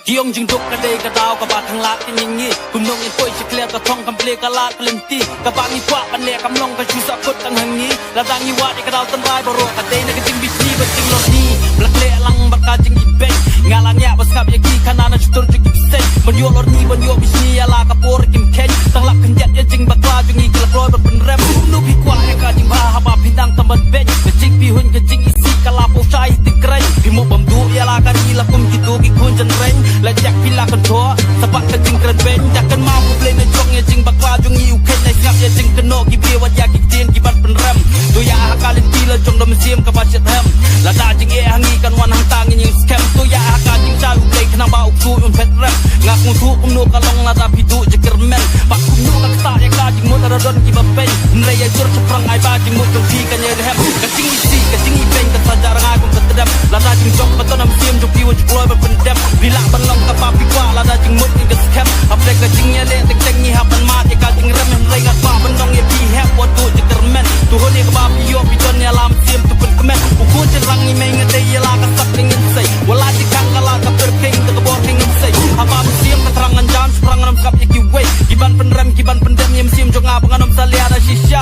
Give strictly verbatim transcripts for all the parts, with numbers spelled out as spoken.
Ki ong jingduk ka dei ka daw kaba khanglad ka ngi ngi. Kumno ngin poi sha khlieh ka thong kam plie ka lad ka lynti. Kaba ngi kwah ban leh kam long ka shu sah kut tang ha ngi. Lada ngi wad ïa ka daw tynrai baroh ka dei na ka jingbishni bad jinglorni. Ba la khleh lang bad ka jingibeiñ. Nga la ngiah ba sngap ïa ki khana na shutur jong ki bseiñ. Ban ïoh lorni ban ïoh bishni ïa la ka por kim kheiñ. Tang lap khyndiat ïa jingbakla jong ngi ki la kloi ban pynrem. Kumno phi kwah ïa ka jingbha haba phi dang tam ban beiñ. Ka jingpyrhuh ka jingisih ka la poi shai ti kreiñ. Phi mo bam duh ïa la ka ri la kum kito ki khun jynreng. La jak phi la kyntoh sa bad ka jingkren beiñ. Dak kan ma U Blei na jong ïa jingbakla jong ngi u kheiñ. Na sngap ïa jingkynnoh ki briew wat ïa ki ktien ki ban pynrem. To ïa ha ka lynti la jong da mynsiem kaba shet hem. Lada jingeh ha ngi kan wan hangta ngin ïeng skhem. To ïa ha ka jingshai U Blei khnang ba u ksuid un phet rem. Nga sngewthuh kumno ka long lada phi duh jingkyrmen. Bad kumno ka ktah ïa ka jingmut lada don kiba peiñ. Hynrei ïa jur shaphrang ai ba jingmut jong phi kan ïai rhem. Ka jingisih ka jingibeiñ ka sa jah rngai kum ka tdem. Lada jingjop ba don ha mynsiem jong phi wat ju kloi ban pyndem. Phi lah ban long kaba phi kwah lada jingmut ngi ka skhem. Hapdeng ka jingïaleh teng teng ngi hap ban mad ïa ka jingrem. Hynrei nga kwah ban ong ïa phi hep wat duh jingkyrmen. To hun ïa kaba phi ïoh phi don ïa la mynsiem to pynkmen. U khun jynrang ngi mei nga dei ïa la ka sap ka ngin sei. Wat la jingkhang ka la ka pyrkhing da ka bor ka ngin sei. Haba mynsiem ka thrang ngan jan shaphrang ngan ym sngap ïa kiwei. Ki ban pynrem ki ban pyndem ïa mynsiem jong nga ba ngan ym salia da shisha.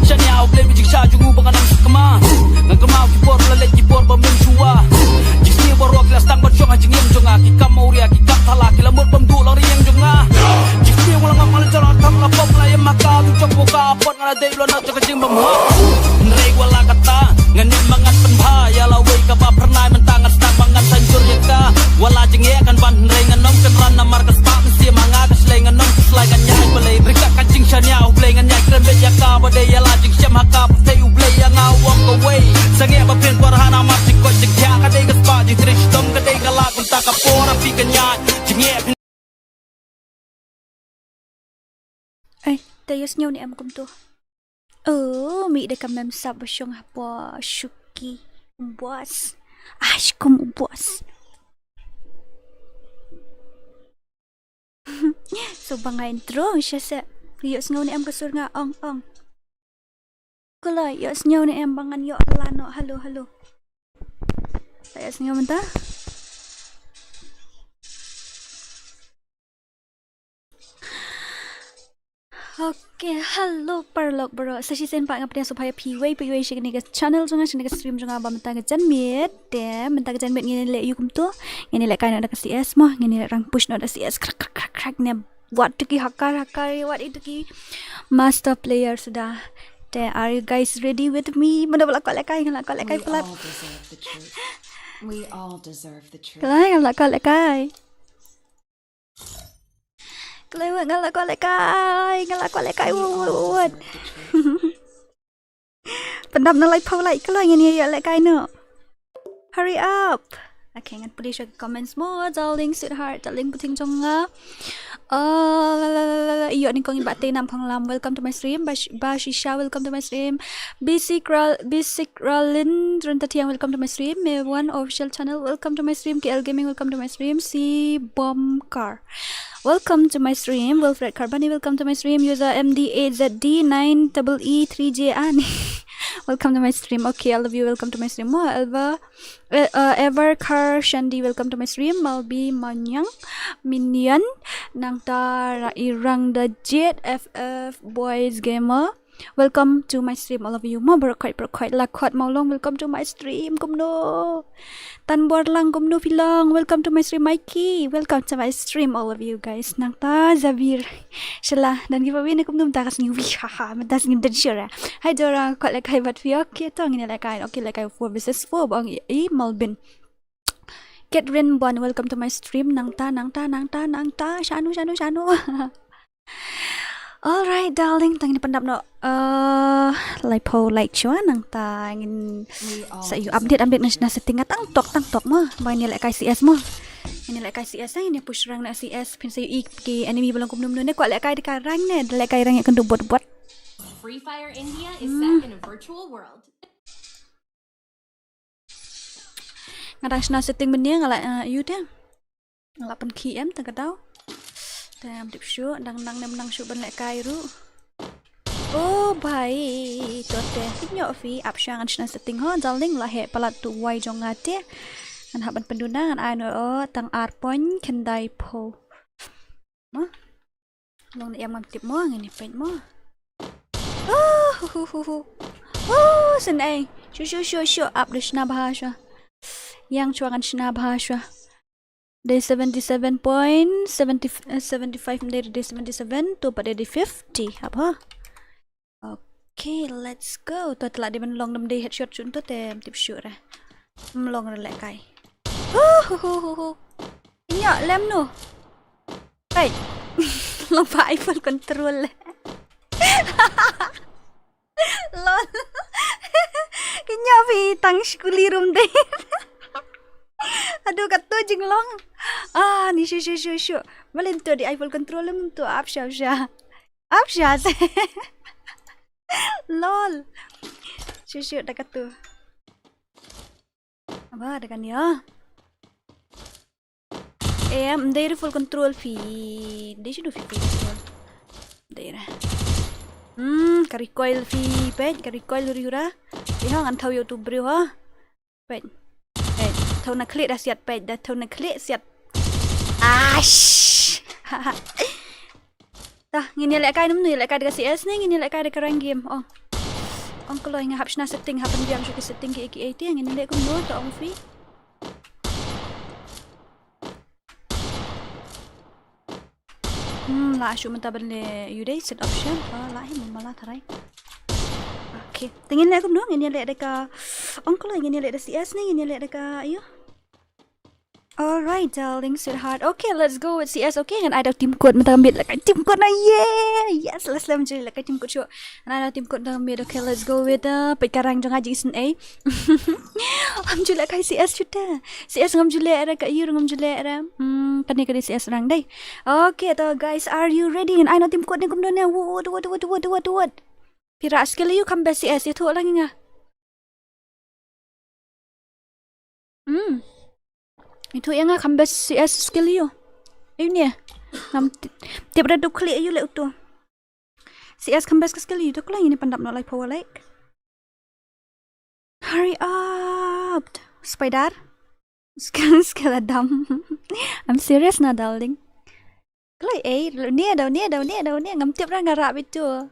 Shaniah U Blei ba jingshah jong u ba ngan ym sakma. Ngan kynmaw ki por ba la leit ki por ba mynshwa. Jingsniew baroh ki la sdang ban shong ha jingim jong nga. Ki kam mawria ki kam thala ki la mut bam duh la riang jong nga. Jingsniew nga la ngam nga la jala tam la pop la ïa ma ka tu jong ka pot nga la dei blo na jong ka jingbymhok. Hynrei wat la kata ngan ïa ma ngan pynbha ïa la wei kaba phyrnai mynta ngan sdang ba ngan sa jur ïa ka. Wat la jingeh kan ban hynrei ngan ym kynran namar ka spah mynsiem ha nga ka shlei ngan ym khuslai ngan ïaid balei. Ryngkat ka jingshaniah U Blei ngan ïaid kren beit ïa ka ba dei ïa la jingshem ha ka pyrthei U Blei ïa nga u ong kawei. Sangeh ba phin kwah ha namar jingkoit jingkhiah ka dei ka spah jingtrei shitom ka dei ka lad kumta ka por ha phi kan ïaid. Jingeh phin Ai, te ïohsngew ne em kumto? Oh, mih da ka mem sap ba shong hapoh shuki. Boss. Ai, shkum boss. So ba nga intro sha se. Ïohsngew ne em ka sur nga ong ong. Kulai, ïohsngew ne em ba ngan ïoh kylla noh. Halo, halo. Ïohsngew mynta. Okay, hello paralok baroh. Sa shisien pat nga pdiang sngewbha ïa phi iwei pa iwei sha kane ka channel jong nga, sha kane ka stream jong nga ba mynta ka janmiet. Te mynta ka janmiet ngin leh ïa kumto. Ngin leh kai noh da ka C S mo, ngin leh rank push noh da C S. Krak krak krak krak ne. Wat tu ki hacker hacker, wat itu ki master player suda. Te are you guys ready with me? Mano ba la kwah leh kai, nga la kwah leh kai palat. We all deserve the truth. Kalai, nga la kwah leh kai. Kalai, nga la kwah leh kai, nga la kwah leh kai. Wat wat wat. Pyndap na lai phaw lai kalai ngan ïa leh kai noh. Hurry up. Okay, ngan pule sha comments mo, darling, sweetheart, darling, puting jong nga. Uh, ïoh nyngkong i Bah Te Nam Phonglam, welcome to my stream. Bash Bashisha, welcome to my stream. Basic Ral Basic Ralin Renta Thiang, welcome to my stream. Mewan Official Channel, welcome to my stream. K L Gaming, welcome to my stream. C Bomb Car. Welcome to my stream. Wilfred Carbani, welcome to my stream. User M D A Z D nine double E three J Ani. Welcome to my stream. Okay, all of you, welcome to my stream. Mo Elva, uh, uh, Ever Car Shandy, welcome to my stream. Malbi Manyang, Minion, Nangta Ra Irang the Jet, F F Boys Gamer. Welcome to my stream, all of you. Mo Barokhoi, Barokhoi, Lakhot Maulong, welcome to my stream. Kumno? Tan Borlang, kumno phi long? Welcome to my stream, Mikey. Welcome to my stream, all of you guys. Nangta Zabir. Shala, dan ki pawin kumno mynta ka sngi wi, ha ha, mynta sngi dan shira. Hai Dora, kwah leh kai bad phi. Okay, to ngin leh kai. Okay, leh kai four versus four bang i, i Malbin. Catherine Bon, welcome to my stream. Nangta, nangta, nangta, nangta. Shanu, shanu, shanu. Alright, darling, tang ngin pyndap noh. Uh, lai phaw like chwa nangta ngin sa ïoh update, update na, na setting. Tang tok, tang tok mo. Ba ngin leh kai C S mo. Ngin leh kai C S, ngin push rank na C S. Phin sa ïohi ki enemy ba long kumno kumno ne. Kwah leh kai da ka rank ne, leh kai rank ïa kynduh bot bot. Free Fire India is set in a virtual world. Nga dang shna setting mynne nga la, eh, ïu te. Nga la pynkhih em te ka daw. Te ngam tip shuh, dang nang nem nang shuh ban leh kai ruh. Oh bhai, to te. Tip ñiuh phi, ap sha ngan shna setting ho, darling, la heh palat tu wai jong nga te. Ngan hap ban pynduna, ngan ai noh, oh, tang ar point khyndai phew. Mo? Long ne em ngam tip mo, ngin ïa peit mo. Oh, hu, hu, hu, hu. Oh, sngewsih. Shu, shu, shu, shu. Ap da shna bha shu. Ïa shu ngan shna bha shu. Dei seventy seven point seventy, eh, seventy five, dei, dei seventy seven, to pat dei fifty. Ap ha. Okay, let's go. To te la dei ban long, dam dei headshot shuh to te, ym tip shuh re. Ym long re lehkai. Hu, hu, hu, hu, hu. Ïa lem no. Hey. Long ba Eiffel control le. Lol. Ïa phi tang skuli rum dei. Aduh, katto jinglong. Ah, ni shu, shu, shu, shu. Balei to dei Eiffel control em to, ap sha, ap sha. Ap sha se. Lol. Shu, shu, da katto. Ba da kane ïa. Em, ym dei re full control phi. Dei shu du phi full control. Dei re. Hmm, ka recoil phi, peit, ka recoil huri hura. Ïa ngan thaw ïa utu briew ha. Peit. Peit, thaw na khlieh da siat, peit, da thaw na khlieh siat. Ash. Ta, ngin ïa lehkai namar, ïa lehkai da ka C S ne ngin ïa lehkai da ka rank game. Ong. Ong kloi, nga hap shna setting, hap ban biang shuh ki setting ki, ki, ki, ngin ïa leh kumno to, ong phi. Hmm, lah shuh mynta ban leh ïa u dei set option. Oh, lah hi mala tharai. Okay. Te ngin leh kumno, ngin ïa leh da ka, ong kloi, ngin ïa leh da C S ne ngin ïa leh da ka ïa. Alright, darling, sweetheart. Okay, let's go with C S. Okay, ngan ai da u team code mynta, ngam ju lehkai team code na. Yeah! Yes, last time ju lehkai team code shuh. Ngan ai da u team code mynta. Okay, let's go with, uh, peit ka rank jong nga jingsngewsih. Ngam ju lehkai C S shuh te. C S ngam ju leh re, ka ïa ngam ju leh re. Hmm, kane, kane C S rank dei. Okay, to guys, are you ready? Ngan ai da u team code ne kumno ne. Wut, wut, wut, wut, wut, wut. Phi rah skill ïa u kham best C S, ïathuh lang ïa nga. Hmm. Ïathuh ïa nga kham best C S skill ïa u. Ïa une. Ngam ti-, tip re duk khlieh ïa u leh uto. C S kham best ka skill ïa u, to kloi, ngin ïa pyndap noh lai phew like. Hurry up. Spider. Skill, skill Adam. I'm serious na, darling. Kloi ei, ne da, ne da, ne da, ne ngam tip re, nga rah beit to.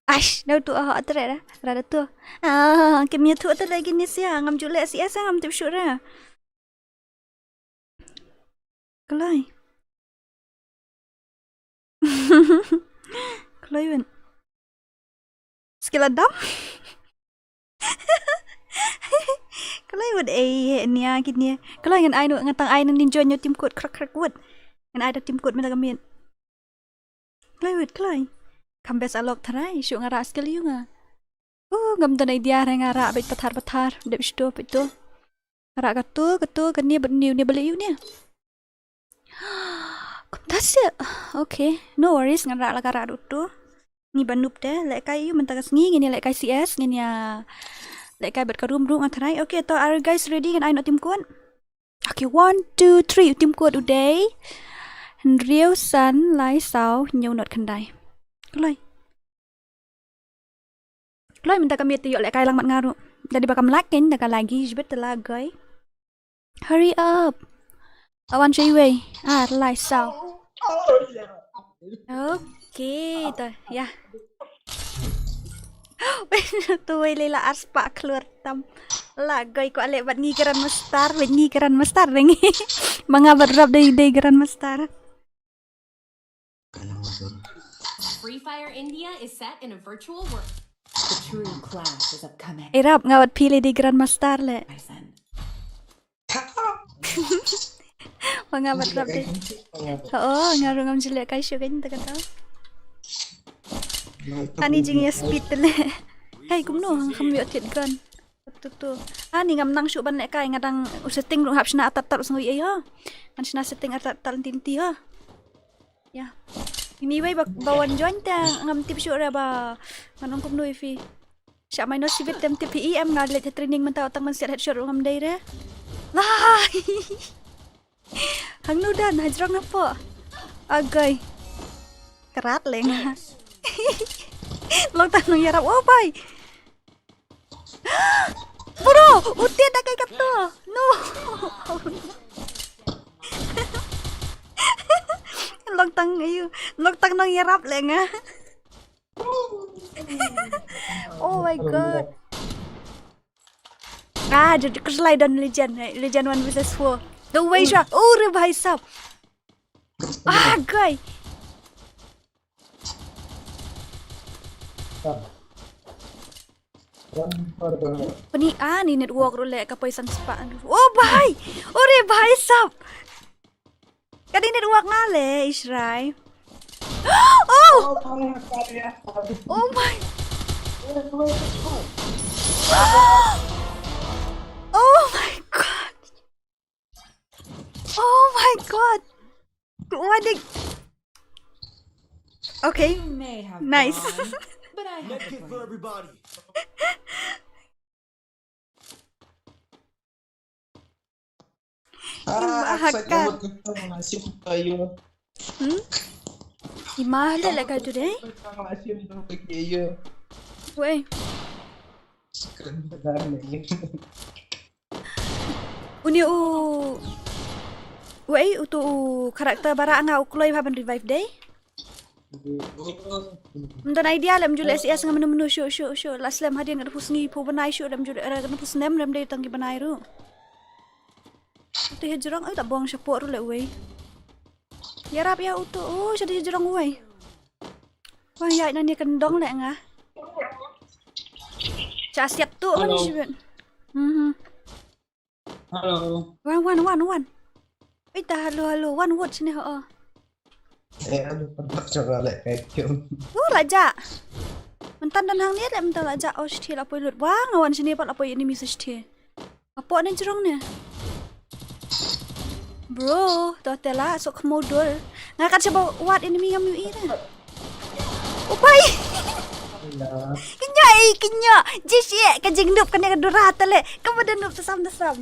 Ash, da uto, ah, atre re, rah da uto. Ah, kim ïathuh te lagi ne sia, ngam ju leh C S, ngam tip shuh re. Kloi. Kloi wan. Skill Adam. Kloi wut ei, nia kit nia. Kloi ngan ai nu, ngan tang ai nu nin join ïa u team code, krak krak wut. Ngan ai da team code mynta ka miet. Kloi wut, kloi. Kham best a lok tharai, shuh nga rah skill ïa u nga. Uh, ngam don idea re, nga rah beit pathar pathar, dep shto beit to. Rah katu, katu, kane bad une, une balei une. Kumta seh. Okay, no worries, ngan rah la ka rah ruh tu. Ngi ba noob te, lehkai ïa u mynta ka sngi, ngin ïa lehkai C S, ngin ïa lehkai bad ka room ruh nga tharai. Okay, to, are you guys ready? Ngan ai noh team code. Okay, one, two, three, u team code u dei hynriew san lai saw hynñiew nod khyndai. Kloi. Kloi mynta ka miet te ïoh lehkai lang mat nga ruh. Da dei ba kam lak kein da ka lagi jbit te la goi. Hurry up. Ka wan sha iwei. Ar lai saw. Okay, to, ïa. To wei lei la ar spah klur tam. La goi kwah leh bad ngi Grandmaster, bad ngi Grandmaster dei ngi. Ma nga bad Rap dei, dei Grandmaster. Free Fire India is set in a virtual world. The true clash is upcoming. Eh, Rap, nga bad phi lei dei Grandmaster leh. Bison. Ma nga bad Rap dei. Oh, nga ruh ngam ju lehkai shuh kein te kata. Tani jingïa speed te leh. Hei, kumno, ngam ïoh thied gun. Tu tu. Ani ngam nang shuh ban lehkai, nga dang u setting ruh hap shna artat artat u sngew ei ho. Ngan shna setting artat artat lynti lynti ho. Ïa. Ini wei ba, ba wan join te ngam tip shuh re ba ngan ong kumno ïa phi. Sha mai no sibit tem tip phi em, nga leit ha training mynta, tang ban siat headshot ruh ngam dei re. Lai. Hangno dan, hajrong napoh. Agai. Krat leng. Long tang nong ïarap. Oh bai. Bro, U tied da kai katto. No. Long tang ayu. Long tang nongïarap leh nga. Oh my god. Ah, jot khuslai don legend, eh, legend one versus four. The way shot. Oh, re bhai sab. Ah, guy. Pynban ani network ruh leh ka poi san spah. Oh bhai. Oh re bhai sab. Ka dei network nga leh, Ishrai. Oh! Oh my. Oh my god. Oh my god. What the... Okay. You may have nice gone, but I have... Medkit for everybody. Ah, excited. Hmm? Ima le le ka tu dei. Wei. Uni u, wei, utu u character bara nga u kloi bha ban revive dei. Ym don idea lem ju leh S E S nga mynno mynno shu shu shu la slem hadien ka dei phew sngi phew bnai shu lem ju leh, eh, ka dei phew snem lem dei tang ki bnai ruh. Utu hajrong, eh, ta bong shapoh ruh leh wei. Ïarap ïa utu, oh, sha dei hajrong wei. Wah, ïa ina ni kan dong leh nga. Cha siap tu kan shibit. Mhm. Hello. Wan, wan, wan, wan. Ita, hello, hello. Wan wot sini ho. Eh, hello, pyndak chara leh kai kem. Oh, raja. Myntan don hangne leh myntan raja. Oh, shithi la poi lut. Wah, nga wan sini pat la poi enemy sa shithi. Apo ne jrong ne. Bro, to tela sok khmo dur. Nga kat sha ba wat enemy ngam ïohi re. Upai. Kynja, eh, kynja. Jish, eh, ka jingnup kane ka dura tale. Ka ba da nup tasam tasam.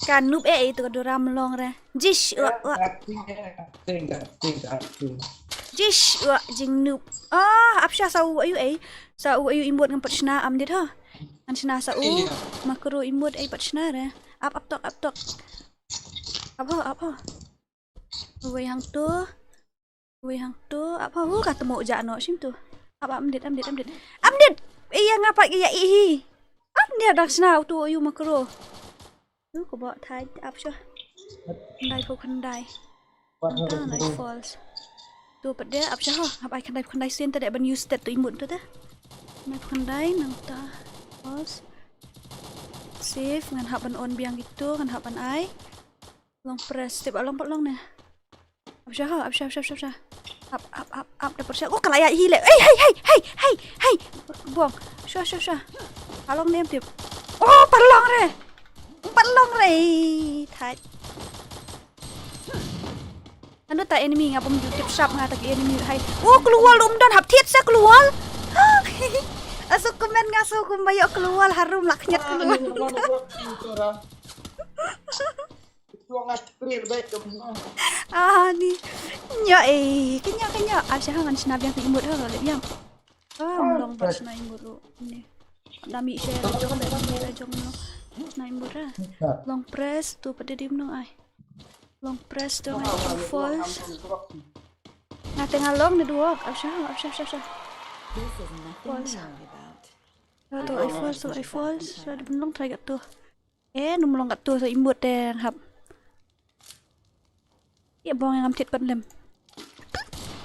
Ka nup, eh, itu ka dura mlong re. Jish, wa, wa. Jish, wa, jingnup. Ah, ap sha sa u ayu, eh. Sa u ayu imut ngam pat shna am dit ha. Ngan shna sa u. Makro imut, eh, pat shna re. Ap, ap tok, ap tok. Ap ho, ap ho. Wei hangto. Wei hangto. Ap ho, ka temo ja no shim tu. Ap, ap, am dit, am dit, am dit. Am dit. Eh, ïa nga pat ïa i hi. Am dit dak shna u tu ayu makro. Tu ko bok thai ap sha. Khyndai phew khyndai. Nangta nai false. Tu pat de ap sha ha. Ap ai khyndai phew khyndai sien ta de ban use stat tu imut tu ta. Khyndai phew khyndai nangta false. Save ngan hap ban on biang gitu ngan hap ban ai. Long press tip along pat long ne. Ap sha ha, ap sha, ap sha, ap sha, ap sha. Ap, ap, ap, ap, da pyrshah. Oh, ka la ïa hi le. Ei, hei, hei, hei, hei, hei. Buang. Sha, sha, sha. Along ne tip. Oh, pat long re. Pat long re. Thait. Anu ta enemy nga bym ju tip sharp nga ta ki enemy hai. Oh, klewal um don hap thied sa klewal. Asu comment nga su kumba ïoh klewal harum la khñiat klewal. Ah, ni. Nyo, eh, kynyo, kynyo. Ah, sha ngan shna biang ka imut ha, leh biang. Ah, mlong ba shna imut ruh. Ni. Da mi share la jong, da mi la jong mlong. Shna imut ha. Long press tu pat de dim nong ai. Long press tu ngai tu false. Nga te nga long ni duok. Ah, sha, ah, sha, sha, sha. False. Tu ai false, tu ai false. Sha de mlong try kat tu. Eh, num long kat tu sa imut te hap. Ïa bong ngam thied pat lem.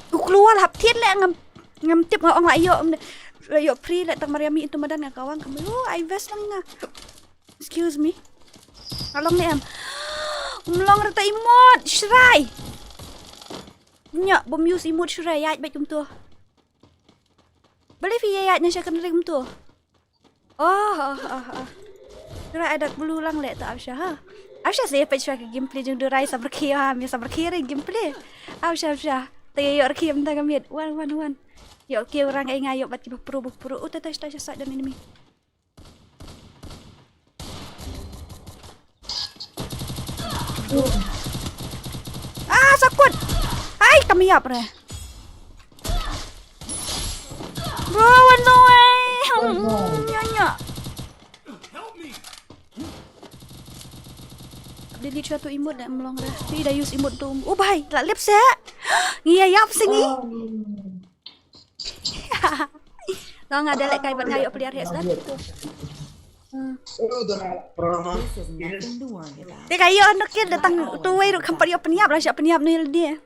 U klewal hap thied le ngam, ngam tip nga ong la ïoh, la ïoh free le tang Mariami itu madan nga kawang kam. Oh, ai vest lang nga. Excuse me. Along ne em. Um long rata imut, shrai. Nya, bom use imut shrai, ïaid bad kumtu. Believe ïa ïaid na sha kan ring kumtu. Oh, oh, oh, oh. Kira ada kulu lang le tu Absha ha. Absha seh peit shwa ka gameplay jong Durai sabar khia ha, me sabar khia re gameplay. Absha, Absha. Te ïoh rkhie mynta ka miet. Wan, wan, wan. Ïoh khie orang ai nga ïoh bat ki ba pro, ba pro. Oh, ta ta ta sa dan enemy. Ah, sakut. Ai, kami ap re. Mm, nya nya. Delete shuwa tu emote da em long re. Pi da use emote tu. Oh bhai, la lip se. Ngi ïa ïap se ngi. Long ada lek kai ban ngai ïoh player hes dan. Hmm. This is nothing to worry about. Te ka ïoh nukil datang tu wei ruk kam pat ïoh pynïap la sha pynïap nil dia.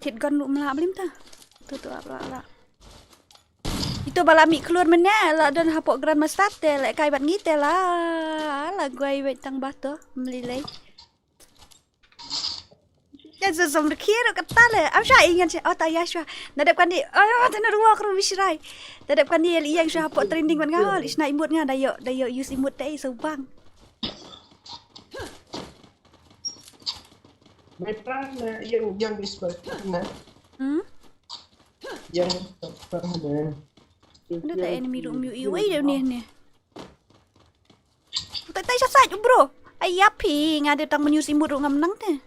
Kit gon lu mla blim ta. Tu tu ap la la. Itu bala mi klur mene la don hapoh Grandmaster te lek kai bat ngi te la la guai wet tang bato mlilei. Kan sa som de kiro kata le. Am sha ingan sha ota ya sha. Nadep kan di. Ayo ta na ruwa kru bishrai. Nadep kan di yang sha hapoh trending ban nga hol isna imut nga dayo dayo use imut te so bang. Mai pran na yang yang whisper na. Hmm? Yang whisper na. Nda ta enemy ru miu iwei de ni ni. Tai tai sha side bro. Ai ya phi nga de tang menu simut ru ngam nang te.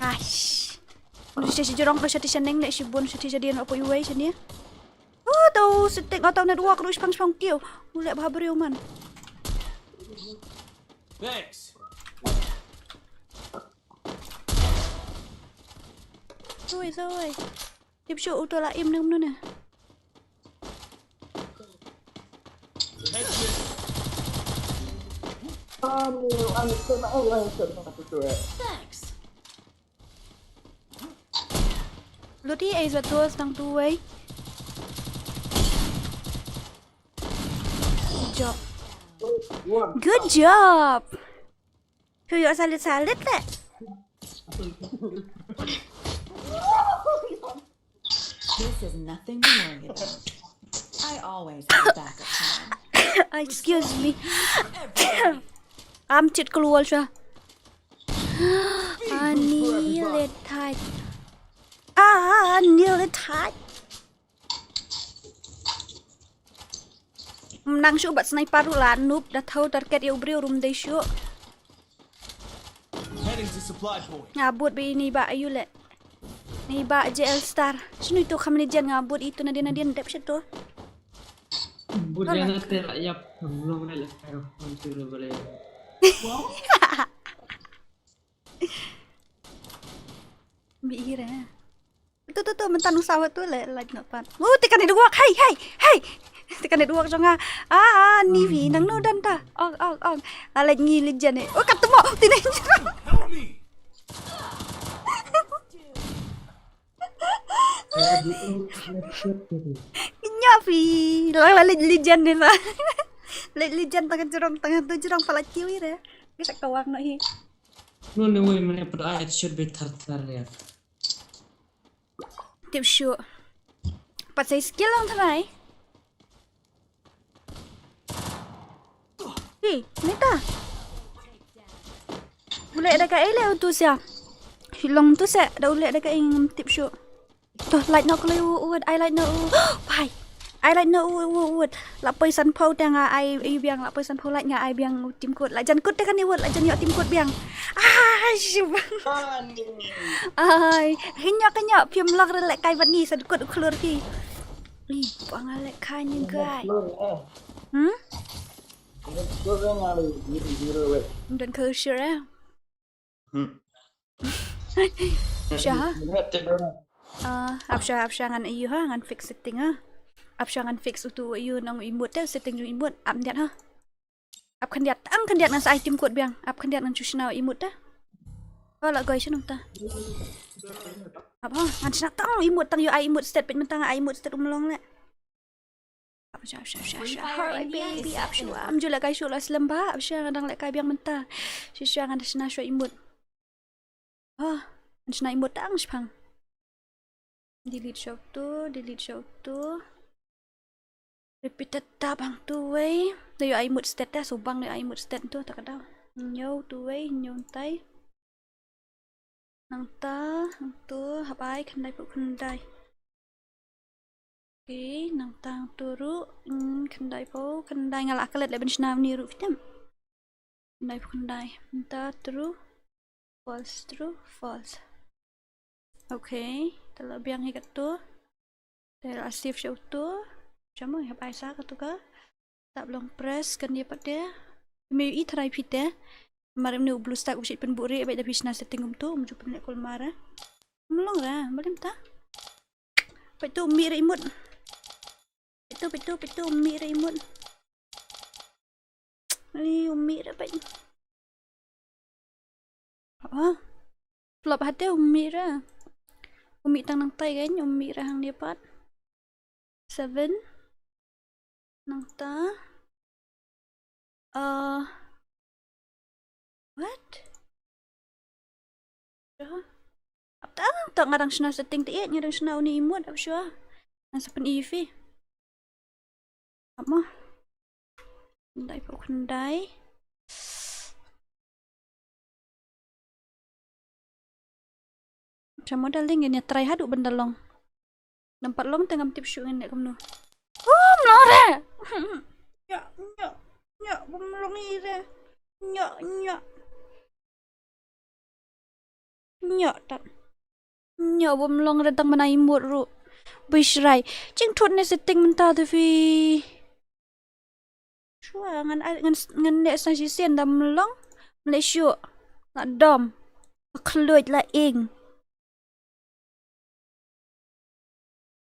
Ash. Nda sha shi jirong ka sha ti sha neng ne shi bun sha ti sha dien apo iwei sha ni. Oh, tau setting atau network ru shpang shpang kiew. Ulek bha briew man. Thanks. Oi, oi. Tip shu uto la im nang nuna. Thanks. Loti ai za tos tang tu wei. Good job. Good job. Phi ïoh salit salit le. This is nothing to worry about. I always have a backup plan. Excuse me. Am tit klur sha. Ani le thait. Ani le thait. Nang shu bat sniper ru la noob da thau target ïa u briew rum dei shu. Heading to supply point. Nga bud ba ini ba ayu le. Ni ba J L Star. Shinu itu kham ni jen nga bud itu nadien nadien dep shitu. Bud jen na te la yap long le le. Bi ira. Tu tu tu mynta nang sawa tu le like not pat. Oh, te kane dua. Hey hey hey. Te kane dua jong nga. Ah, ah, ni wi nang no dan ta. Ong ong ong. Ah, like ngi le jan eh. Oh, kat mo. Tine. Nya wi. Lang la le jan ne la. Le jan tang jrong tang tu jrong pala kiwi re. Bisa kawang no hi. No no way mane put I it should be thar thar ya. Tip shu. Pat sai skill lang thanai. Hi, neta. Ule da ka ele utu sia. Hilong tu se da ule da ka ing tip shu. To light no kloi u u ai light no u. Pai. Ai light no u u u. La poi san pau te nga ai ai biang la poi san pau light nga ai biang u tim kut la jan kut te kan i wut la jan yo tim kut biang. Ai shi bang. Ai hinyo kanyo phim lok re le kai bat ni san kut u klur ki. Ih bang le kai ni gai. Hmm? Don kau sure. Hmm. Sha. Ah, ap sha ap sha ngan ayu ha ngan fix setting ha. Ap sha ngan fix utu ayu nang imut te setting jong imut ap ndiat ha. Ap khyndiat ang khyndiat ngan sa ai tim kut biang ap khyndiat ngan chu shna imut te. Ko la goi shnong ta. Ap ha ngan shna tang imut tang yu ai imut stet pet mentang ai imut stet umlong le. Ap sha ap sha ap sha ap sha. Hurry baby ap sha. Am ju leh kai shu la slem ba ap sha ngan dang leh kai biang mynta. Shisha ngan da shna shu imut. Ah, ngan shna imut tang shpang. Delete shu tu, delete shu tu. Repeated tab hang tu wei. Da yu ai imut stet da subang da yu ai imut stet tu ta ka dau. Nyo tu wei nyo tai. Nangta, nangtu, hap ai, khyndai phew khyndai. Okay, nangta nangtu ruh, mm, khyndai phew khyndai nga la klet leh ban shna uni ruh fitem. Khyndai phew khyndai. Nangta true, false, true, false. Okay, te la biang hi katto. Te la save sha uto. Sha mo, hap ai sa katto ka. Tap long press kan ïa pat te. Me i try phi te. Mar ne u blue stack u shit pynbuh re, bad da phi shna setting kumto, um ju pynleh kulmar. Mlong ra, balim ta. Peit to, um mih re i mut. Peit to, peit to, peit to, um mih re i mut. Ai, um mih re peit. Ah. Flop hate, um mih re. Um mih tang nangtai kan, um mih re hangne pat. Seven. Nangta. Uh, what? Sure. Ap ta, ta nga dang shna setting te, nga dang shna uni i mut, ap sure. Ngan sa pyni ïa phi. Ap mo. Khyndai phew khyndai. Sha mo darling, ngin ïa try haduh ban da long. Nampat long te ngam tip shuh ngin leh kumno. Um, long re. Ïa, ïa, ïa, bym long hi re. Ïa, ïa. Ïa, tat. Ïa, bym long re, tang ban ai mut ruh. Bishrai. Jingthut ne setting mynta te phi. Shuwa ngan, ngan, ngan leh sa shisien da mlong. Mleh shuh. La dom. Khluid la ing.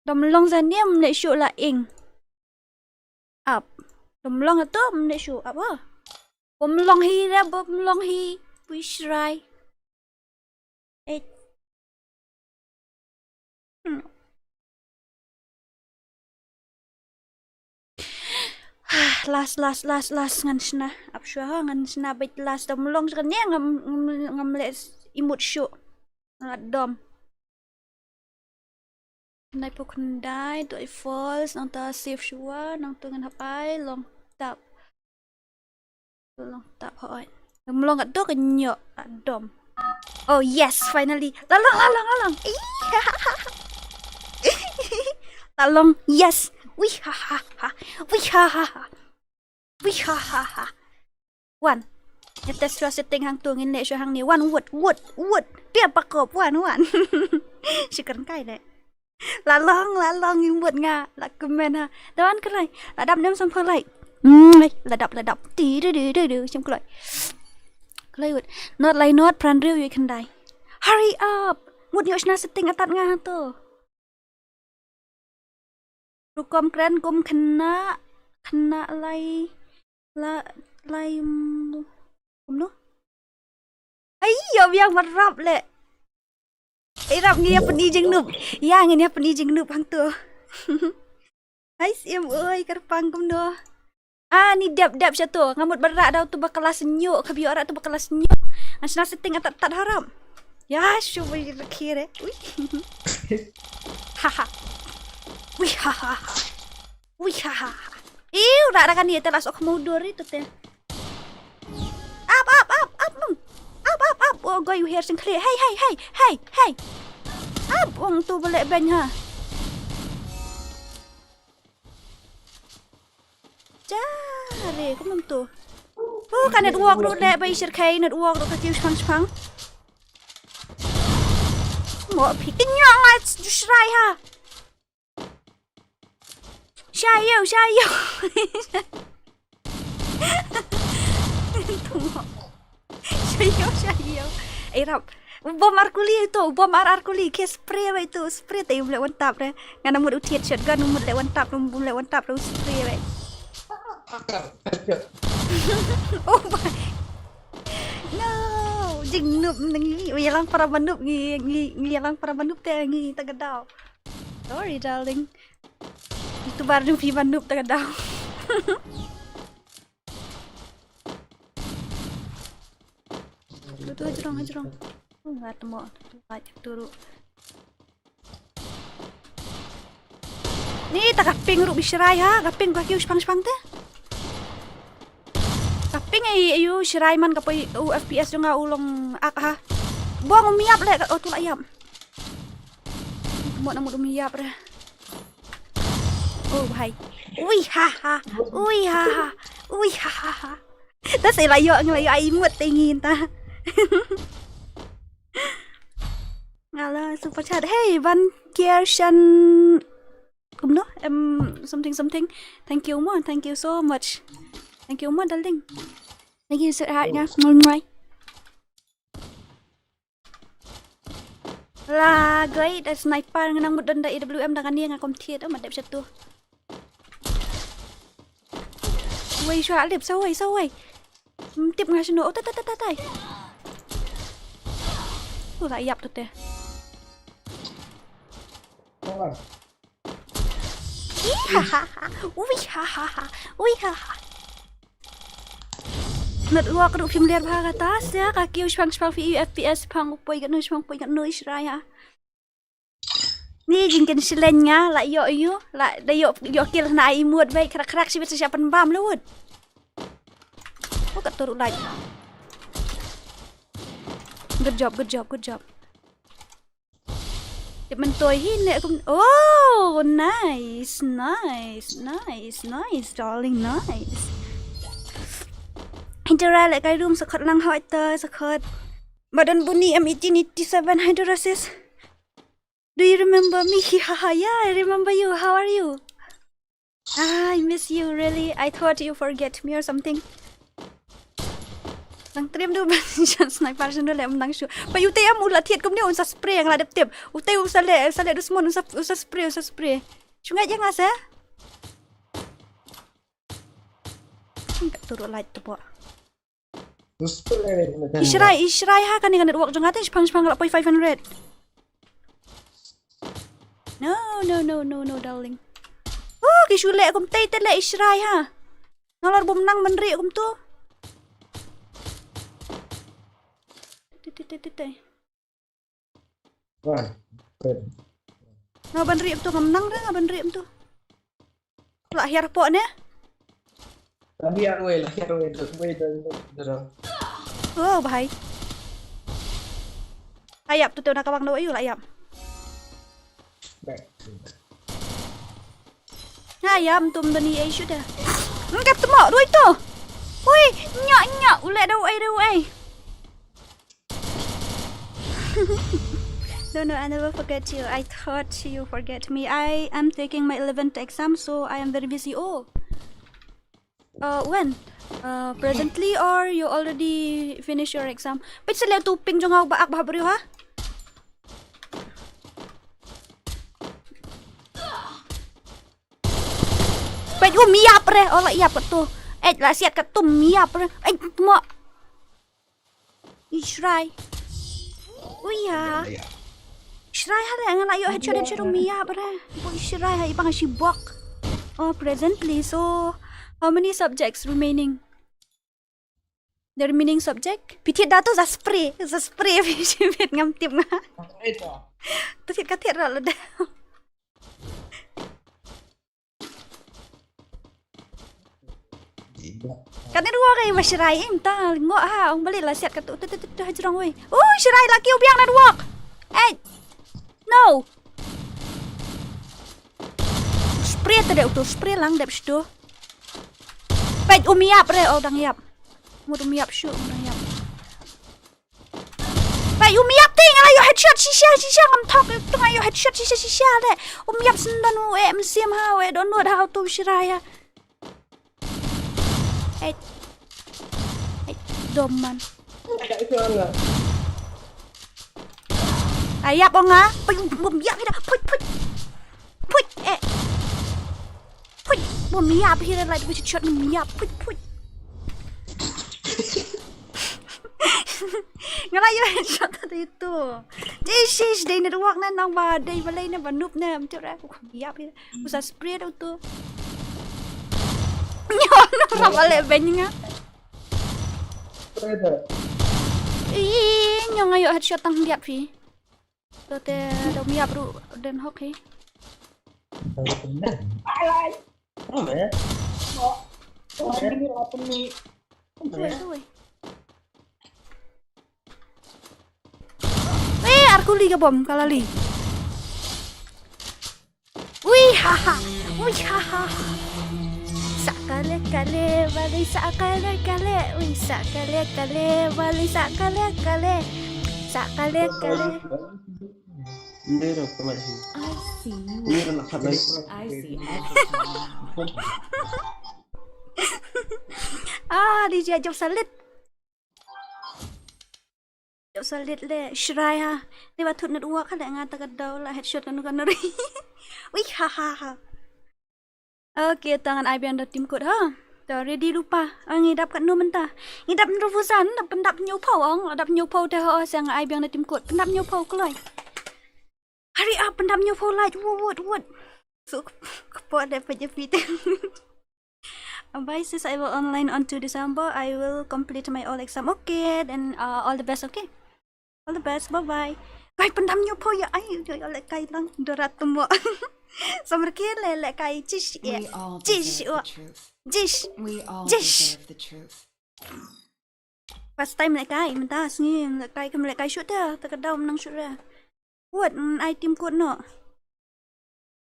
Da mlong sa ne mleh shuh la ing. Ap. Da mlong ato mleh shuh ap ha. Bym long hi re, bym long hi. Bishrai. Eh. Hmm. Last, last, last, last, ngan shna. Ap shuwa ha, ngan shna bad last, da mlong sa ne ngam, ngam, ngam leh i mut shuh. Nga dom. Khyndai phew khyndai, to i false, nangta save shuwa, nangta ngan hap ai long tap. Long tap hoi. Mlong katto ka nyok, ah, dom. Oh yes, finally. La long, la long, la long. Ih. La long, yes. Wih ha ha ha. Wih ha ha ha. Wih ha ha ha. Wan. Ïa test shuwa setting hangto, ngin leh shuwa hangne. Wan, wood, wood, wood. Pia pakop, wan, wan. Shi kren kai leh. La long, la long, i mut nga, la kmen ha. Don kloi, la dap nem sam kloi. Mm, la dap, la dap. Ti du du du du, sam kloi. Kloi wut. Not lai not, pran riew ïa khyndai. Hurry up. Mut ïoh shna setting atat nga to. Rukom kren kum khynnah, khynnah lai, la, lai, mm, kumno? Ai, ïa biang ban rap leh. Ai rap ngi ïa pyni jingnup. Ïa ngin ïa pyni jingnup hangto. Hai sim oi kyrpang kumno. Ah, ni dep dep shato. Nga mut ban rah da uto ba klas nyok, ka biang rah uto ba klas nyok. Ngan shna setting atat tat harap. Ïa, shu bai rakhi re. Ui. Haha. Ui haha. Ui haha. Iu, rah rah kan ni te las ok mau dori to te. Ap, ap, ap, ap, mung. Ap, ap, ap. Oh, goi, u her sing khli. Hey, hey, hey, hey, hey. Ap, ong tu balik beng ha. Jare, kumno tu. Oh, ka network ruh leh bai shirkhei network ruh ka kiew shpang shpang. Mo phi kynjang la ju shrai ha. Shayo, shayo. Shayo, shayo. Ai rap. Bom ar kuli to, bom ar ar kuli. Ke spray bai to, spray te um leh one tap re. Ngan mut u thied shotgun, um leh one tap, um leh one tap, u spray bai. Oh my. No, jing noob ngi, ngi lang para ba noob ngi, ngi, ngi lang para ba noob te ngi ta ka daw. Sorry, darling. Itu baru phi ba noob ta ka daw. Tu, tu, hajrong, hajrong. Tu, nga temo. Tu, tu, tu. Ni ta ka ping ruh bi shrai ha, ka ping ka kiew shpang shpang te. Ka ping ai ayu shrai man ka poi u F P S jong nga u long ak ha. Bong um ïap leh ka, oh tu la ïap. Mo na mo um ïap re. Oh hai. Ui ha ha. Ui ha ha. Ui ha ha ha. Ta se la ïoh ngi la ïoh ai mut te ngin ta. Hello, super chat. Hey, Van Kier Shan. Kumno? Em, something, something. Thank you mo. Thank you so much. Thank you mo, darling. Thank you, sweetheart, nga. Mwah, mwah. La, great, a sniper, nga nang mut don da A W M da kane, nga kum thied, oh, ma dep shatu. Wei, shwa lip, sa wei, sa wei. Hmm, tip nga shano, oh, tai, tai, tai, tai, tai. Tu la ïap tu te. Ih, ha, ha, ha. Ui, ha, ha, ha. Ui, ha, ha. Network ruh phim ler bha kata, sia ka kiew shipang shipang phi F P S shipang u poi katno shipang poi katno i Shrai ha. Ni jingkynshlen nga la ïoh ïoh la da ïoh ïoh kill na i mut bai khrak khrak shibit sa sha pynbam lewut. Oh, katto ruh like. Good job, good job, good job. Tip myntoi hi ne kum. Oh, nice, nice, nice, nice, darling, nice. Hindura le kai room sa khot lang hoi ta sa khot. Madan buni M eighteen eighty-seven Hindura sis. Do you remember me? Haha, yeah, I remember you. How are you? Ah, I miss you, really. I thought you forget me or something. Nang trim du ban shan sniper shan du le nang shu. Pa yu te am u la thied kumne un sa spray nga la dep tip. U te u sa le, sa le du smon un sa, un sa spray, un sa spray. Shu ngai jang ase. Ka turu light tu po. Ishrai, Ishrai ha kane ka network jong nga te shipang shipang la poi five hundred. No, no, no, no, no, darling. Oh, ki shu leh kum tei te leh Ishrai ha. Nalor bum nang ban ri kum tu. Tei, tei, tei, tei, tei. Wan. Nga ban ri tu ngam nang re, nga ban ri tu. La hiar po ne? La hiar wei, la hiar wei, tu wei tu, tu, tu. Oh, bhai. Ayap tu tu na kawang do ayu la ayap. Back. Na ayap tu mdani ay shuda. Ngap tu mo, doi tu. Ui, nya nya, ulai do ay do ay. No, no, I never forget you. I thought you forget me. I am taking my eleventh exam, so I am very busy. Oh. Uh, when? Uh, presently or you already finish your exam? Peit sa leh tu ping jong nga ba ak ba briew ha. Peit u miap re, oh la iap kat tu. Eh, la siat kat tu miap re. Eh, mo. Ishrai. Uya. Ishrai ha le nga la ïoh headshot headshot umi ya bre. Bo Ishrai ha ipang shi bok. Oh, presently, so how many subjects remaining? The remaining subject? Phi thied da tu za spray, za spray phi shi bit ngam tip nga. Tu thied ka thied ra la da. Ka network ai ba Shrai im ta ngo ha ong bali la siat ka tu tu tu tu hajrong wei. Oh Shrai la kiew biang network. Eh. No. Spray te de utu spray lang dep stu. Peit umi ap re oh dang ïap. Mut umi ap shu dang ïap. Ba yu miap te nga la ïoh headshot shisha shisha ngam thok tu nga ïoh headshot shisha shisha le. U miap sendon u eh msim ha u eh don nud ha u tu Shrai ha. Eh. Eh, dom man. Ayap ong ah. Pui, pui, miap ida. Pui, pui. Pui, eh. Pui, pui, miap hi la, pui, shot miap. Pui, pui. Nga la ïoh headshot tu tu. Dei shish, dei network na nang ba, dei balei na ba noob na, am tu ra, ku miap hi. Ku sa spray tu tu. Nyo, no, ra ba le ben nga. Ih, nyo nga ïoh headshot tang miap hi. Tote da miap ruh den hok hi. Alai. Ame. Ame. Ame. Ame. Wei, wei. Wei, ar kuli ka bom, ka la li. Ui ha ha. Ui ha ha. Sa kale kale, bali sa kale kale. Ui sa kale kale, bali sa kale kale. Sa kale kale. Hindi na pala siya. I see you. Hindi na nakalay. I see everything now. Ah, di jia jop salit. Jop salit le, shrai ha. Di ba thut network ha le nga ta ka daw la headshot kanu kanu ri. Wih ha ha ha. Okay, ta ngan ai biang da team code ha. Ta ready lupa. Ah, ngi dap kat nu mynta. Ngi dap nru fusan, dap pyndap hynñiew phew ong, dap hynñiew phew te ha, sa ngan ai biang da team code. Pyndap hynñiew phew kloi. Hurry up, pyndap hynñiew phew like. Wut wut wut. So kpo de pa je pite. Bye sis, I will online on two December. I will complete my all exam. Okay, then uh, all the best, okay? All the best, bye bye. Kai pyndap hynñiew phew ya, ai, ya, ya, le kai lang, dorat tumo. Samar ke le, le kai, chish, ya. We all Chish, deserve wa. The truth. Chish. We all Jish. Deserve the truth. First time le kai, mynta sngi le kai, kam le kai shoot ya, ta ka daw mynang shoot ya. What, mm, ai team code no.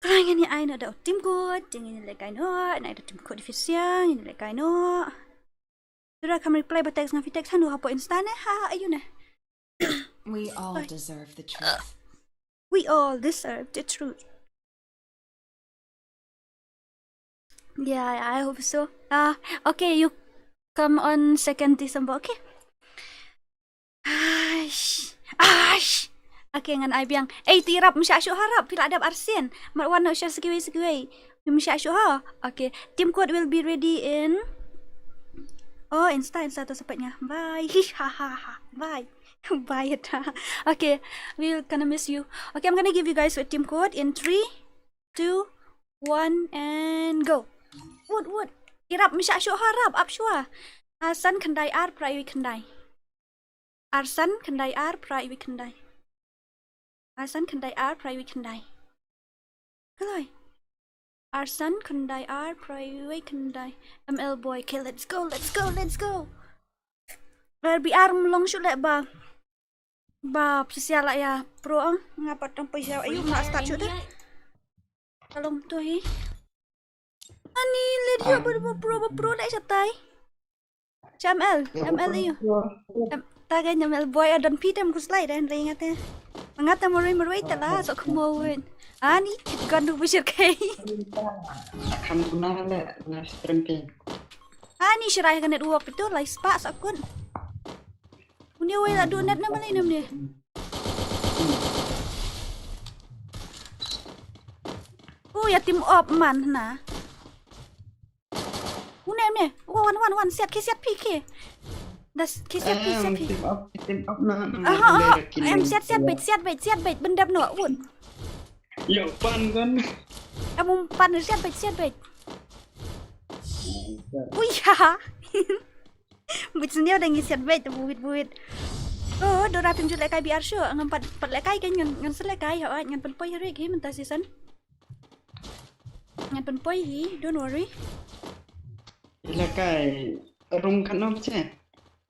Khlaiñ ngan ïa ai noh da u team code, te ngin ïa lehkai noh, nai da u team code official, ngin ïa lehkai noh. Te lada kham reply ba text nga phi text hano hapoh Insta ne, ha ha aïu ne. We all deserve the truth. We all deserve the truth. Yeah, I hope so. Ah, okay, you come on second December, okay? Aish. Aish. Okay, ngan ai biang. Eh, ti rap msha shu harap, phi la dap arsen. Mat wan no sha sekiwei sekiwei. Msha shu ha. Okay, team code will be ready in. Oh, Insta, Insta tu sepatnya. Bye. Hi ha ha ha. Bye. Bye ta. Okay, we're gonna miss you. Okay, I'm gonna give you guys a team code in three, two, one, and go. Wut wut. Irap msha shu harap ap shwa. Arsan khyndai ar phra iwei khyndai. Arsan khyndai ar phra iwei khyndai. Arsan khyndai ar phra iwei khyndai. Kaloi. Arsan khyndai ar phra iwei khyndai. M L boy. Okay, let's go, let's go, let's go. R B R mlong shu le ba. Ba psia la ya pro ang nga pat tong pisa ayu ma start shu te. Kalong to hi. Ani le dia ba ba pro ba pro le shatai. Cha M L, M L ayu. Em, ta ga M L boy adon pitem kuslai den le ngate. Ngate moroi moroi tala so kmo win. Ani kit gandu bishir kai. Kan kuna le na stream pin. Ani shirai ka network pitu lai spa sakun. Uni wei la du net na malai namne. Oh ya team op man na. Uni ne. Wan wan wan siat ki siat pi ki. Das ki siat pi siat pi. Team up, team up na. Aha aha. Em siat siat bait siat bait siat bait bendap no wut. Yo pan kan. Em um pan siat bait siat bait. Ui ha. Buit sniaw dang isiat bait buit buit. Oh, dora pim ju lekai B R shu ngam pat pat lekai kan ngan ngan selekai ha ngan pynpoi hari ki mynta season. Ngan pynpoi hi, don't worry. Lekai rung kan op che.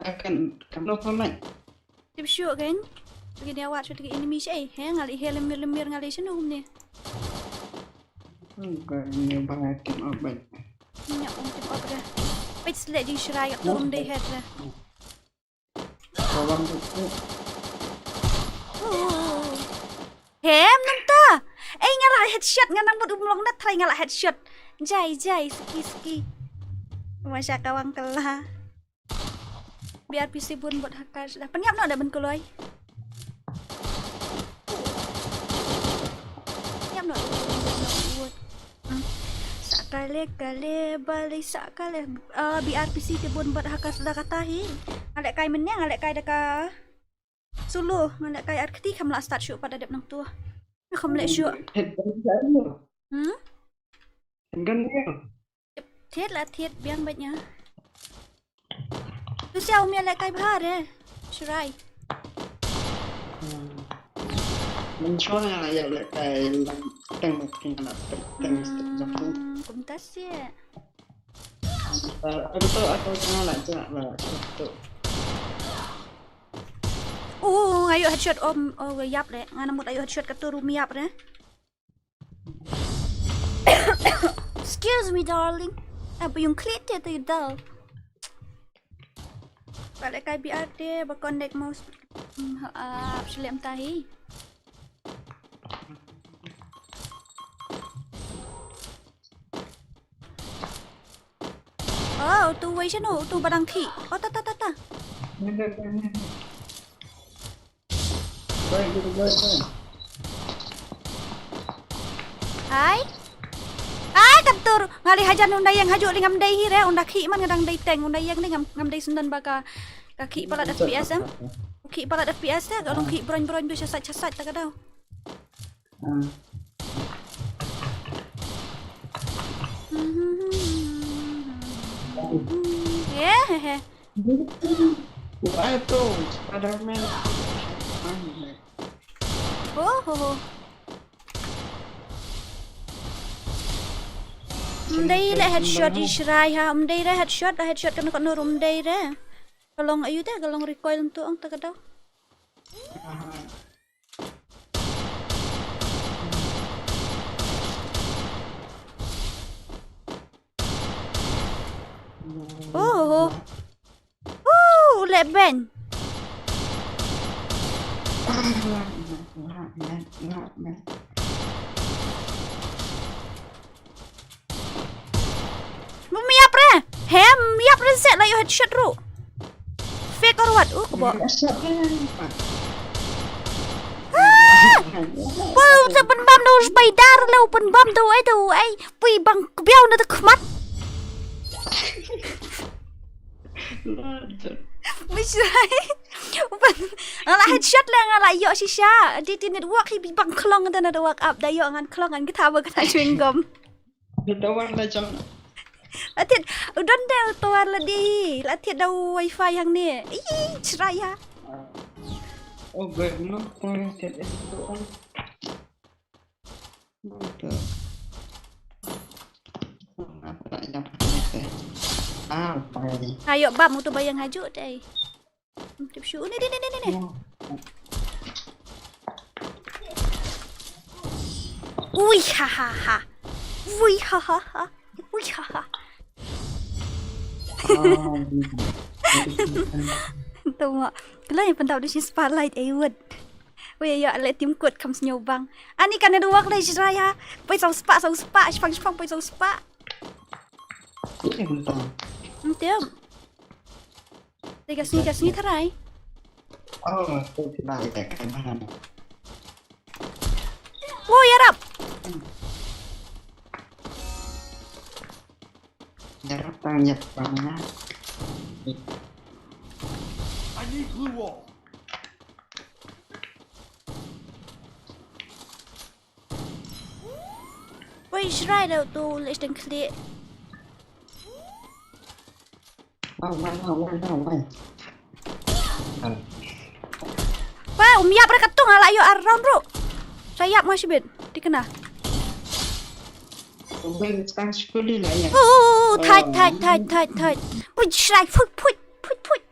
Akan kan op online. Tip shu kan. Lagi dia wat shu tiki enemy shi. He ngali he lemir lemir ngali shu num ni. Kan ni ba team up bait. Nya um tip op re. Page le di shirai yak turum dei head re. Bawang tu. Hem nanta. Ei nga la headshot nga nang bud um long na try nga la headshot. Jai jai ski ski. Masha kawang kala. B R P C bun bot hakar sudah. Penyap no ada ben koloi. Penyap no ada ben koloi. Sakale kale bali sakale. Uh, B R P C te bun bot hakar sudah kata hi. Ngalek kai meneng ngalek kai deka. Sulu ngalek kai ar kti kam la start shu pada dep nang tu. Kam lek shu. Hmm? Kan ni. Thied la thied biang bait nya. Tu siaw mi lek kai bha re. Shirai. Mun shon nga la ya lekai lang teng teng la teng teng. Hmm, kumta sia. Aku tu aku tengah la ja la tu. Oh, ayo headshot om. Oh, yap re. Ngana mut ayo headshot ka tu rum yap re. Excuse me, darling. Apa yung klit ya tu dal. Balik kai B R T, ba connect mouse. Hmm, ha, ap shlem ta hi. Oh, utu wei shano, utu ba dang khih. Oh, ta, ta, ta, ta. Hai. Hai, ka tur. Nga leh hajan un da ïeng hajuh leh ngam dei hi re, un da khih man nga dang dei tank, un da ïeng leh ngam, ngam dei sngewdon ba ka, ka khih palat F P S em. Khih palat F P S te, ka long khih broin broin tu sha sait sha sait ta ka daw. Hmm. Eh, he, he. Why though? Spider-Man. Oh, ho, ho. Ym dei re headshot i Shrai ha, ym dei re headshot, headshot kano kano ym dei re. Ka long aïu te, ka long recoil tu ong ta ka daw. Oh, oh. Oh, leh beiñ. Mum ïap re. Hem ïap re se la ïoh headshot ruh. Fake or what? Uh, kebok. Ah! Poi sa pynbam da u spider la u pynbam da u ai da u ai. Poi bang kbiaw na da khmat. Mishrai. U pyn-, nga la headshot la nga la ïoh shisha. Di ti network hi bang khlong da network up da ïoh ngan khlong ngan kita ba kata chewing gum. Di tawar la jong. Atit, u don de u tawar la di. La atit da u wifi hangne. Ih, Shrai ha. Oh, good. No, tawar atit itu. Mantap. Apa yang pakai? Ah, pakai ni. Ayo bam utu ba ïeng hajuh dei. Tip shu. Ni, ni, ni, ni, ni, ni. Ui ha ha ha. Ui ha ha ha. Ui ha ha. Oh, ni. Tama. Kala ïa pyndap da shi spotlight ai wut. Wei ïa leh tim kut kam sngewbang. Ani kane da wak leh Shrai ha. Poi saw spah, saw spah, shipang shipang poi saw spah. Kut ni bentang. Ntip. Tiga sini, tiga sini tharai. Oh, tu kena ïa kai mana. Woi, yarap. Yarap tang ïa pang na. I need glue wall. Wei, Shrai da tu leh sdang klik. Wah, wah, wah, wah, wah, wah. Wah, um ïap re katong ala ïoh ar round ruh. Sa ïap ma shibit. Di kena. Wah, wah, wah, wah, wah. Thait, thait, thait, thait, thait. Phuit, Shrai, phuit, phuit, phuit, phuit.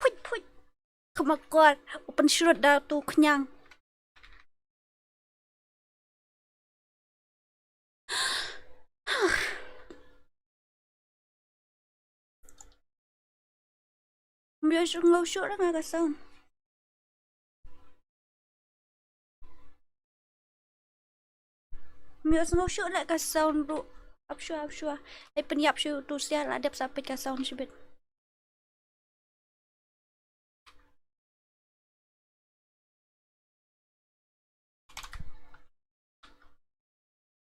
Phuit, phuit. Ka makor, u pynshrut da tu khñiang. Ym ïohsngew shuh re nga ka sound. Ym ïohsngew shuh leh ka sound ruh. Ap shuwa, ap shuwa. Ai pynïap shuh tu sia la dep sa peit ka sound shibit.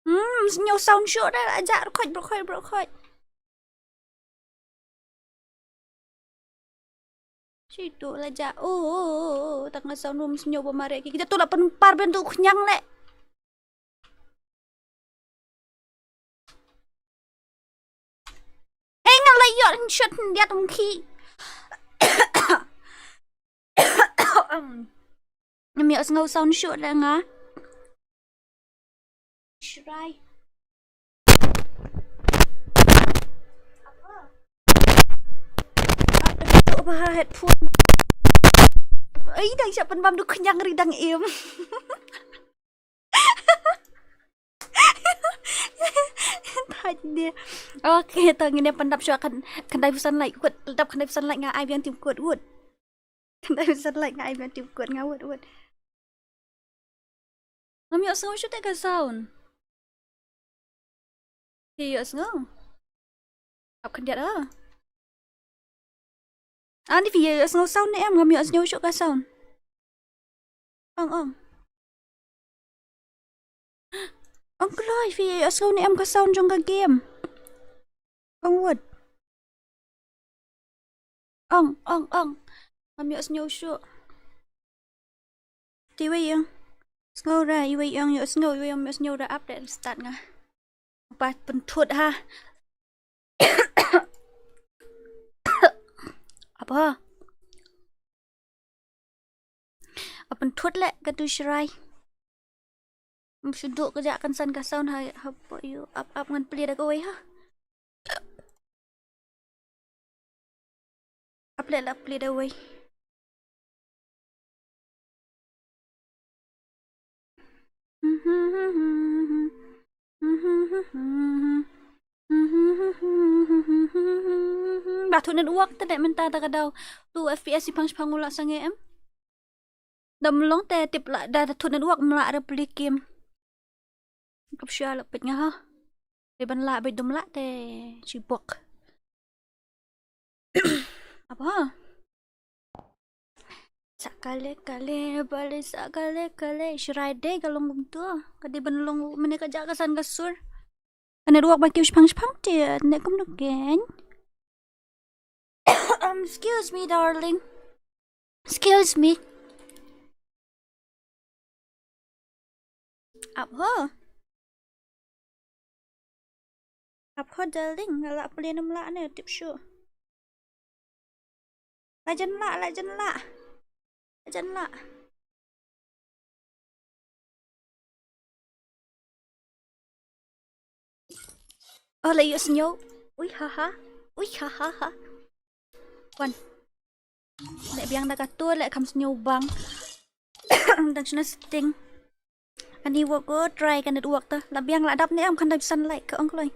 Hmm, ym sngew sound shuh re, la jah, rkhot, rkhot, rkhot. Shi tu la jah. Oh, oh, oh, oh, tang ka sound ruh ym sngew ba mareh ki. Kita tu la pynpar ben tu khñiang leh. Hei, nga la ïoh shot hyndiat um khi. Ym ïohsngew sound shuh leh nga. Shrai. Ah, tu ba headphone. Ai, dang shah pynbam tu khñiang ri dang im. Thait de. Okay, to ngin ïa pyndap shuwa khyndai phew san like. Kut, dap khyndai phew san like nga ai biang tim kut wut. Kynda ym san like nga ai biang tip kot nga wut wut. Ngam ïohsngew shuh te ka sound. Phi ïohsngew? Ap khyndiat ah. Ani phi ïohsngew sound ne em, ngam ïohsngew shuh ka sound. Ong ong. Ong kloi phi ïohsngew ne em ka sound jong ka game. Ong wut. Ong ong ong. Ngam ïohsngew shuh. Te iwei ïong. Sngew ra iwei ïong ïohsngew iwei ïong ïohsngew ra ap de start nga. Ba pynthut ha. Apa? Ap pynthut leh katu shrai. Ym shu duh ka jaka kan san ka sound ha ha po ïu ap ap ngan plie da kawei ha. Ap leh la plie da wei. Ba thut network te dei mynta ta ka daw. Tu F P S i phang phang u la sangeh em. Da mlong te tip la da thut network mla re plie kim. Kap sha la pit nga ha. Te ban la bai dum la te chi bok. Apa? Sa kale kale bale sa kale kale shrai de ka long kumtu. Ka dei ban long mene ka jaka san ka sur. Ka network ba kiew shipang shipang te ne kumno ken. Um, excuse me, darling. Excuse me. Ap ho. Ap ho, darling, nga la plie nym lah ne tip shuh. La jan lah, la jan lah. La jan lah. Oh, la ïohsngew. Ui ha ha. Ui ha ha ha. Wan. Leh biang da katu leh kham sngew bang. Dang shna sting. Ani wa ko try ka network ta. La biang la dap ne em khan dang san like ka ong kloi.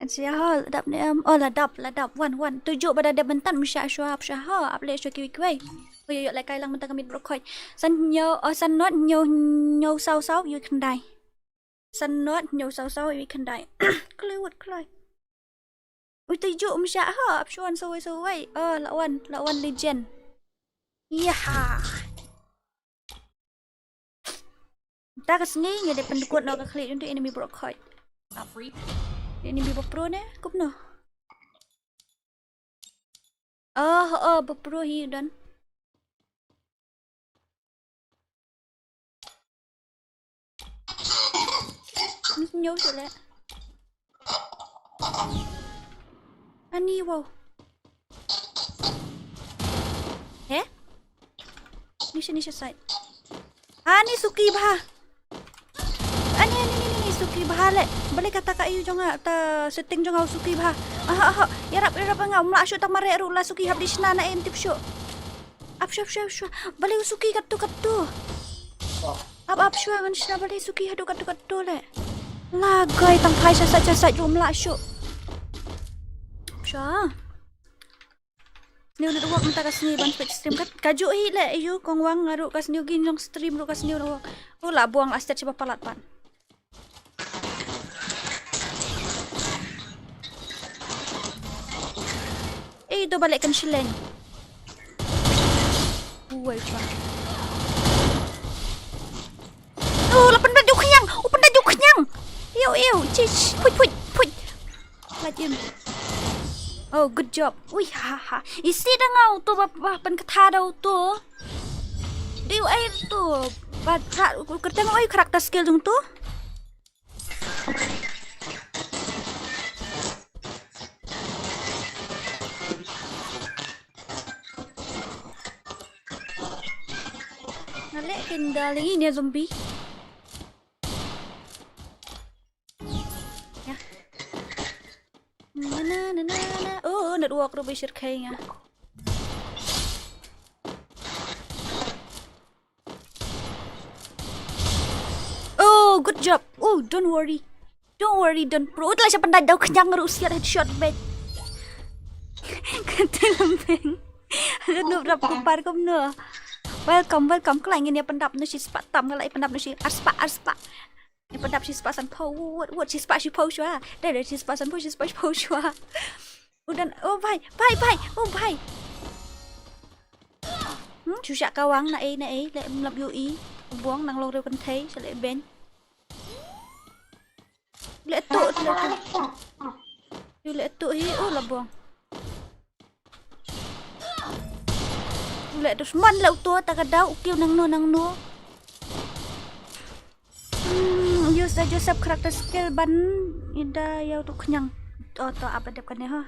An sia ha la dap ne em. Oh la dap la dap wan wan. Tu juk ba da dep mynta mynta shuwa ap shuwa ha ap leh shuwa kiwi kiwi. Oi oi leh kai lang mynta ka mit bro khoi. San hynñiew oh san not hynñiew hynñiew saw saw ïu khyndai. San not hynñiew saw saw ïu khyndai. Kloi wut kloi. Ui tu juk mynta ha ap shuwa wan sawai sawai. Oh la wan la wan legend. Yaha. Ta ka sngi ngi dei pyndukut noh ka khlieh jong tu enemy bro khoi. Enemy ba pro ne kumno. Oh oh ba pro hi don. Ngi ñiew shuh leh. Ani wow. He? Ni sha ni sha side. Ani suki bha. Ani ani ni ni ni suki bha leh. Balei kata ka ïu jong nga ta setting jong nga suki bha. Aha aha. Ïarap ïarap nga um lah shuh ta mareh ruh la suki hap di shna na em tip shuh. Ap shuh ap shuh ap shuh. Balei u suki katto katto. Ap ap shuh ngan shna balei suki haduh katto katto leh. Lagai tang phai sha side sha side ruh um lah shuh. Ap shuh. Sniew network mynta ka sngi ban peit stream kat. Kajuh hi leh ïu kong Wang nga ruh ka sniew ki jong stream ruh ka sniew network. U la buang la stet sha ba palat pat. Eh, to balei kan shileng. Uwei pa. Oh, la pyndat ju khñiang. Oh, pyndat ju khñiang. Ew, ew. Chich. Puit, puit, puit. Lait im. Oh, good job. Ui, ha, ha. Isi da nga u to ba, ba, pynktha da u to. Dei u ai to. Ba, kra, kyrteng u ai character skill jong to. Nga leh kin darling ine zombie. Ya. Na na na na na. Oh, network ruh ba shyrkhei nga. Oh, good job. Oh, don't worry. Don't worry, don't pro. Utla siapa nda dau kenyang ruh siat headshot bet. Te lempeng. Noob rap kupar kumno. Welcome, welcome. Khlaiñ ngin ïa pyndap na shi spah tam, khlaiñ pyndap na shi ar spah, ar spah. Ïa pyndap shi spah sanphew, wut, wut, shi spah shiphew shuwa. Dei, dei, shi spah sanphew, shi spah shiphew shuwa. U don, oh bhai, bhai, bhai, oh bhai. Hmm, shu shah kawang na ei, na ei, leh mlap ïohi. Bong nang long riew kynthei, sha leh beiñ. Leh tuh, leh tuh. Ïoh leh tuh hi, oh la bong. Leh dusman leh uto ta ka daw u kiew nangno nangno. Hmm, use the Joseph character skill ban ida ïa uto khñiang. To to apa dep kane ha.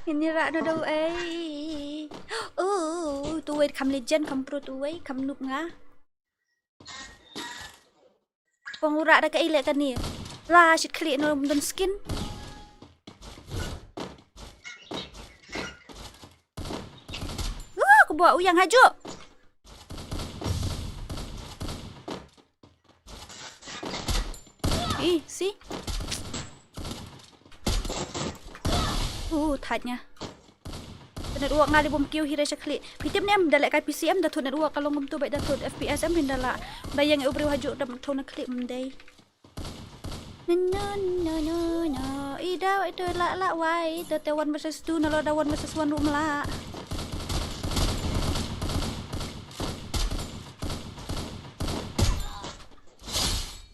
Ini rak no dau ei. Oh, tu wei kam legend, kam pro tu wei, kam noob nga. Pong u rak da kaei leh kane. La shit khlieh no don skin. Uh, ka bok u ïang hajuh. Ih, si. Uh, thait nga. Te network nga dei bym kiew hi re sha khlieh. Phi tip ne em da leh kai P C em da thut network ka long kumto bad da thut F P S em phin da lah. Da ïeng u briew hajuh da thut na khlieh em dei. No, no, no, no, no. I da ito lah lah wai. Ito te one versus two na lo da one versus one ruh mlah.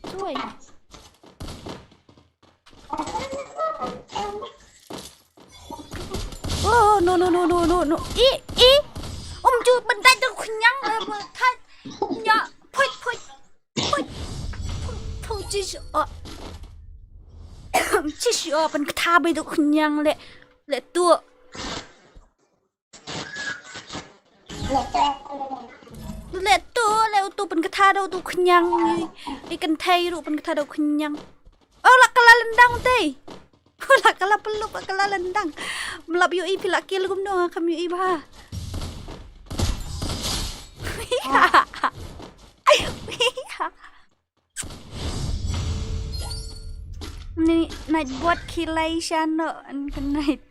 Tuai. Oh, no, no, no, no, no, no. I, i. Um ju ban dai da khñiang, eh, ban thait. Nya, phoit, phoit, phoit, phoit, phoit, jish, oh. Jish, oh, ban ktha bai da khñiang leh, leh tuh. Leh tuh, leh uto ban ktha da uto khñiang. I kynthei ruh ban ktha da khñiang. Oh, la ka la lyndang te. La ka la pynluk, la ka la lyndang. Mlap ïohi phi la kill kumno, kam ïohi bha. Ni Nightbot khilai sha no, an ka night.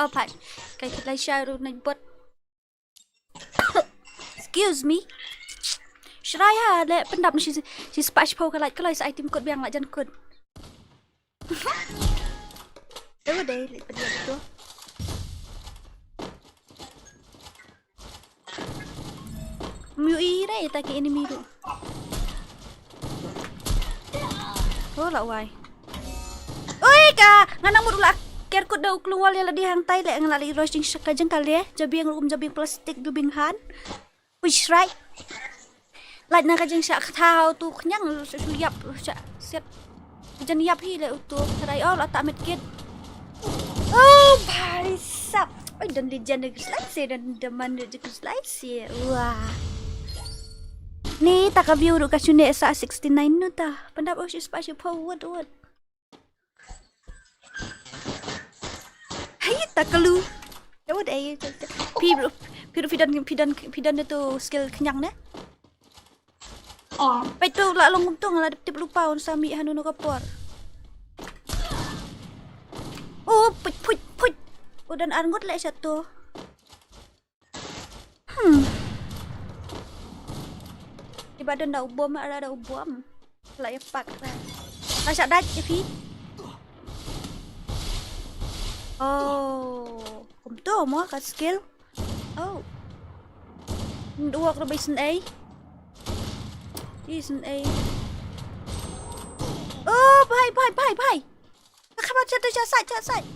Oh, phai. Ka khilai sha ruh Nightbot. Excuse me. Shraya leh pyndap na shi, shi spah shiphew ka light, ka light sa item kut biang la jan kut. Dei, dei, leh pyndap tu. Myu i re ta ki enemy ruh. Oh, la wai. Oi ka, nga nang mut u la ker kut da u klung wall ïa lade hangtai leh nga la leit rush jingshaka jingkale, jabieng ruh kum jabieng plastik, jabieng han. Ui shrai. Lait na ka jingshah ktha ha uto khñiang, shu, shu ïap, shu shah siat. Jan ïap hi leh uto, tharai oh la ta medkit. Oh, bhai sab. Oi, don legend da ki slide se, don diamond da ki slide se. Wah. Ni ta ka view ruh ka shu neh sa sixty-nine nu ta. Pyndap oh shi spah shiphew wut wut. Hai ta ka lu. Ya wut ai. Phi ruh, phi ruh phi don, phi don, phi don tu skill khñiang ne? Peit tu la long kumto nga la dep tip lypa un sa mih hano hano ka por. Oh, peit, peit, peit. Oh, don ar ngut leh sha to. Hmm. Kiba don da u bom, la da u bom. La ïa pak la. La shah dait ïa phi. Oh, kumto mo ka skill. Oh. Network ruh ba isynei. Isynei. Oh, bhai, bhai, bhai, bhai. Ka khmat sha tu, sha side, sha side.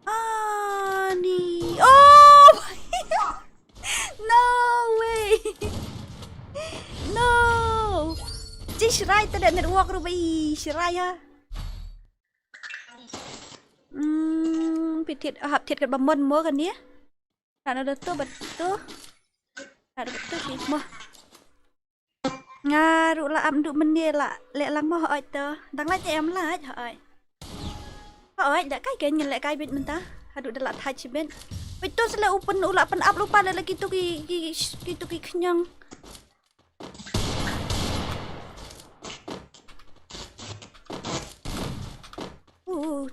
Ah, ni. Oh, bhai. No way. No. Ji shrai ta da network ruh ba i shrai ha. Hmm, phi thied, hap thied kat ba mon mo kane. Hap na da to ba to. Hap da ba to shi mo. Nga ruh la ap duh mynne la leh lang mo, hooid to. Dang lait te em lait, hooid. Hooid, da kai kein ngin leh kai beit mynta. Haduh da la thait shibit. Beit to sa leh u pyn, u la pyn ap lypa leh la kitu ki, ki, kitu ki khñiang.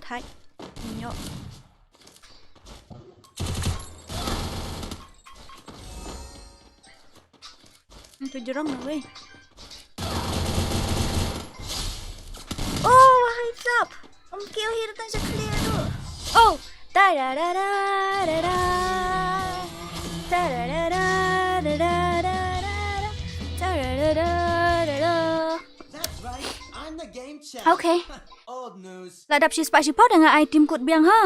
Thait. Nyo. Itu jerong na wei. Oh, wahai sap. Om kio hi datang sa clear tu. Oh, da da da da da da. Da da da da da da da da. Da da da da da da. That's right. I'm the game champ. Okay. Old news. La dap shi spah shi phew da nga ai tim kut biang ha.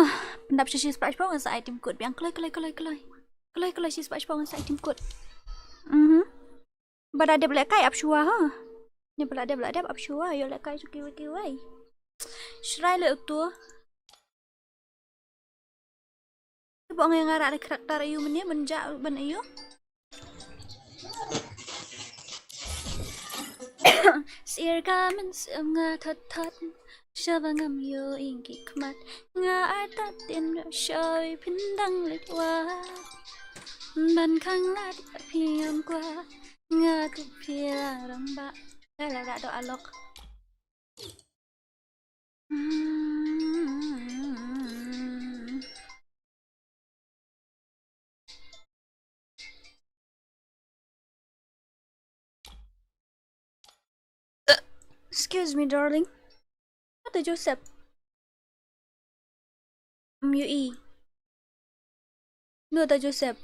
Pyndap shi spah shi phew nga sa ai tim kut biang. Kloi kloi kloi kloi. Kloi kloi shi spah shi phew nga sa ai tim kut. Mhm. Ba da dep lehkai ap shuwa ha. Ni ba la dep la dep ap shuwa ïoh lehkai shu kiwei kiwei. Shrai leh utu. Ba nga nga rah da karakter aïu mynne ban jah ban aïu. Sir ka mynsiem nga thot thot. Sha ba ngam ïohi ki khmat. Nga artatien sha phin dang leit wad. Ban khang lad phi ngam kwah. Nga kup phi la rangbah. Ka la rah doh alok. Excuse me, darling. Ata Joseph. M U E. No ta Joseph.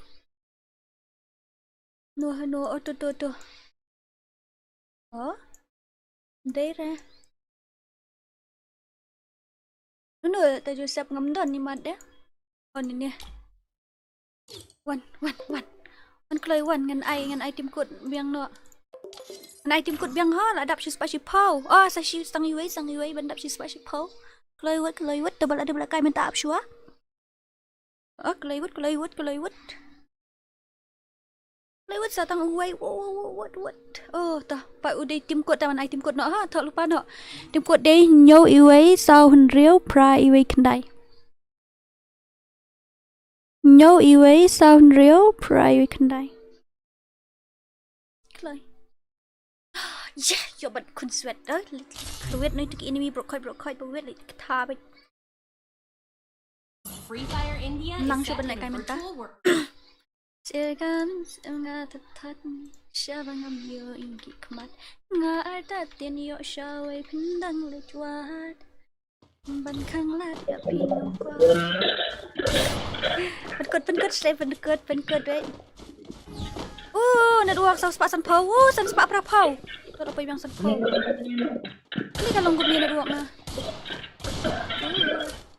No ha no, oh, to, to, to. Oh? Dei re. No, no, ta Joseph ngam don ni mat de. Oh, ni ni. Wan, wan, wan. Wan kloi wan ngan ai, ngan ai tim kut biang noh. Ngan ai tim kut biang ha, la dap shi spah shi phew. Oh, sa shi stang iwei, stang iwei, ban dap shi spah shi phew. Kloi wut, kloi wut, double, double kai mynta ap shuwa. Oh, kloi wut, kloi wut, kloi wut. Kloi wut sa tang uwei, wut, wut, wut, wut. Oh, ta, pa u dei tim kut, ta ban ai tim kut noh ha, thok lypa noh. Tim kut dei hynñiew iwei, saw hynriew, phra iwei khyndai. Hynñiew iwei, saw hynriew, phra iwei khyndai. Kloi. Yeah, ïoh ban khun swet. Eh, swet noi tu ki enemy brok khoi, brok khoi, brok wet, like, kata ba. Free Fire India is set to the virtual world. Nang shu ban lehkai mynta. Sir ka mynsiem nga thot thot. Sha ba ngam ïohi ki khmat. Nga artatien ïoh sha wei phin dang leit wad. Ban khang lad ïa phi ngam kwah. Pynkut, pynkut, shlei pynkut, pynkut wei. Uh, network saw spah san phew, uh, san spah phra phew. Ka la poi biang san phew. Kane ka long kumne network nga.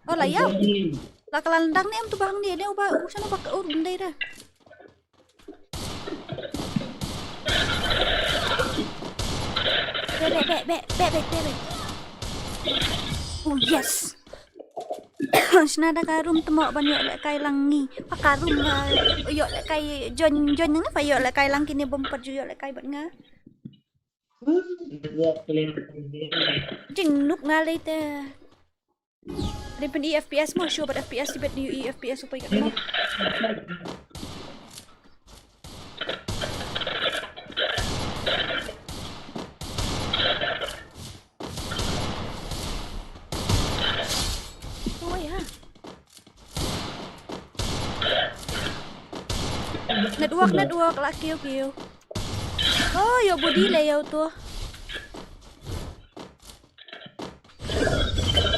Oh, la ïa. La ka la lyndang ne em tu ba hangne ne uba, uh, shan uba ka ur bendai dah. Bek, bek, bek. Oh, yes. Shna da ka room tmo ban ïoh lehkai lang ngi. Pa ka room nga ïoh lehkai join, join nga pa ïoh lehkai lang kine bym pat ju ïoh lehkai bad nga. Jingnuk nga lei te. Dei pyn-i F P S mo, shuwa bad F P S, tibet dei i F P S u poi katno. Oi ha. Network, network, la kiew kiew. Oh, ïoh body lei ïa uto.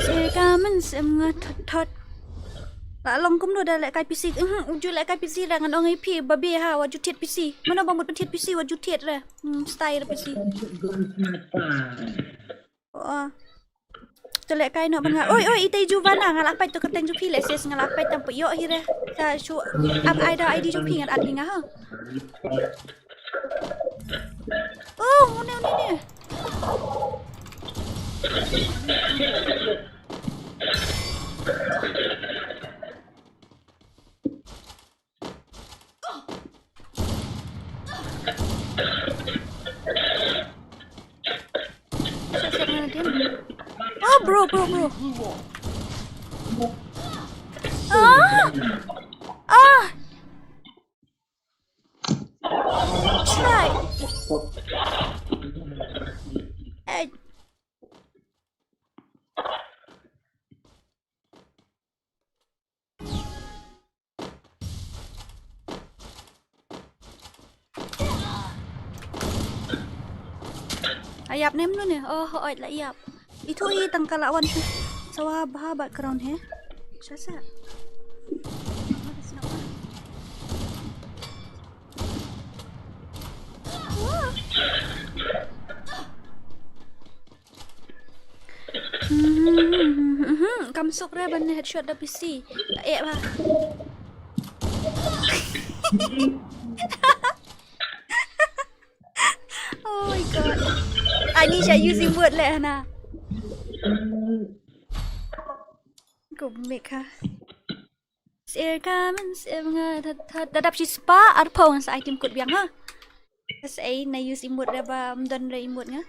Sir ka mynsiem nga thot thot. La long kumno da lehkai P C. Mhm, u ju lehkai P C ra ngan ong ïa phi ba beh ha, wat ju thied P C. Mano ba mut thied P C, wat ju thied ra. Hmm, style P C. Oh. To lehkai noh ban nga. Oi, oi, ita i ju vana nga la pait to kyrteng ju phi leh sis nga la pait tam put ïoh hi re. Sa shu ap ai da I D ju phi ngan add hi nga ha. Oh, une, une, une. Oh, bro, bro, bro. Ah! Ah! Try. Eh. Ïap ne mnu ne? Oh, hooid la ïap. Itu i tang ka la wan. Sawa bha background he. Sha sa. Kam suk re ban headshot da P C. Eh, ba. Oh my god. Ani sha using word le na. Go make her. Sir kamen sir nga that that that up shi spa ar pawang sa item kut biang ha. Sa ai na use emote re ba mdon re emote nga.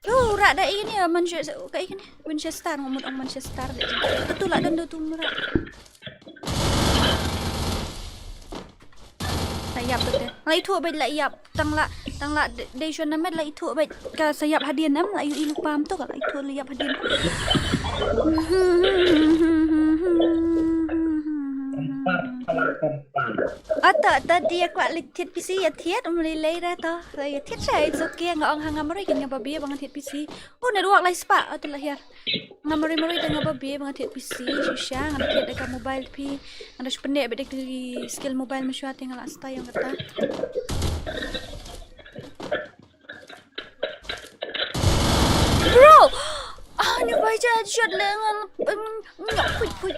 Oh, ra da ini ya Manchester ka ini Winchester ngomot ong Manchester. Tu la dan tu mura. La ïap tu te. La ithuh bad la ïap. Tang la tang la dei shon namet la ithuh bad ka sa ïap hadien nam la ïu ilu pam tu ka la ithuh la ïap hadien. Ata ta dia kwah leit thied P C ïa thied um lei lei ra ta. La ïa thied sa it's okay nga ong ha nga maroi kin nga babe ba nga thied P C. Oh network lai spah ata la hiar. Nga mari mari da nga babe ba nga thied P C shisha nga thied da ka mobile phi. Nga da shu pyneh bad da ki skill mobile mynshuwa te nga la stai ïa kata. Bro! Ah, ni bai ja shot le nga nga put put.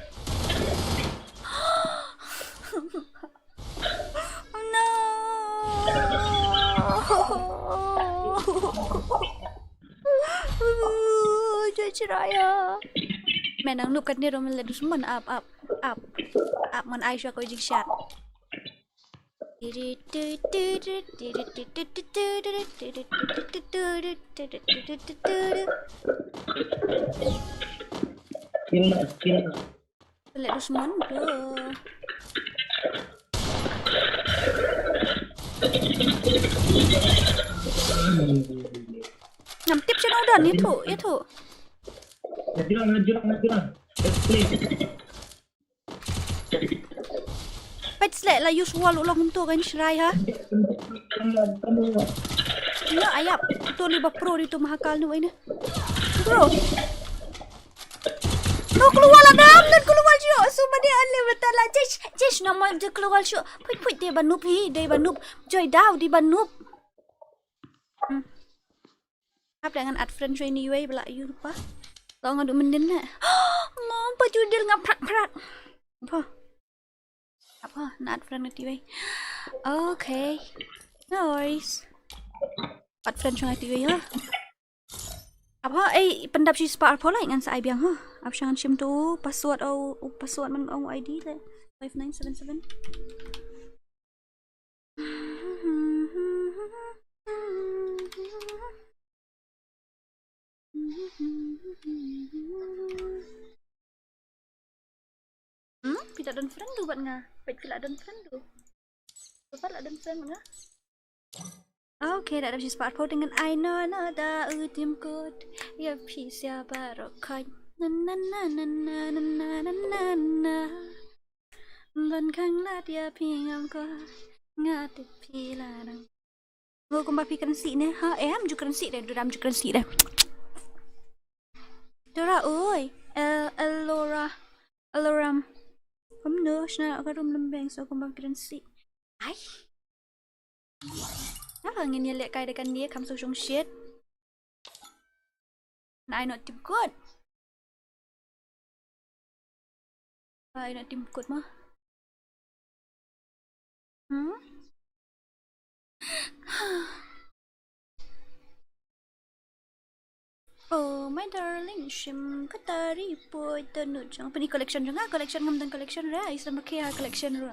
No. Jai chiraya. Men nang nup kat ni rom le dusman ap ap ap ap man Aisha ko jing shat. Kill, kill. Lek dusman tu. Ngam tip sha udan ïathuh ïathuh. Ngajrang ngajrang ngajrang. Let's play. Peit slek la use wall u long kumto kan shrai ha. Ïa ayap. To li ba pro di to mahakal nu ine. Bro. No keluar lah dam dan keluar syu. Suma dia ale betul lah. Jish jish nama dia keluar syu. Put put dia banub hi dia banub. Joy daw dia banub. Hmm. Ap da ngan add friend syu ini wei bela yu pa. Lo ngan du mendin na. Mo pa judil ngam prak prak. Apa? Apa na add friend ngan tiwei. Okay. No worries. Add friend syu ngan tiwei ha. Apa eh pendap shi spah arphew lai ngan sa ai biang ha. Ap sha ngan shim tu password au password man au I D le five nine seven seven. Hmm, phi la don friend du bad nga. Peit phi la don friend du. Phi la don friend bad nga. Okay, da dap shi spah arphew te ngan ai no no da u tim kut. Ïa phi sia baroh khoit. Na na na na. Ban khang lad ïa phi ngam kwah. Nga tip phi la dang. Ngo kumba phi kren sih ne. Ha em ju kren sih de, du dam ju kren sih de. Dora oi. El Elora. Eloram. Kumno shna ka rum lembeng so kumba kren sih. Ai. Apa ngin ïa leh kai da kan dia kam so shong shit. Na ai not tip kut. Ai not tip kut ma. Hmm? Oh my darling shim katari poi tanu jong pani collection jong nga collection ngam dang collection ra islam ke ha collection ru.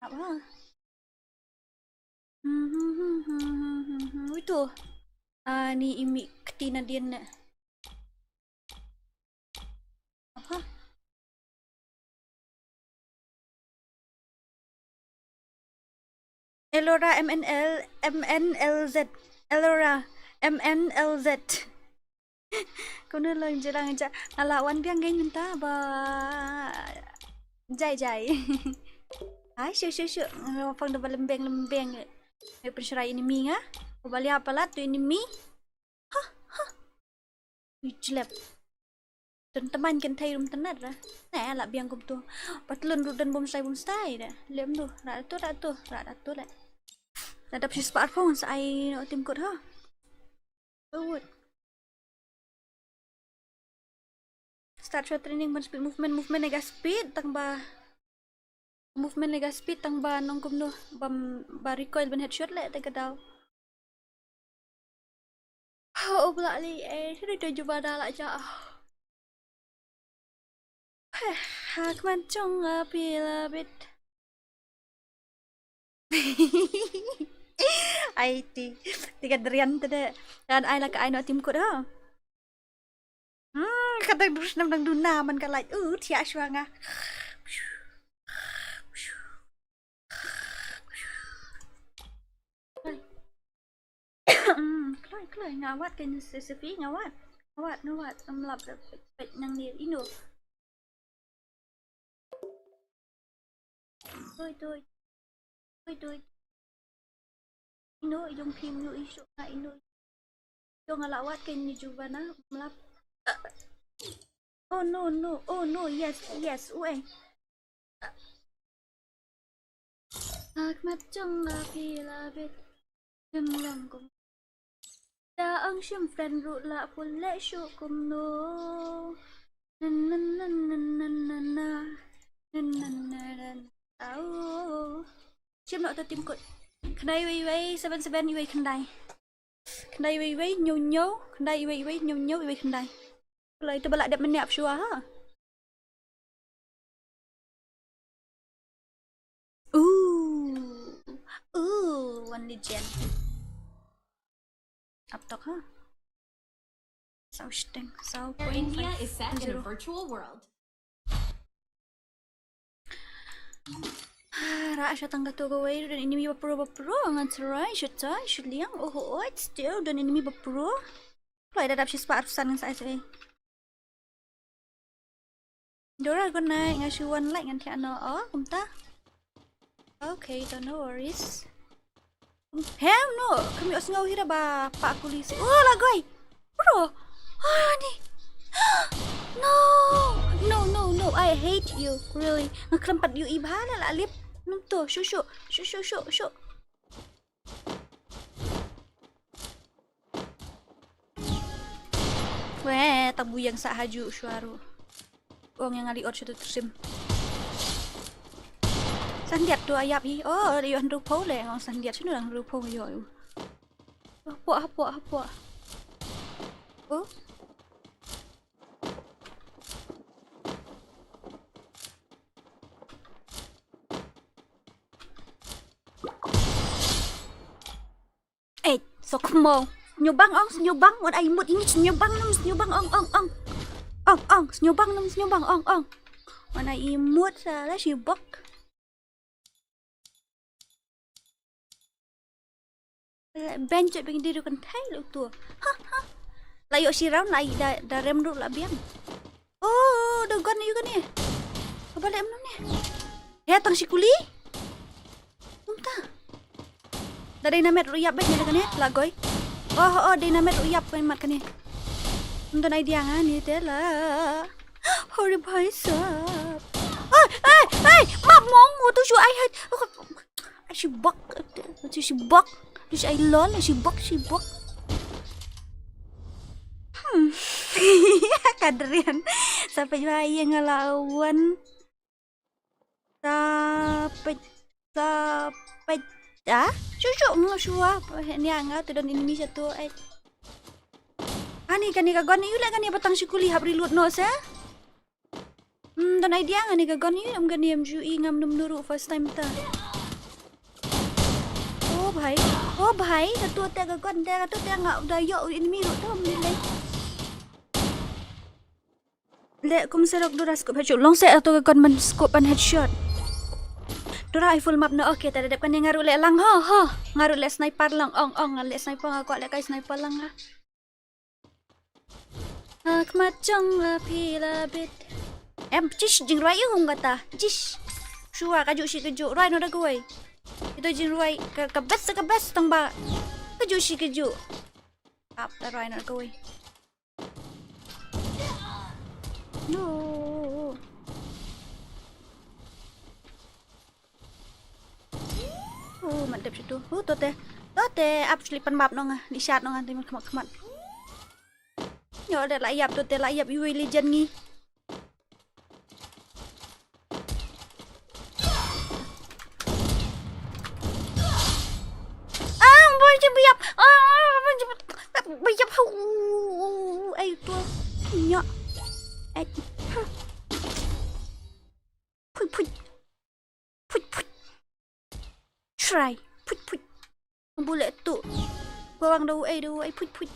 Apa? Itu. Ani imi kti na dien ne. Apa? Elora M N L M N L Z. Elora M N L Z. Kumno long jrang ja. Ala wan biang gen mynta ba. Jai jai. Ai, shu, shu, shu. Nga phong da ba lembeng, lembeng. Ngi pynshrai enemy nga. Ba lia palat tu enemy. Ha, ha. Ui, jlep. Tun teman kan thai rum tenat ra. Nah, la biang kum tu. Patlun ru dan bom sai, bom sai da. Lem tu, ra tu, ra tu, ra tu le. Nadap shi spah phong sa ai no tim kut ha. Forward. Start shot training ban speed movement, movement ega speed tang ba. Movement ega speed tang ba nong kumno bam ba recoil ban headshot le te ka daw. Oh, bla li eh, sini tu juba da la ja. Hak man chung a pila bit. Ai ti, ti ka drian te de. Dan ai la ka ai no tim kut ha. Hmm, ka dang dus nam dang duna man ka light. Uh, thiah shwa nga. Hmm, kloi, kloi, nga wad ka ni sesepi, nga wad. Nga wad, nga wad, em lap da pet, pet nang ni, ino. Toi, toi. Toi, toi. Ino, i jong phim, ino, i shuk nga, ino. Jong nga la wad ka ni jubana, em lap. Oh no, no, oh no, yes, yes, ueng. Ak mat jong la phi la bit. Kum long kum. Da ang shim friend ruh la pule shu kumno. Nan, nan, nan. Au. Shim noh ta tim kut. Khyndai wei wei, seven seven wei khyndai. Khyndai wei wei, ñiew ñiew, khyndai wei wei, ñiew ñiew, wei khyndai. Kloi te ba la dep meniap shwa ha. Ooh. Ooh, one legend. Up tok ha. Saw sting, saw point. India is set in a virtual world. Ra sha tang ka tu ka wei, dan enemy ba pro ba pro, ngan try, shu try, shu liang, oh, oh, oh, still, dan enemy ba pro. Kloi da dap shi spah arphew san ngan sa ai sa ai. Dora, good night, nga shu wan like ngan thiah noh, oh, kumta. Okay, to no worries. Hell no, kami os ngau hira ba pa kuli si. Oh, la goi. Bro. Ah, ni. No. No, no, no. I hate you. Really. Nga khlem pat ïohi bha la la lip. Nang to, shu shu. Shu shu shu shu. Weh, ta bu ïeng sah haju shuwa ruh. Ong ïa nga li ot shuh tu trim. San diat tu ïap hi. Oh, ïoh hynriew phew leh, nga ong san diat shano dang hynriew phew ïoh. Hapoh, hapoh, hapoh. Oh. Eh, so kmo. Sniewbang ong, sniewbang, wan ai mut ini sniewbang nam, sniewbang ong, ong, ong. Ong, ong, sniewbang nam, sniewbang ong, ong. Wan ai mut sa la shibok. Eh, ben jot bing diru kan thai lu tu. Ha, ha. La ïoh shi round la i da, da rem ruh la biang. Oh, da gun ïa kane. Ka ba leh mano ne? He tang shi kuli? Kumta. Da dynamite ruh ïap beit ne da kane, la goi. Oh, oh, dynamite ruh ïap kane mat kane. Ym don idea nga ne te la. Hori bhai sab. Ai, ai, ai, map mong, tu shu ai hai. Ai, shi bok. Tu shi bok. Tu shi ai lol, shi bok, shi bok. Hmm. Kadrian. Sa peit ba ïa nga la wan. Sa peit, sa peit. Ah, shu shu nga shu ah. Ni nga tu don enemy satu ai. Ani kane ka gun ïu leh kane ba tang shi kuli hap reload noh sa. Hmm, don idea nga ne ka gun ïu, ym kane ym ju i ngam num nuru first time ta. Oh bhai, oh bhai, ka tu te ka gun te, ka tu te nga da ïoh enemy ruh tu ym lei. Leh kum serok Dora scope headshot. Long seh ato ka gun ban scope ban headshot. Dora ai full map na, okay, ta da dep kane nga ruh leh lang ho ho. Nga ruh leh sniper lang ong ong, nga leh sniper, nga kwah leh kai sniper lang ha. Ak mat jong la phi la bit. Em, jish, jingrwai ïa hum kata. Jish. Ruai ka ju shi ka ju. Ruai no da kawai. Ito jin ruai ka, ka best ka best tang ba. Ka ju shi ka ju. Ap ta ruai no da kawai. No. Oh, mat dep situ. Oh, tote. Tote, ap sli pan map nonga. Ni shat nonga, timan khmat khmat. Yo, da la yap tote, la yap yui li jan ngi. Ah, boy, je biap. Ah, boy, je biap. Ai, tu. Nya. Ai. Pui, pui. Phuit, phuit. Try. Phuit, phuit. Bule tu. Bawang dau ai, dau ai, phuit, phuit.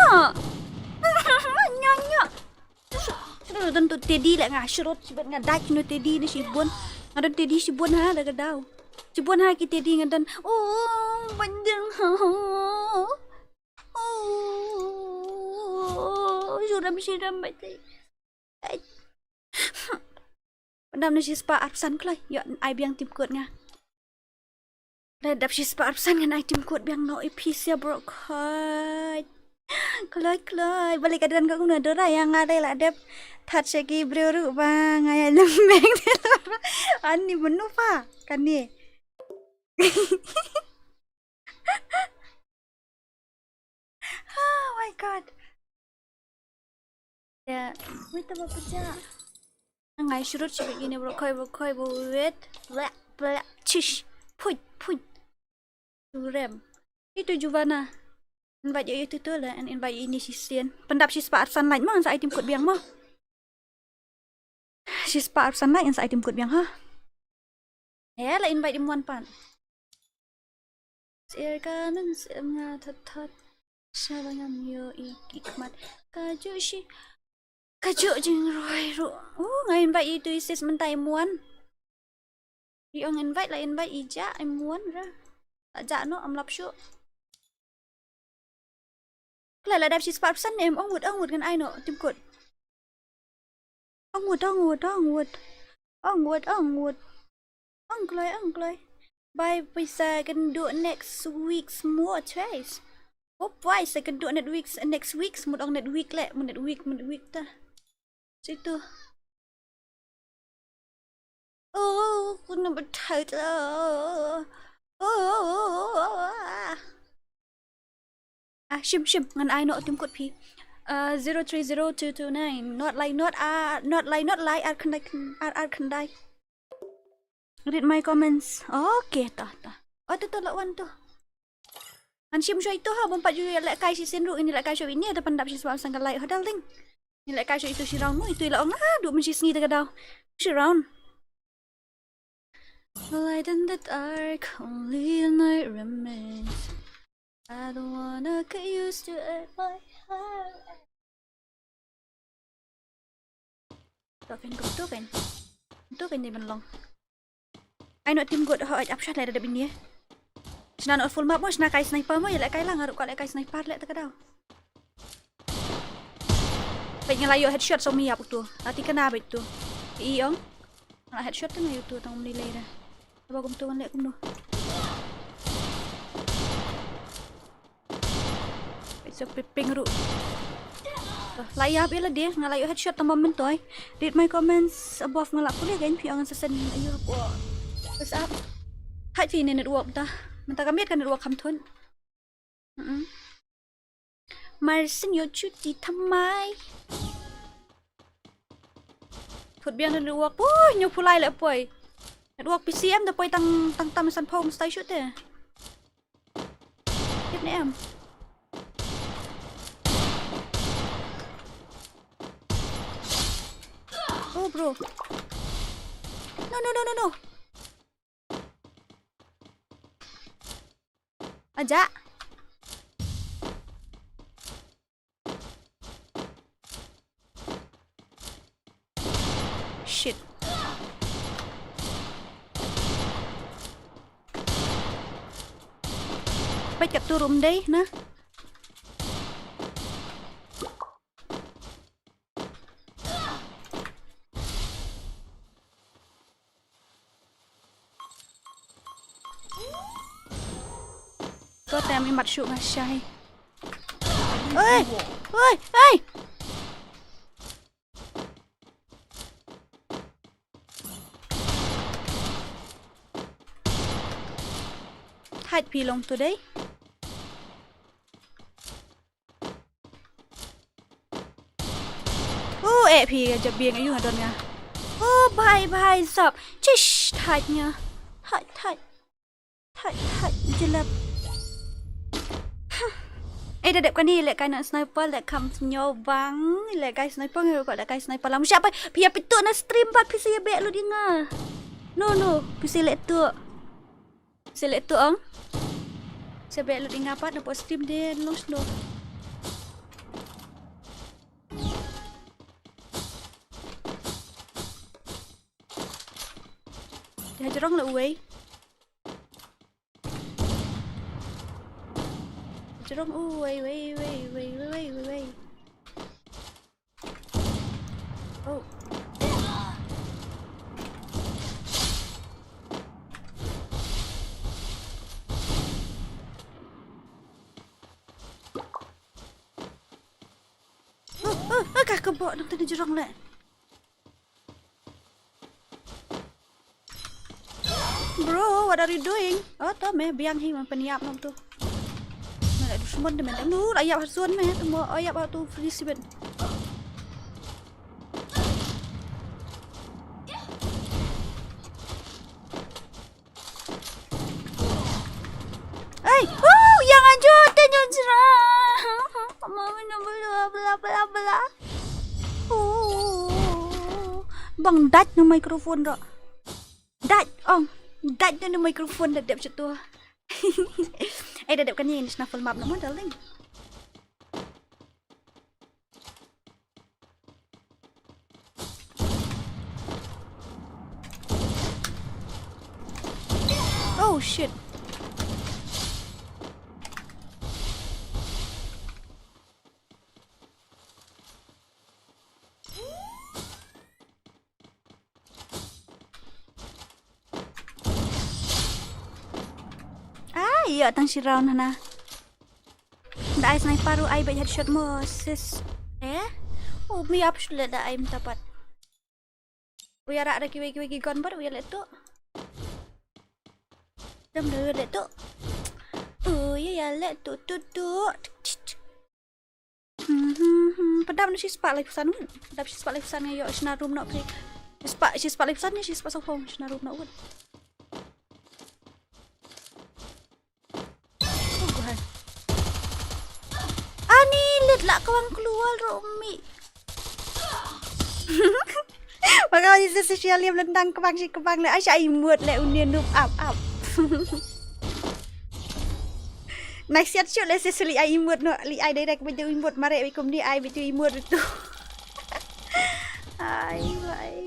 Ah! Nya. Nya, nya. Shu, shu don tu Teddy leh nga shrut shibun nga dait no Teddy ni shibun. Nga don Teddy shibun ha da ka daw. Shibun ha ki Teddy nga don. Oh, bandang ha. Oh, shuram shuram batai. Ai. Dam na shispah arphew san kloi. Ïoh ai biang tim kut nga. Dap shispah arphew san ngan ai tim kut biang noh i phi sia bro khoi. Kloi kloi. Balik ka don ka kumno dora ïa nga dei la dep. That sha ki briew ruh ba nga ïa lem beng. Ani menu pa kane. Oh my god. Ya, wait, tama pecah. Ngai shrut sibit ine bro khoi bro khoi bro wait. Blak blak chish. Phuit phuit. Surem. Itu Juvana. Invite ïa itu tu lah, and invite ïa ini shisien. Pyndap shispah arphew san like mo, sa ai tim kut biang mo. Shispah arphew san like, sa ai tim kut biang ha. Eh, la invite im wan pat. Sir ka men sir nga thot thot. Sha ba ngam ïoh i ki khmat. Ka ju shi. Ka ju jingroi ruh. Uh, nga invite itu i sis mynta im wan. Ri ong invite la invite i ja im wan ra. La ja no am lap shu. Kloi la dap shispah arphew san ne em ong wut ong wut ngan ai no tim kut. Ong wut ong wut ong wut. Ong wut ong wut. Ong kloi ong kloi. Bai pisa kan do next week's more twice. Oh pisa kan do next week's next week's mut ong next week le mut next week mut next week ta. Situ. Oh, kuna betai ta. Oh. Ah, shim shim ngan ai no tim kut phi. Uh, zero three zero two two nine. Not like not ah, not like not like ar khandai ar ar khandai. Read my comments. Okay, ta ta. Oh, tu tu la wan tu. Ngan shim shuwa itu ha bym pat ju lehkai shisien ruh ini lehkai shuwa ini ada pyndap shispah arphew san ka like ha darling. Ini lehkai shuwa itu shi round mo itu ila ong ah du men shisngi da ka daw. Shi round. The light in the dark, only the night remains. I don't wanna get used to it, my heart. To kan, to kan. To kan dei ban long. Ai no tim kut ho ai ap shot lai da bini. Shna no full map mo shna kai sniper mo ïa leh kai lang aruk ka leh kai sniper leh ta ka daw. Peit nga la ïoh headshot song mi ïap utu. Lati kana beit tu. I ong. Nga la headshot tu nga ïoh tu tang um lei lei da. Ba kumtu kan leh kumno. Peit sa piping ruh. La ïap ïa lade nga la ïoh headshot tang ba myntoi. Read my comments above nga la pule kan phi ong sa send ïa phi. What's up? Hait phi ne network ta. Mynta ka miet ka network kham thun. Mm-mm. Mar syn ïoh chuti thymmai. Thut biang network. Poi, ñiew pulai leh poi. Network P C em da poi tang tang tam san phaw mesti shoot te. Kit ne em. Oh bro. No no no no no. Aja. Shit. Peit katto ruh ym dei na. Ko tem i mat shuh nga shai. Oi, oi, oi. Hide phi long today. Oh, eh, phi ka jabieng ayu nga don nga. Oh, bhai, bhai, sap. Chish, thait nga. Thait, thait. Thait, thait, jelap. Huh. Eh, da dep kane leh kai na sniper, leh kam sñiaw bang, leh kai sniper, ngi ko leh kai sniper lam. Siapa? Phi ïa pito na stream pat phi sa ïa beh lut ïa nga. No, no, phi sa leh tu. Sa leh tu ong. Sa beh lut ïa nga pat na po stream de long sno. Ïa jrong la uwei. Jrong uwei, wei, wei, wei. Oh. Oh, oh, oh, ka kebok nang tadi jrong leh. Bro, what are you doing? Oh, to me biang hi man pynïap nang tu. Me la dusmon de men. Nu la ïap ha sun me, tu mo ïap ha tu free sibin. Ai, oh, yang aja tanya jera. Mama na bela bela bela bela. Oh. Bang dat na microphone ro. Dat ong. Dat na microphone da dep chetua. Eh, da dep kan ni shuffle map na mo, darling. Oh shit. Ah, ïa tang shi round hana. Da ai sniper u ai bad headshot mo sis. Eh? U mi ap shu le da ai mynta pat. U ïa rak da kiwei kiwei ki gun bad u ïa le tu. Dam da u ïa le tu. U ïa ïa le tu tu tu. Padap na shi spah lai phew san wut. Padap shi spah lai phew san nga ïoh shna room noh phi. Shi spah, shi spah lai phew san ne shi spah sawphew shna room noh wut. Oh, God. Ani lit la kawang keluar ro mi. Maka ni se social liam lendang kebang shi kebang le. Ai sha imut le unia noob ap ap. Nice shot shoot le se seli ai imut no li ai direct baju imut mare wi kum ni ai baju imut tu. Ai bai.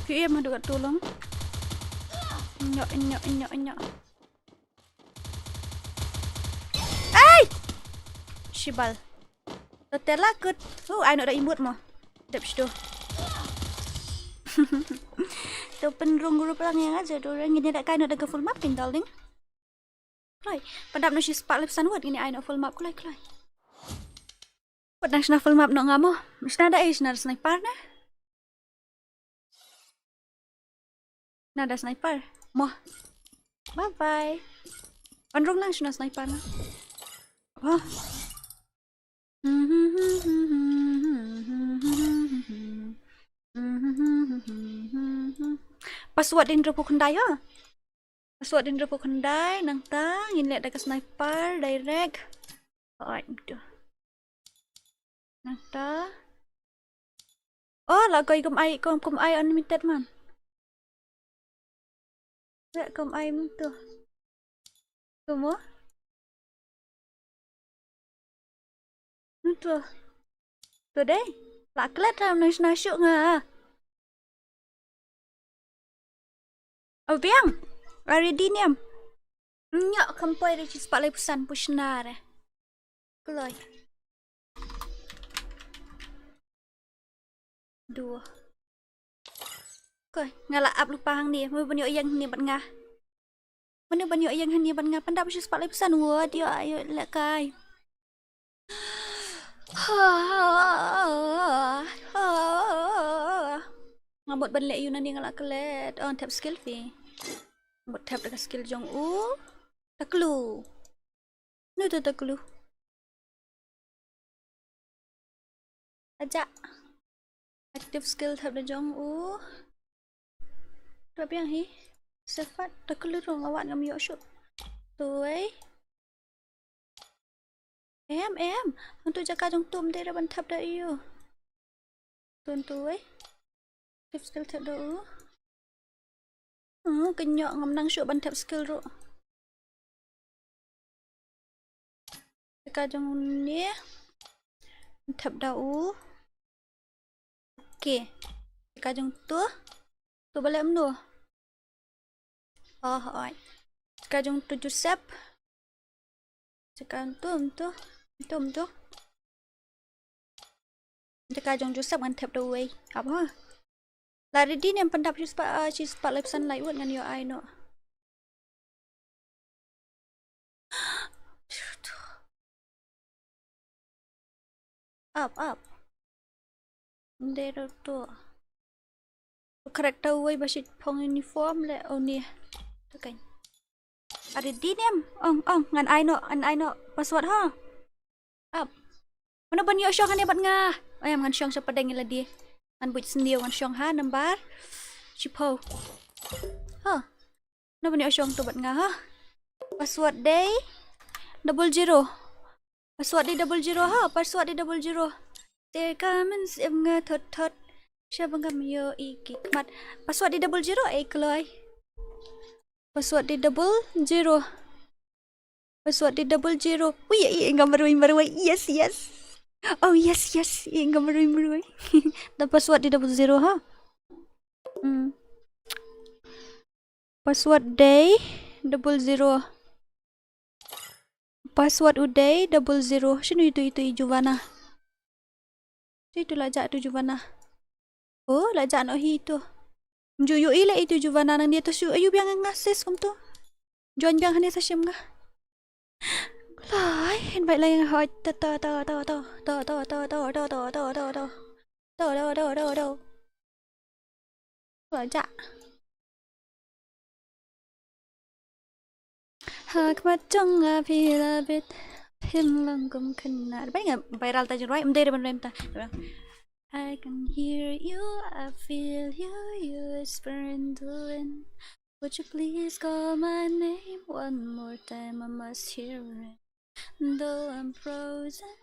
Phi em haduh kat tulung. Nyok, nyok, nyok, nyok. Ai! Shibal. Tela kut. Oh, ai no da imut mo. Dep shtu. To pynrung group lang yang aja tu orang ini dak kai no da ke full map tinggal ding. Kloi. Padap no shi spah lep san wot ini ai no full map kloi kloi. Wat nang shna full map no nga mo. Shna da ai shna sniper na. Na da sniper. Mo. Bye bye. Wan rung lang shna sniper na. Wah. Password din rupu khyndai ha. Password din rupu khyndai nangta ngin leh da ka sniper direct. Alright, tu. Nangta. Oh, Ta koi kum ai, kum, kum ai unlimited man. Leh kum ai mynta. Kum mo? Mynta. To dei. La klet ha nang shna shuh nga. Abiang. Ari diniam. Nyok kam poi re chi spah lai pusan pushna re. Kloi. Dua. Koi, nga la ap lypa hangne. Mano ban ïoh ïeng hangne bad nga? Mano ban ïoh ïeng hangne bad nga? Pyndap shi spah lai pusan. Wat ïoh, ïoh lehkai. Nga mut ban leh ïu nangne nga la klet. Oh, thep skill phi. Mut thep da ka skill jong u. Taklu. Nu tu taklu. Aja. Active skill thep da jong u. Thep ïa hi. Sefat taklu rong awat ngam ïoh shuh. Tuwei. Em, em. Hangtu jaka jong tum dei ra ban thep da ïu. Tun tuwei. Active skill thep da u. Hmm, kynjoh ngam nang shuh ban thep skill ruh. Ka jong u ne. Thep da u. Okay. Ka jong tu. Tu balei mno. Oh, oi. Ka jong tu Joseph. Ka jong tu, tu, tu, tu. Ka jong Joseph ngan thep da uwei. Ap ha. La ready ne em pyndap shi spah, ah, shi spah lai pusan lai wat ngan ïoh ai noh. Ap, ap. Nde ro to. Character uwei ba shit phong uniform le, oh ni. To kan. Ari diniam. Ong, ong, ngan ai noh, ngan ai noh password ha. Ap. Mano ban ïoh shong hangne bad nga? Ai, ngan shong sha pdeng ïa lade. Ngan buit sniew ngan shong ha number shiphew. Ha. Mano ban ïoh shong tu bad nga ha? Password dei double zero. Password dei double zero ha, password dei double zero. Te ka mynsiem nga thot thot. Sha ba ngam ïoh i ki khmat. Password dei double zero ei kloi. Password dei double zero. Password dei double zero. Ui, ei, ei, ngam marwei, marwei. Yes, yes. Oh, yes, yes. Ei, ngam marwei, marwei. Da password dei double zero ha. Hmm. Password dei double zero. Password u dei double zero. Shano itu, itu i Juvana? Itu la jah tu Juvana. Oh, la jah noh hi tu. Ju yu i la itu Juvana nang dia tu shu ayu biang nga sis kum tu. Join biang hane sa shim nga. Lai, invite lai nga hoi. Ta, ta, ta, ta, ta. Ta, ta, ta, ta, ta, ta, ta, ta, ta. Ta, ta, ta, ta, ta. Wajah. Ha khmat jong nga phi la bit, phim long kum khynnah. Bai nga viral ta jingruai, ym dei ban rem ta. I can hear you, I feel you, you whisper in the wind. Would you please call my name one more time? I must hear it. Though I'm frozen,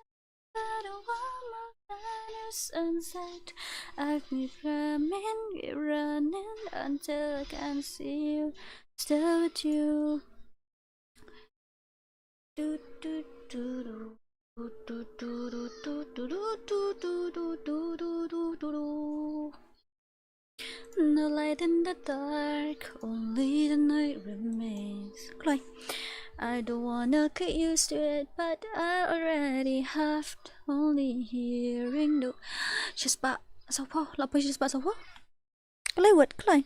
I don't want more than a sunset. I keep running, keep running until I can see you. Still with you. Do, do, do, do. Do, do, do, do. No light in the dark, only the night remains. Kloi. I don't wanna get used to it, but I already have. Only hearing the shispah sawphew, la poi shispah sawphew. Kloi wat, kloi.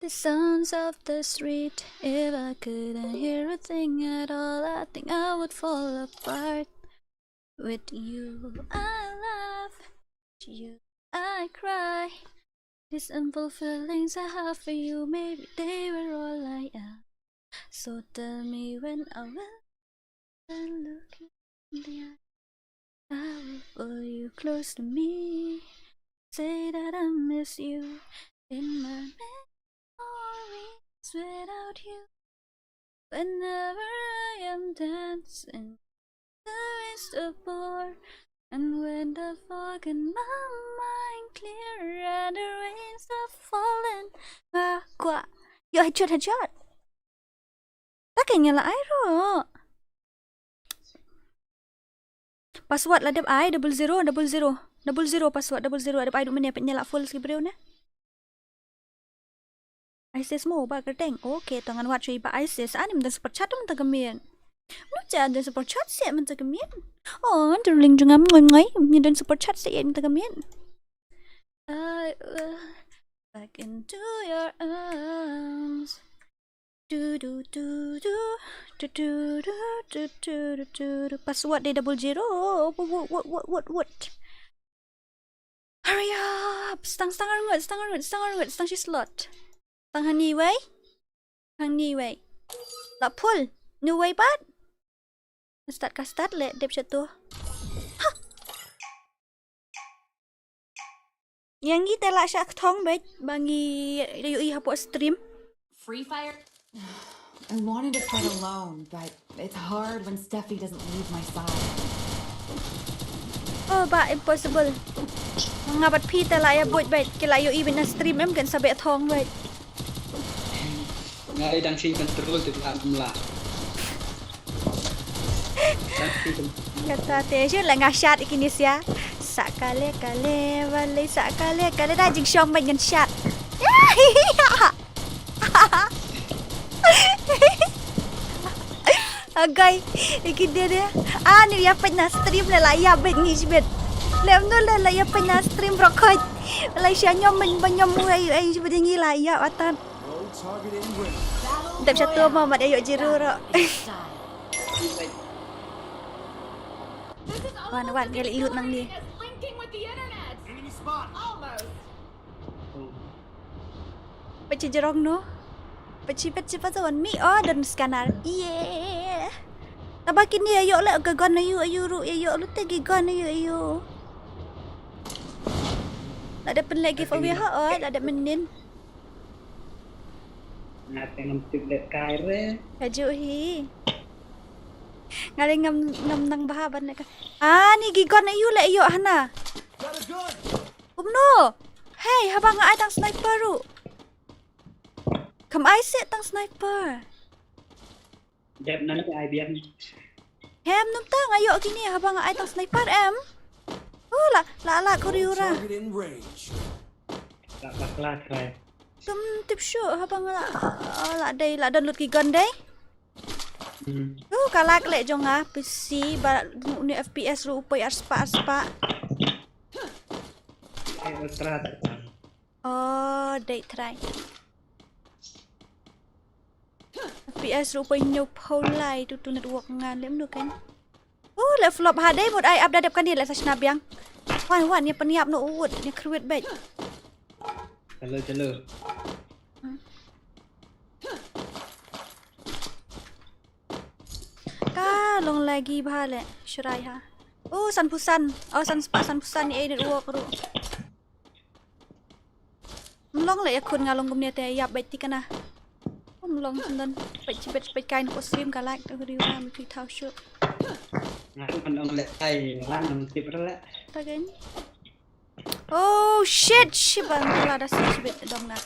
The sounds of the street. If I couldn't hear a thing at all, I think I would fall apart. With you, I laugh. With you, I cry. These simple feelings I have for you, maybe they were all I am. So tell me when I will then look you in the eye. I will pull you close to me. Say that I miss you in my memories. Without you, whenever I am dancing, there is a bar. And when the fog in my mind clear and the rains are falling, nga kwah. Yo, headshot, headshot. Ta ka nyala ai ro. Password la dep ai double zero, double zero. Double zero password, double zero. Dep ai du mane pynnyala full ski briew ne. Isis mo ba kyrteng. Okay, to ngan wad shuwa ba Isis. Ani mynta super chat mynta ka miet. Mnu cha da super chat se mynta ka miet. Oh, darling jong nga, ngoi ngoi. Ni da super chat se mynta ka miet. I, uh, back into your arms. Du, du, du, du. Du, du, du, du, du, du, du, du. Password dia double zero. What, what, what, what, what, what? Hurry up! Stang, stang arngut, stang arngut, stang arngut, stang shi slot. Stang hani wei. Hani wei. La pull. Nu wei pat. Start ka start le, dep shatu. Ha! Yang ngi te la shah kthong beit, ba ngi ïohi hapoh stream. Free Fire? I wanted to play alone, but it's hard when Steffi doesn't leave my side. Oh, ba impossible. Nga bad phi te la ïa buit beit, ki la ïohi beit na stream em kan sa beh thong beit. Nga i dang shin control tu la kumla. Kata te shu la nga shat i kine sia. Sa kale kale bale sa kale kale da jingshong ban ngan shat. Agai, i kine de. Ah, ni ïa peit na stream le la ïa beit ngi shibit. Lem no le la ïa peit na stream bro khoi. La sha nyom ban ban nyom ai ai shibit ngi la ïa watan. Dep shatu mo mat ayo jiru ro. Wan wan ngi lut nang ni. Pachi jerong no. Pachi pachi pachi wan mi oh don scanner. Iye. Taba kini ayo le ke gon ayo ayo ru ayo lu te gi gon ayo ayo. La dep pynleh giveaway ha oh la dep mynnin. Nga te ngam tip leh kai re. Ka ju hi. Nga le ngam ngam nang bha ban leh kai. Ah, ni gi gon ayu leh ayu hana. Kumno? Hey, haba nga ai tang sniper ru. Kam ai se tang sniper. Dep nan ai biang. Hem num ta nga ïoh kini haba nga ai tang sniper em. Oh la la la kori ura. Target in range. La bakla try. Tum tip shu haba nga la la dei la download ki gun dei. Hmm. Oh ka lag le jong nga P C ba ni F P S ru upoi arspa arspa. Ai ultra ta. Oh, dei try. F P S ruh poi hynñiew phew lai tu tu network nga lem nu kan. Uh, le flop ha dei mut ai ap da dep kan dei le sa shna biang. Wan wan ïa pynïap no ut ïa khrwit beit. Hello, hello. Ka long lagi bha le shrai ha. Uh, san phew san. Oh, san spah san phew san ïa network ruh. Mlong le ïa khun nga long kumne te ïap beit ti kana. Mlong sendon peit chibet peit kain ko stream ka like to video na mi thaw shu. Nga tu kan ong le ai lan ong tip rela. Ta gen. Oh shit, shiban la da si chibet dom nga.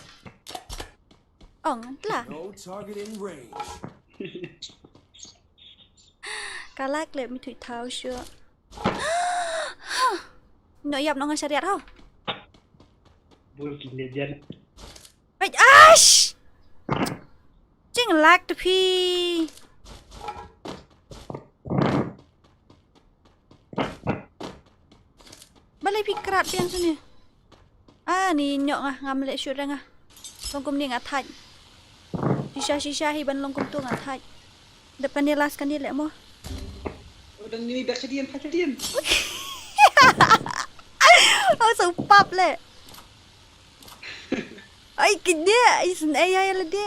Ong tla. No target in range. Ka like le mi thui thaw shu. No ïap no nga shariat ho. Bul ki le jan. Wait, ash! Jing like to phi. Balei phi krat biang sini. Ah, ni nyok nga ngam leh shoot nga. Long kumni nga thait. Shisha shisha hi ban long kumtu nga thait. Dep kane last kane leh mo. Oh, dan ni bek kadian, thait kadian. Oh, so pap leh. Ai kene, ai sen ai ai lade.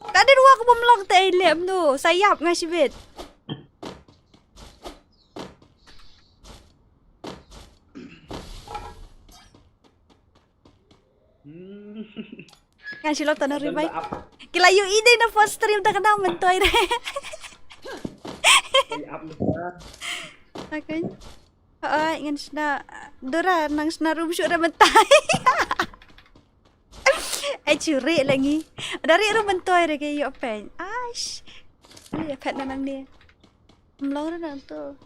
Ka dei ruh ka bym long te ai lem no, sa ïap nga shibit. Hmm. Nga shi long tano revive. Ki la ïohi dei na first stream ta ka dang myntoi re. Ai ap lu ka. Akan. Ai, ngan shna. Dora nang shna room shuh da mynta. Ai, churi lagi. Da ri room mynta re ke yo pen. Aish. Ai, ya pet na nang ni. Mlong re nang tu.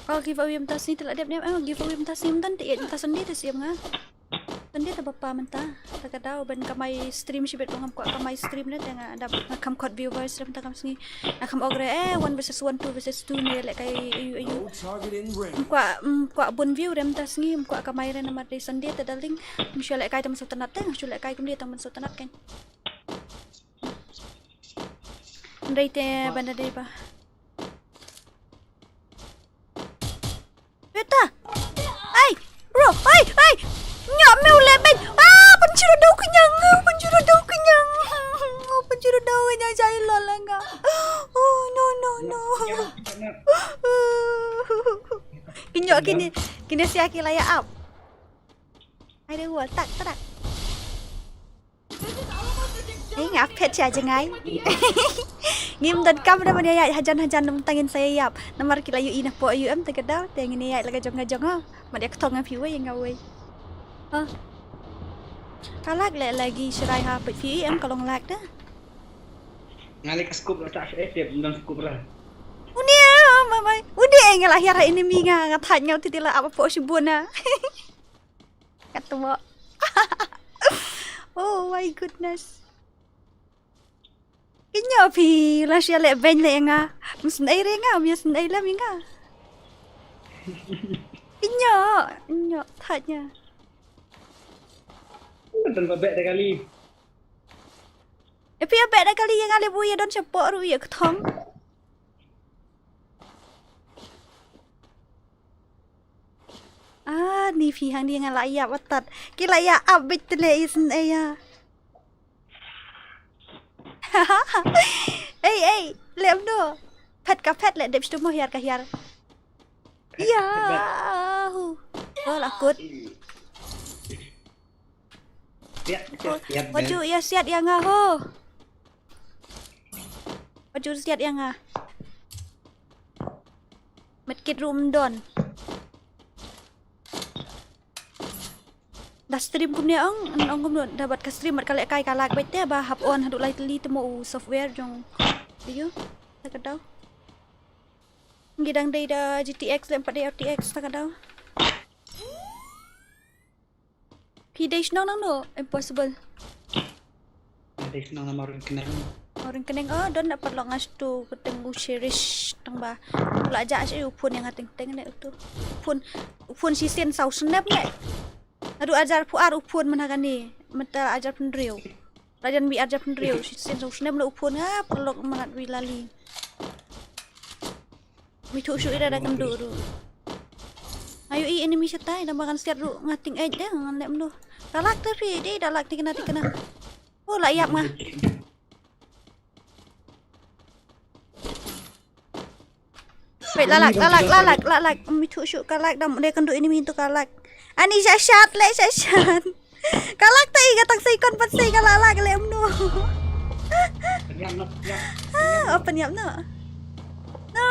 Oh, giveaway mynta sngi te la dep ne em, oh, giveaway mynta sngi mynta te ïa mynta Sunday te siem nga. Sunday te bapa mynta. Ta ka daw ban kamai stream shibit ba ngam kwah kamai stream ne te nga dap nga kham khot viewers re mynta kam sngi. Nga kham ok re eh one versus one, two versus two ne leh kai ayu ayu. Ngam kwah, ngam kwah bun view re mynta sngi, ngam kwah kamai re namar dei Sunday te darling. Ngam shu leh kai te mynsaw tnat te, ngam shu leh kai kumne te mynsaw tnat kan. Hynrei te ban da dei ba. Beta. Ai, bro, ai, ai. Nya meu le ben. Ah, pynchiro dau kenyang, pynchiro dau kenyang. Pynchiro dau kenyang jai lo langa. Oh, no, no, no. Kinyo kini, kini sia ki laya up. Ai de wall tak tak. Ei, nga phet sha jngai. Ngim don kam da ban ïaid hajan hajan, namar tangin sa ïap. Namar ki la ïohi na pok ïu em te ka daw te ngin ïaid la ka jong ka jong ha. Mat ïa kthong nga phi wei nga wei. Ha. Ka lag leh lagi shrai ha phi em ka long lag da. Nga leh ka scope la ta eh te don scope ra. Uni mai mai. Uni ei nga la hiar ha enemy nga nga thait nga uti la ap pok shibun na. Kat tu mo. Oh my goodness. Kinyo phi la shia leh beng leh nga. Ym sngewsih re nga, ym sngewsih lem nga. Kinyo, kinyo thait nga. Tang ba beh da kali. E phi beh da kali ïa nga le bu ïa don shapoh ruh ïa kthong. Ah, ni phi hang ni nga la ïap atat. Ki la ïa ap bit le isn aya. Ei ei, lem do. Phet ka phet le dep shtu mo hiar ka hiar. Ïa. Hu. Oh, la kut. Ïa, ïa, ïa. Wajur ïa siat ïa nga ho. Wajur siat ïa nga. Medkit ruh ym don. Da stream kumne ong, ong kumno da bad ka stream bad ka lehkai ka lag bad te ba hap on haduh lai tylli te mo u software jong. Ïa. Ta ka daw. Ngi dang dei da G T X lem pat dei R T X ta ka daw. Phi dei shnong nangno? Impossible. Dei shnong na Mawryngkneng. Mawryngkneng, oh, don na paralok nga shu kyrteng u Cherish tang ba. La jah sha u phone ïa nga teng teng ne utu. Phone, phone shisien saw snem ne. Haduh arhajar arphew ar u phone mynta kane. Mynta arhajar phew hynriew. La jan bi arhajar phew hynriew shisien saw snem la u phone nga paralok mynta wi lali. Mi thuh shuh ira da kynduh ruh. Ayu i enemy shatai da ba ngan siat ruh nga ting ej de ngan leh mno. Da lak te phi de da lak tikna tikna. Oh la ïap nga. Wait, la lak, la lak, la lak, la lak. Mi thuh shuh ka lak da de kynduh enemy tu ka lak. Ani sha shat le sha shat. Ka lak ta i ka tang sei kon pat sei ka la lak le mno. Pynïap noh, pynïap. Ah, oh pynïap noh. No.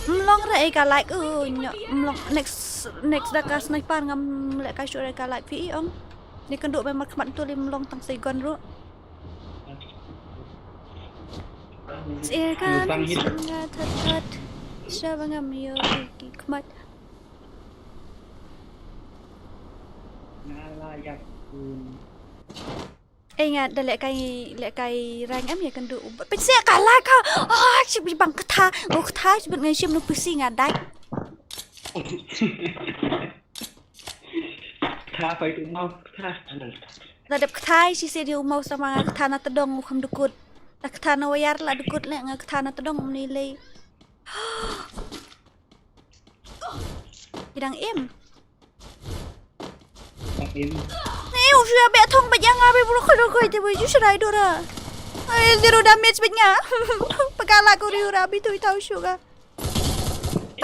Mlong re ei ka like u nyo mlong next next da ka sniper ngam leh ka shuh re ka like phi ong. Ni kynduh ba mar khmat tu li mlong tang sei gon ruh. Sir kan nga that that. Sha ba ngam yo ki khmat. Nga la yak un. Ei nga da lehkai lehkai rank em ïa kynduh u. Pynse ka la ka. Ah, shi bang ktha. Ngo ktha shi bang ngan shim nu pynsi nga dai. Ktha pai tu mau ktha. Da dep ktha shi se dia u mau sama nga ktha na tdong u kham dukut. Da ktha na wayar la dukut le nga ktha na tdong um ni lei. Ki dang im. Dang im. Ni u shu beh thong ba jang abi bro khodo khoi te bu ju shrai dora. Ai zero damage ba nga. Pagala ko riu rabi tu itau shu ga.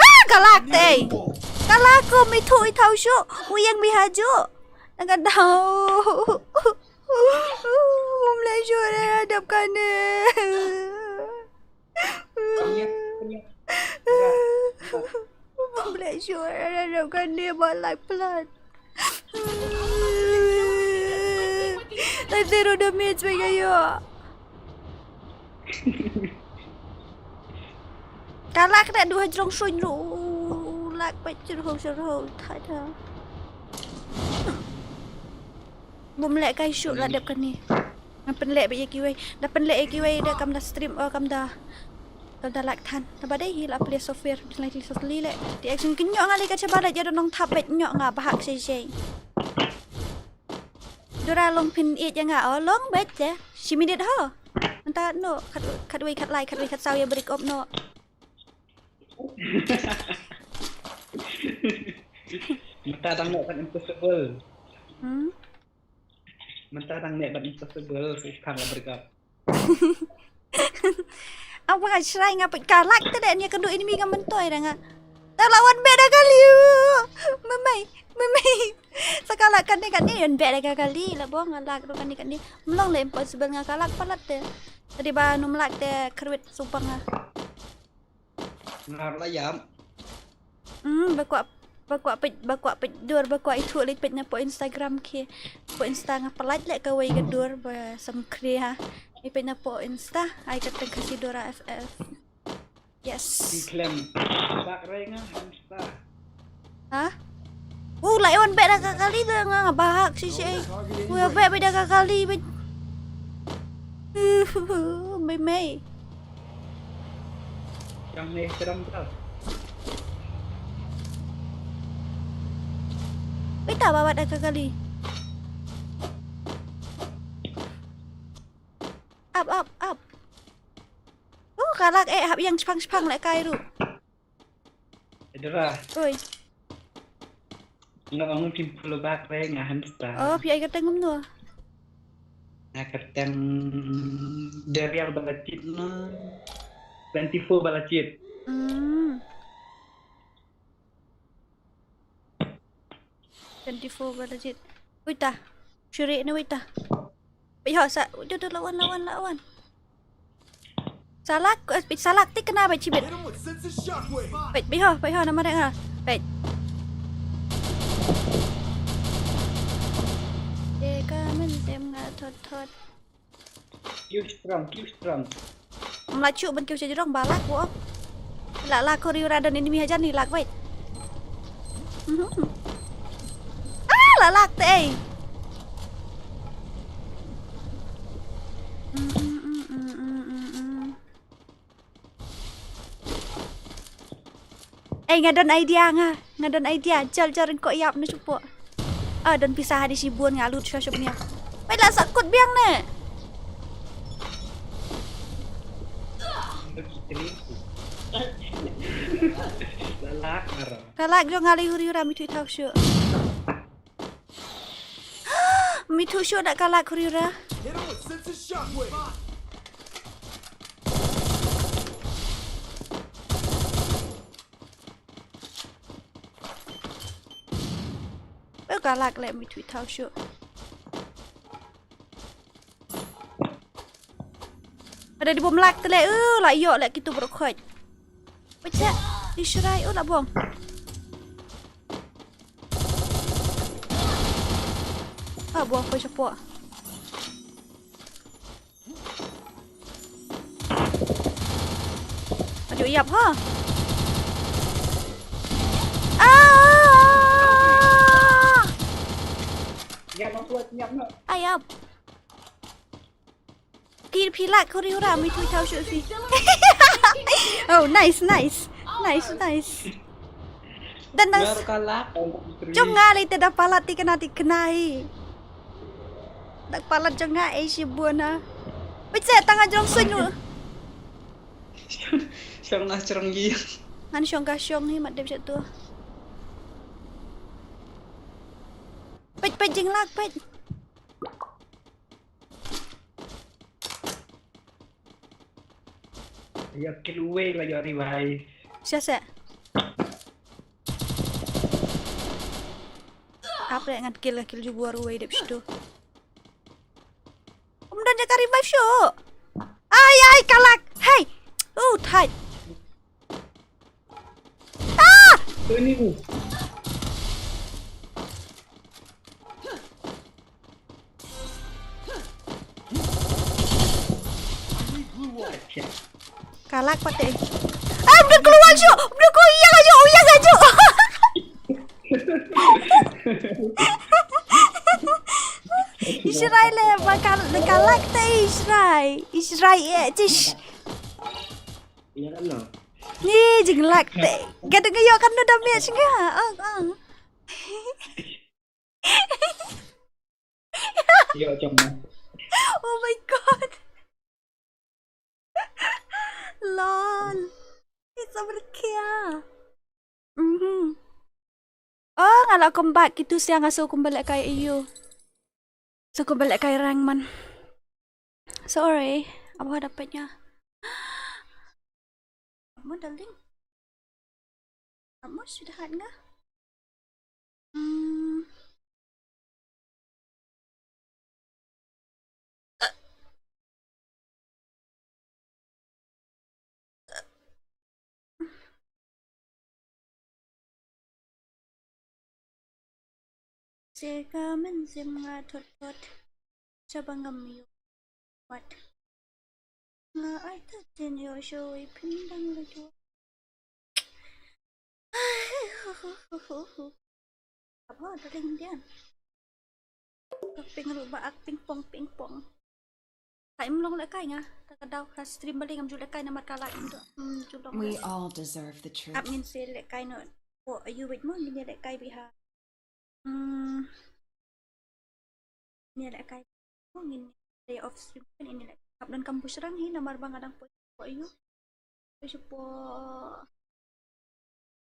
Ah, galak te. Galak ko mi tu itau shu. U yang mi haju. Nga dau. Mum leh shuh da dap kane. Mum leh shuh da dap kane ba lai plat. Zero damage ba ïa. Ka lak da du hajrong suin ru. Lak pa chur ho chur ho tha tha. Bym leh kai shuh la dep kane. Ngan pynleh ba ïa kiwei. Da pynleh ïa kiwei da kam da stream o kam da. Kam da lak than. Da ba dei hi la plie software. Lai li sot li leh. Ti action kynnoh nga lei ka chaba leh ja da nong thap bet nyoh nga ba hak sei sei. Dora long phin ïeit ïa nga o long bet te. Shi minit ho. Mynta no khat khat wei khat lai khat wei khat saw ïa break up no. Mynta dang no kan impossible. Hmm. Mynta dang ne ban impossible sa khang la break up. Apa nga shrai nga peit ka lak te de nia ka du enemy nga mentoi da nga. Ta lawan be da kali. Memai, memai. Sa ka lak kane kane yan be da ka kali la bong nga lak du kane kane. Mlong le impossible nga ka lak palat te. Tadi ba num lak te kruit supang nga. Ngar la yam. Hmm, ba kwah ba kwah peit ba kwah peit dur ba kwah ithuh leit peit na po Instagram ki. Po Insta nga peit leh kawei ka dur ba sam khri ha. Ai peit na po Insta ai ka teng Khasi Dora F F. Yes. Di klem. Bak renga hamsta. Ha? Uh, la iwan bek da ka kali da nga bahak si si ai. Uh, bek bek da ka kali bek. Mai mai. Yang ni serem tu. Beta bawa da ka kali. Up, up, up. Oh, ka lak eh hap yang chpang chpang leh kai ruh. Edra. Oi. Nga ong phin pulo bak re nga hamsta. Oh, phi ai ka teng kumno? Nga ka teng Darial Balachit no. Twenty-four Balachit. Hmm. Twenty-four ba legit. Uita. Shuri ni uita. Peit ho sa. Udah tu lawan lawan lawan. Salak, eh, peit salak tik kena peit chibit. Peit, peit ho, peit ho nama dek ha. Peit. Deka men tem nga thot thot. Kiu strong, kiu strong. Mla chu ban kiu sha jrong ba lak ko. La lak ko riu radan ini mi hajan ni lak wait. Mhm. Ah, la lak te ei. Mm, mm, mm. Ei, nga don idea nga. Nga don idea. Jal jal ko ïap ne chupo. Ah, don pisa hadi si bun nga lut sha shop nia. Pai la sakut biang ne. Lalak ngarang. Lalak jong ngali huri hura mi thui thau shu. Mi thu shu da kalak khuri ra. Kalak le mi thu thau shu. Ada di bom lak tele, uh, la ïoh lek kitu bro khoj. Pecah, di serai, uh, la bong. Ah, bong khoj sepo. Aduh, ïap, ha. Ah! Ïap, ïap, ïap, ïap. Ah, ïap. Ki pilak khuri ura mi thui thau shu si. Oh, nice, nice. Nice, nice. Dan nang jong nga lei te da palat ti kena ti kena hi. Da palat jong nga ei shi bun ha. Pecah tang jong sun lu. Shong na shong gi. Ngan shong ka shong hi mat dep sha tu. Peit peit jinglak peit. Ïa kin uwei la ïa revive. Sia sia. Ap re ngan kill, kill ju bor uwei dep shitu. Um don jaka revive shuh. Ai ai kalak. Hey. Oh tight. Ah! Ini. Kalak pate. Ah, udah keluar shuh. Udah kau iya aja, iya aja. Ishrai le bakal kalak te Ishrai. Ishrai eh tish. Iya kan no. Ni jinglak te. Gada ngayo kan no damage nga. Ang ang. Iya cuma. Oh my god. Lol. It's over here. Mhm. Oh, nga la come back kitu siang asu kumba lehkai ayu. Su kumba lehkai rang man. Sorry, aba da pet nga. Amo darling. Amo sweetheart nga. Hmm. Seka men sim nga thot thot. Saba ngam yu. Wat. Nga ai ta tin yo sho i pin dang la jo. Apa da ling dian. Ping ruh ba ak ping pong ping pong. Ka im long lehkai nga. Ka ka daw ka stream bali ngam ju lehkai namar ka la im tu. Hmm, ju long. We all deserve the truth. Ap ngin se lehkai no. Ko ayu wait mo ngin lehkai biha. Hmm. Ngin lehkai. Ko ngin day off stream kan ini lehkai. Ap dan kampus rang hi namar ba nga dang poi. Ko ayu. Ko ayu po.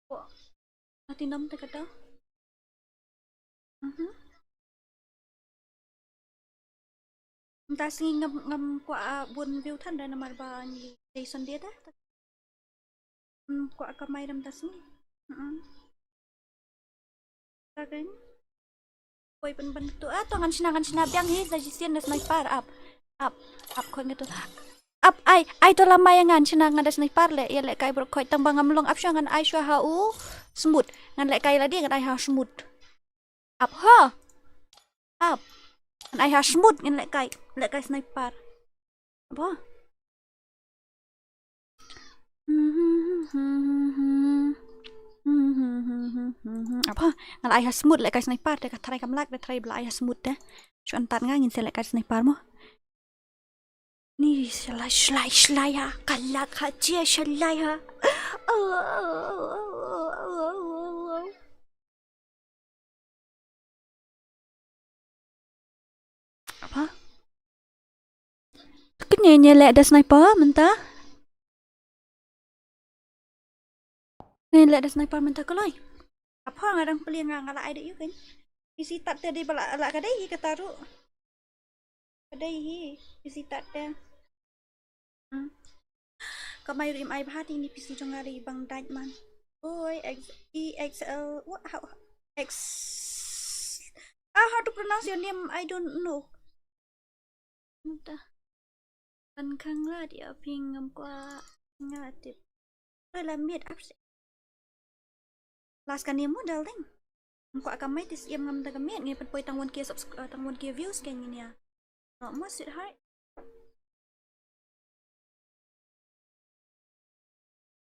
Ko. Ati nam te kata. Mhm. Mynta sngi ngam ngam kwah, ah, bun view than da namar ba ngi dei Sunday da. Hmm, kwah kamai da mynta sngi. Mhm. Ka kan. Poi pynban tu. Ah, to ngan shna, ngan shna biang hi, sa shisien da sniper, ap. Ap, ap, khoi nga tu. Ap, ai, ai to lama ïa ngan shna, ngan da sniper leh, ïa lehkai bro khoi tang ba ngam long ap shuwa ngan ai shuwa ha u. Smooth, ngan lehkai lade ngan ai ha smooth. Ap ha. Ap. Ngan ai ha smooth ngan lehkai, lehkai sniper. Apa? Apa? Nga la ai ha smooth lehkai sniper te ka tharai kam lak te tharai ba la ai ha smooth te. Shu antat nga ngin sa lehkai sniper mo. Ni shalai shalai shalai ha. Ka lak ha jia shalai ha. Apa? Kane ne leh da sniper mynta. Ne leh da sniper mynta ka loi. Apa nga dang peli nga nga la ai da yu kan. Isi tat te dei ba la la ka dei hi ka taru. Ka dei hi isi tat te. Hmm. Kamai ruh im ai bha te ini P C jong nga ruh i bang dait man. Oi, X, E X L, what, how, X, ah, how to pronounce your name? I don't know. Nta. Ban khang la di aping ngam kwah nga tip. Oi, la miet ap se. Last kane mo darling. Ngam kwah kamai te siem ngam da ka miet ngi pynpoi tang one K subs-, uh, tang one K views ka ngin ïa. Mo sweetheart.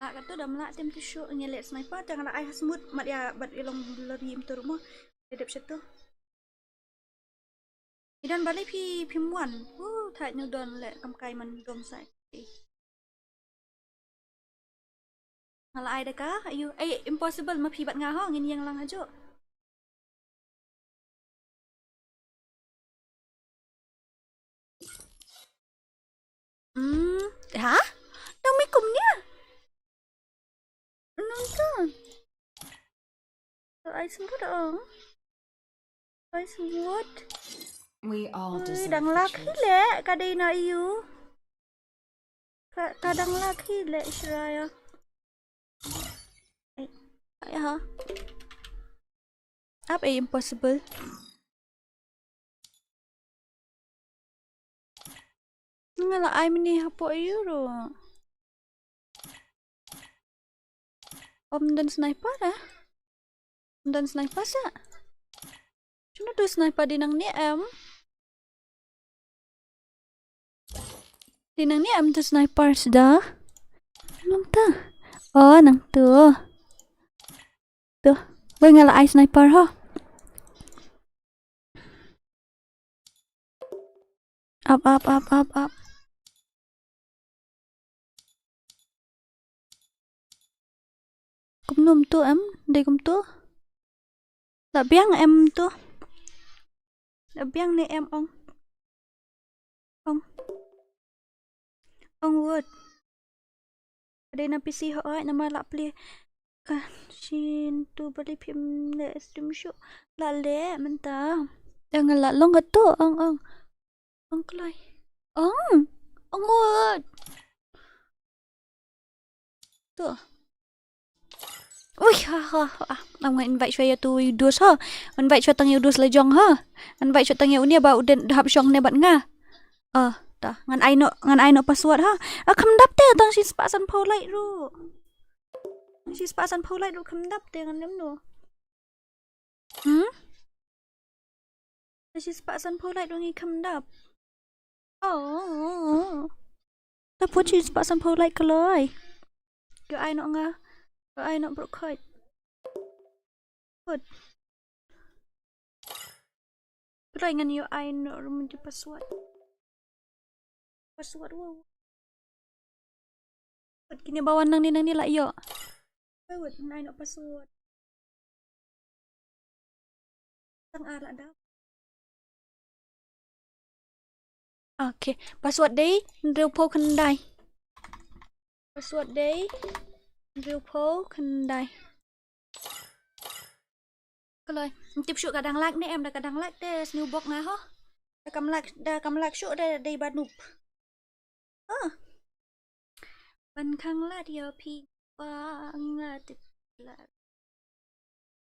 Ah, katu dam la tem tu shu ngi leh sniper tang la ai ha smooth mat ïa bat ïa long blur yim tu mo. Dep shet tu. I don balei phi phim wan. Uh, thait nu don leh kam kai man dom sai. Nga la ai da ka, ayu, ai impossible ma phi bad nga ho ngin ïeng lang hajuh. Hmm, ha? Nang mei kumne? Nang tu. Ai sembut ong. Ai sembut. We all deserve the truth. Dang lak hi leh ka dei na ayu. Ka, ka dang lak hi leh Shreya. Ai, ai ha. Ap ei impossible. Nga la ai mini hapoh ïu ruh. Om don sniper ah? Don sniper sa? Shano tu sniper di nang ni em? Di nang ni em tu sniper sda? Nang ta? Oh, nang tu. Tu. Wei nga la ai sniper ha. Ap, ap, ap, ap, ap. Kumno em tu em? Dei kumtu? La biang em tu? La biang ne em ong? Ong. Ong wut. Dei na P C hooid namar la plie. Ka shin tu bali phim leh stream shuh. La leh mynta. Ong la long ka tu ong ong. Ong kloi. Ong. Ong wut. Tu. Ui ha ha ha. Ngan invite shuwa ïa tu ïa u dos ha. Invite shuwa tang ïa u dos la jong ha. Invite shuwa tang ïa une ba u dang hap shong ne bad nga. Ah, ta. Ngan ai noh, ngan ai noh password ha. Ah, kham dap te tang shispah sanphew like ruh. Shispah sanphew like ruh kham dap te ngan lem noh. Hmm? Shispah sanphew like ruh ngi kham dap. Oh. Tapoh shispah sanphew like kloi. Ïoh ai noh nga. Ïoh ai noh bro khoi. Put. Kloi ngan ïoh ai noh ruh mynta password. Password wow. Put kine ba wan nangne nangne la ïoh. Put ngan ai noh password. Tang ar la dap. Okay, password dei hynriewphew khyndai. Password dei hynriewphew khyndai. Kloi, ym tip shuh ka dang lag ne em, da ka dang lag te sniew bok nga ho. Da kam lag, da kam lag shuh da dei ba noob. Ah. Ban khang lad ïa phi ba nga tip lad.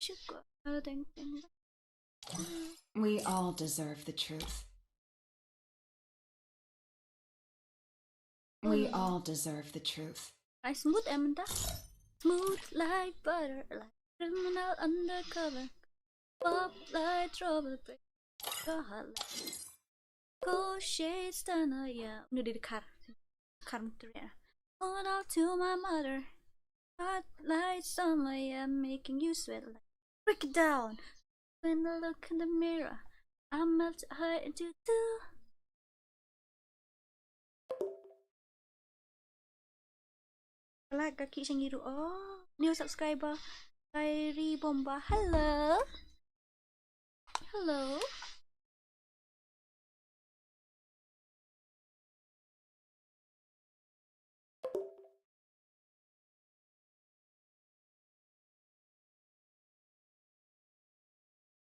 Shuh ko deng deng. We all deserve the truth. We all deserve the truth. Ai smooth em mynta. Smooth like butter, like criminal undercover. Pop like trouble break. Go hard like go shade stunner, yeah. No, did car. Car material. Hold out to my mother. Hot like summer, yeah, making you sweat like. Break it down. When I look in the mirror, I melt her into two. Like ka ki shangi ru. Oh, new subscriber. Kairi Bomba. Hello. Hello.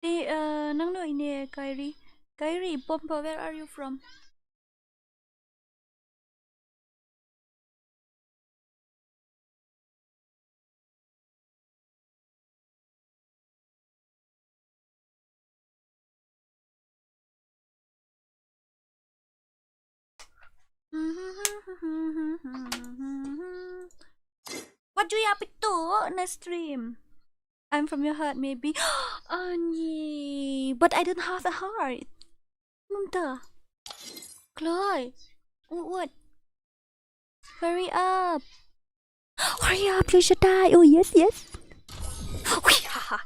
Te, uh, nangno ine Kairi? Kairi Bomba, where are you from? What do you have to na stream? I'm from your heart, maybe. Ani, but I don't have a heart. Mynta. Kloi. What? Hurry up. Hurry up, you should die. Oh, yes, yes. Hui, ha, ha.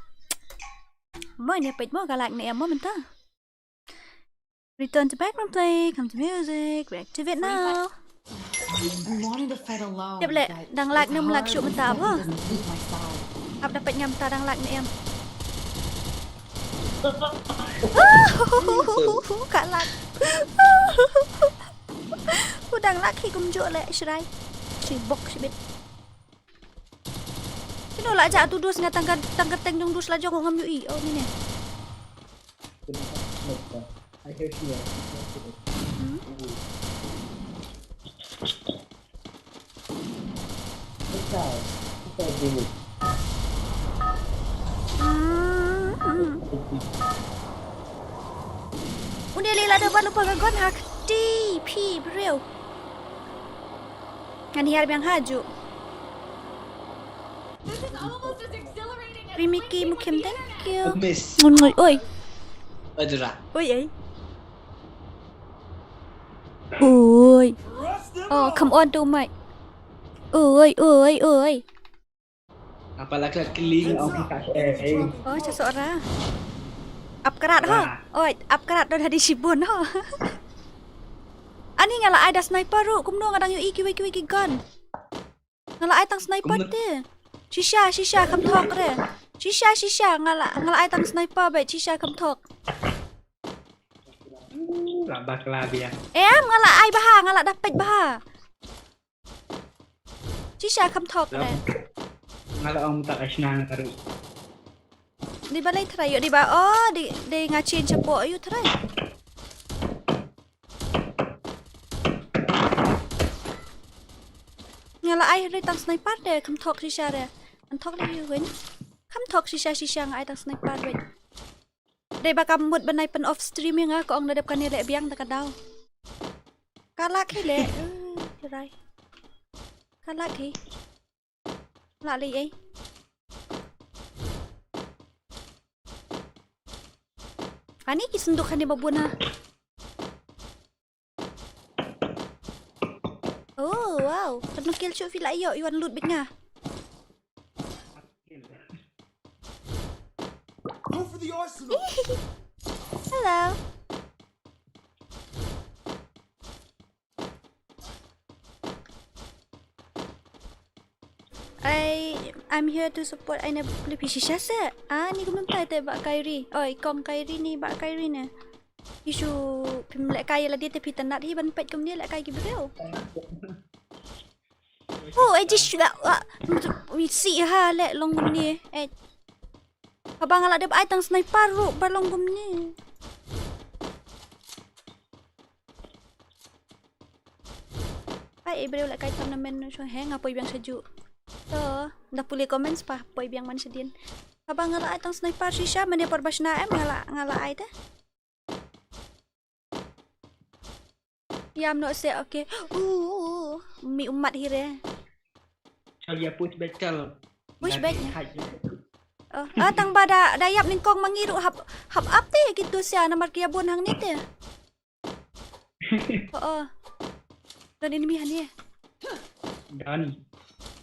Mo ne peit mo ka like ne em mo mynta. Return to background play, come to music, reactivate now. I'm wanting to fight alone. Tiap leh, dang like ne em like shuh mynta ba. Ap dapat ngam ta dang like ne em. Ka like. U dang like hi kumjuh leh shrai. Shi bok shibit. Shino la ja tu dus nga tang ka, tang ka teng jong dus la jong ngam yu i. Oh, ni ne. I hear she, uh, Hmm? Look out. Look out, Jimmy. Une lei la da ban lypa ka gun ha kti phi briew. Ngan hiar biang ha ju. Rimiki Mukim, thank you. Miss. Ngun ngoi, oi. Adra. Oi, oi. Oi. Oh, come on to my. Oi, oi, oi. Apa la klat kling, ong kita, eh, eh. Oh, cha sora. Ap krat ho. Oi, ap krat don hadi shibun ho. Ani nga la ai da sniper ruh, kumno nga dang ïohi kiwei kiwei ki gun. Nga la ai tang sniper te. Shisha, shisha, kham thok re. Shisha, shisha, nga la, nga la ai tang sniper bad shisha kham thok. La bakla biang. Em, nga la ai bha, nga la da peit bha. Shisha kham thok re. Nga la ong tak ai shnang karu. Di ba lei trai ïoh di ba, oh, di, di nga chin chapo ïoh trai. Nga la ai re tang sniper de, kham thok shisha re. An thok le ïoh wen. Kham thok shisha shisha nga ai tang sniper wei. Dei ba ka mut ban ai pyn off stream ïa nga, ka ong da dep kane leh biang da ka daw. Ka lak hi leh. Eh, rai. Ka lak hi. Lak lei ei. Ani ki senduk kane ba bun ha. Oh, wow. Kano kill shuh phi la ïoh, ïoh wan loot bit nga. Go for the arsenal. Hello. I, I'm here to support. I never play P C shisha se. Ah, ni kumno tai te ba Kairi. Oi, kong Kairi ni ba Kairi ne. Isu phim leh kai la di te phi tanat hi ban peit kumne leh kai ki briew. Oh, I just wa wa wi si ha leh long kumne. Eh. Haba nga la dep ai tang sniper ruh ba long kumne. Ai, eh, briew leh kai tournament nu shu he nga poi biang sha ju. To, da pule comments pa poi biang man shadien. Haba nga la ai tang sniper shisha mane por ba shna em nga la, nga la ai te. Yam no se, okay. Uh, uh, uh, mi umat hi re. Chal ya push back chal. Push back. Oh, ah, tang ba da, da yap nyngkong ma ngi ruh hap, hap ap te kitu sia namar ki ïa bun hangne te. Oh, oh. Don enemy hangne. Don.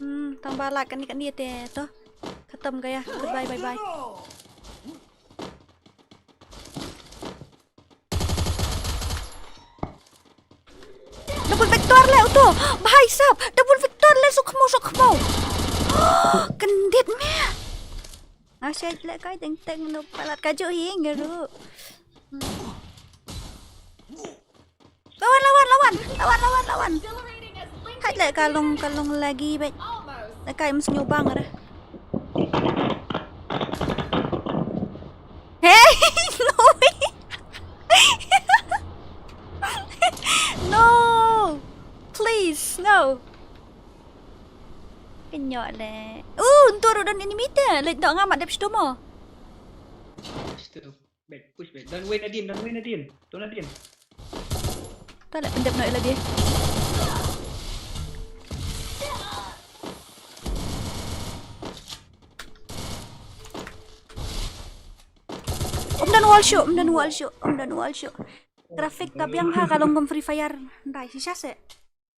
Hmm, tang ba la kane kane te to. Khatam gaya. Goodbye, bye bye. Double vector le uto. Bhai sab, double vector le, suk khmo, suk khmo. Kendit me. Nga shait leh kai teng teng no palat ka ju hi ngeru. Lawan, lawan, lawan. Lawan, lawan, lawan. Hai leh ka long, ka long lagi bait. Leh kai mesti nyubang re. Hey, no way. No. Please, no. Kenyok leh. Uh, ntu ruh don enemy te. Leh dok nga mat dep shtu mo. Shtu. Back, push back. Don wei nadien, don wei nadien. Don nadien. Ta leh pyndep noh ïa lade. Um don wall shuh, um don wall shuh, um don wall shuh. Graphic ka biang ha ka long kum Free Fire. Ndai shisha se.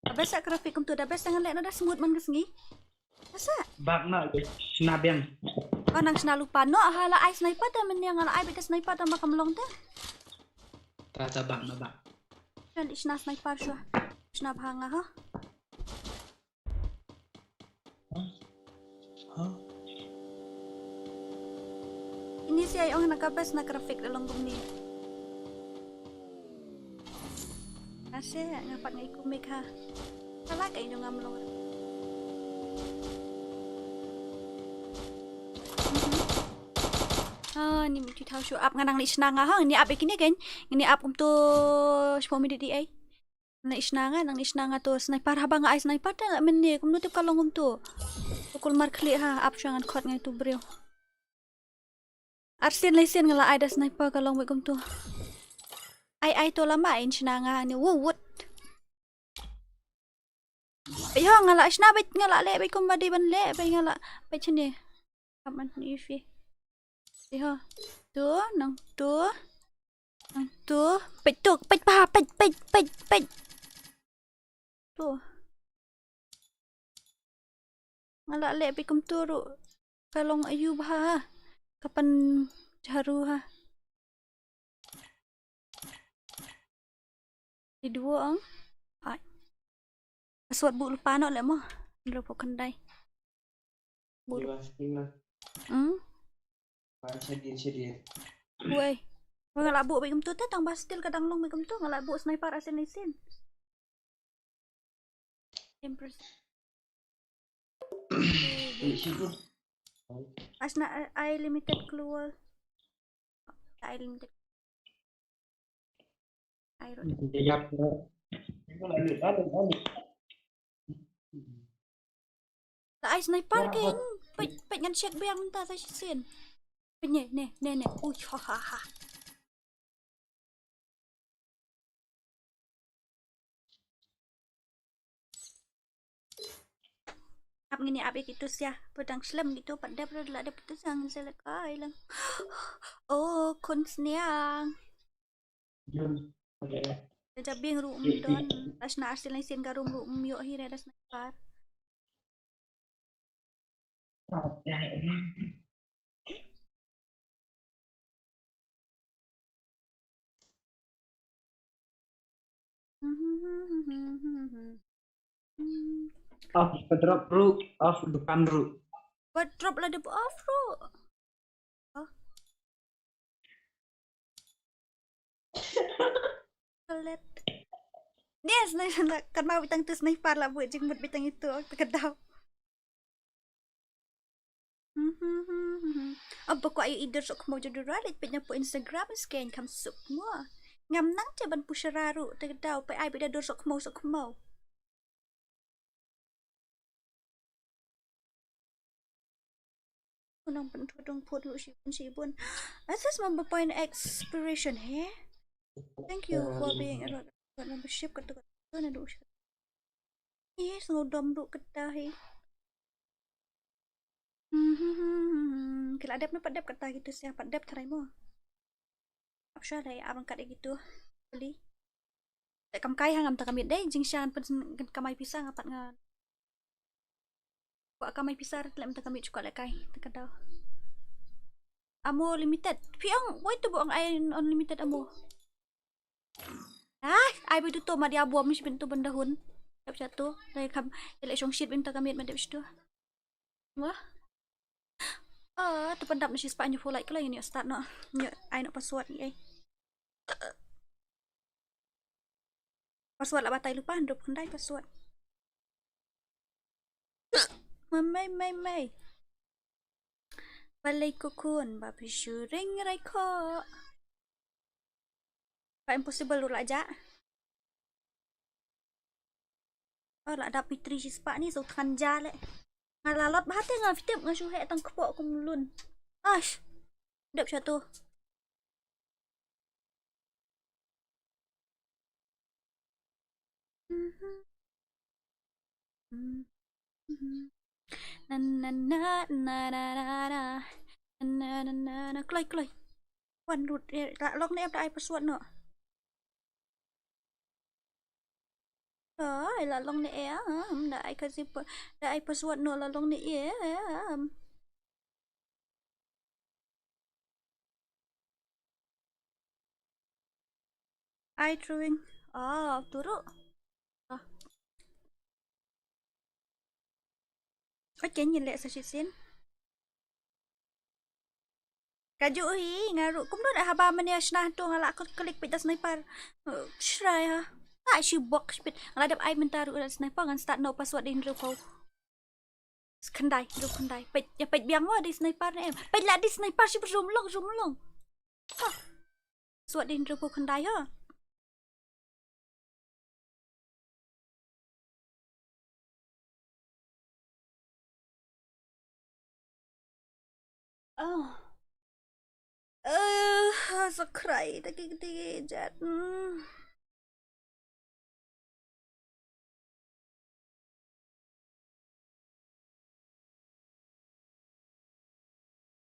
Da best graphic kumtu, da best ngan leh na da smooth man ka sngi. Asa? Bak na, shna biang. Ka nang shna lypa noh ha la ai sniper te, mynne nga la ai beit ka sniper te ma kam long te. Ta ta bak na bak. Kan i shna sniper shuwa. Shna bha nga ha. Ini si ai ong na ka best na graphic da long kumne. Ase, nga pat ngai kumik ha. Ka la ka ino ngam long. Ah, ni mi thaw shu ap nga nang ni shna nga ha, ni ap ikine ken. Ni ap kumto shpo mi di ai. Nang ni shna nga, nang ni shna nga to sniper haba nga ai sniper ta mynne kumno tip ka long kumto. Tukul mar khlieh ha, ap shu ngan khot ngai tu briew. Arsien lai sien nga la ai da sniper ka long bad kumtu. Ai ai to lama in shna nga ni wu wut. Ai ho nga la shna bad nga la leh bad kumba dei ban leh bad nga la bad shane. Kaman ni fi. Ai ho. Tu nang tu. Nang tu. Peit tu, peit pa, peit, peit, peit, peit. Tu. Nga la leh bad kumtu ruh. Ka long aiu bha. Ka pan jaru ha. Di duo ang. Ai. Password bu lupa no le mo. Nro po kandai. Bu. Di lupa. Bas tinggal. Hmm? Ban shadien, shadien. Wei. Wei nga la bu bad kumtu te tang ba still ka dang long bad kumtu nga la bu sniper arsien lai sien. Empress. Ni situ. Asna ai limited keluar. Ai limited. Ai ro. Yap. La ai sniper ke. Peit peit ngan check biang mynta sa shisien. Peit ne ne ne ne. Ui ha ha ha. Ap ngin ïa ap ïa kitu sia, pdeng slem kitu pat dep, la dep kitu sia ngin sa leh kai lang. Oh khun sniang. Jun. Da jabieng ruh um don. Da shna arsien lai sien ka rum ruh um ïoh hi re da sniper. Off ka drop ruh, off dukan ruh. Wat drop la dep off ruh. Oh. Pelet. Yes, na na kan mau bitang tu sniper la buat jingmut bitang itu, oh, terkedau. Aba kwah ïa i dur sok khmo jadu ralit peit nya po Instagram scan kam suk mo. Ngam nang te ban pushara ruh terkedau peit ai bida dur sok khmo sok khmo. Unang pynthut dong phut ruh shibun shibun. Assess member point expiration he. Thank you for being a membership kata kata na duh. Yes, ngudom ruh kata he. Ki la dep na pat dep kata gitu sia pat dep tharai mo. Ap sha dai abang kat gitu. Beli. Te kam kai ha ngam ta kamit dei jingshan pyn kamai pisa nga pat nga. Kwah kamai pisa rat lem ta kamit kwah leh kai ta ka dau. Amo limited. Phi ong woi tu bu ong ai unlimited amo. Ah, ai bi tu to ma dia buam shi bin tu benda hun. Dep sha tu. Dai kam ele shong shit bin ta kamit ma dep shi tu. Wah. Ah, tu pendap na shi spah nyu fulai kelai ni start no. Nyu ai no password ni ai. Password la batai lupa hynriew phew khyndai password. Mamai mai mai. Balei ko khun ba phi shu ring rai kho. Ba impossible ruh la jah. Oh, la dap mitri shi spah ni so than ja le. Nga la lot ba te nga fitip nga shu heh tang kpoh kum lun. Ash. Dep sha tu. Na na na na na na na. Na na na na na. Kloi kloi. Wan rut eh, la long ne em da ai password no. Ai la long ne em da ai ka zip da ai password no la long ne em. Ai throwing. Ah, turu. Ah. Ka chen yin le sa shi sin. Ka ju hi nga ru kum don haba mane shna tu nga la kot klik pit da sniper. Shrai ha. Ta shi bok spit. Nga la dep ai mynta ru da sniper ngan start no password din ru ko. Khyndai, hynriew khyndai. Peit, ïa peit biang mo, dei sniper ne em. Peit la dei sniper shi rum long, rum long. Ha. Suat dei hynriew phew khyndai ha. Oh. Eh, sa khrai ta ki kti ki jat. Hmm.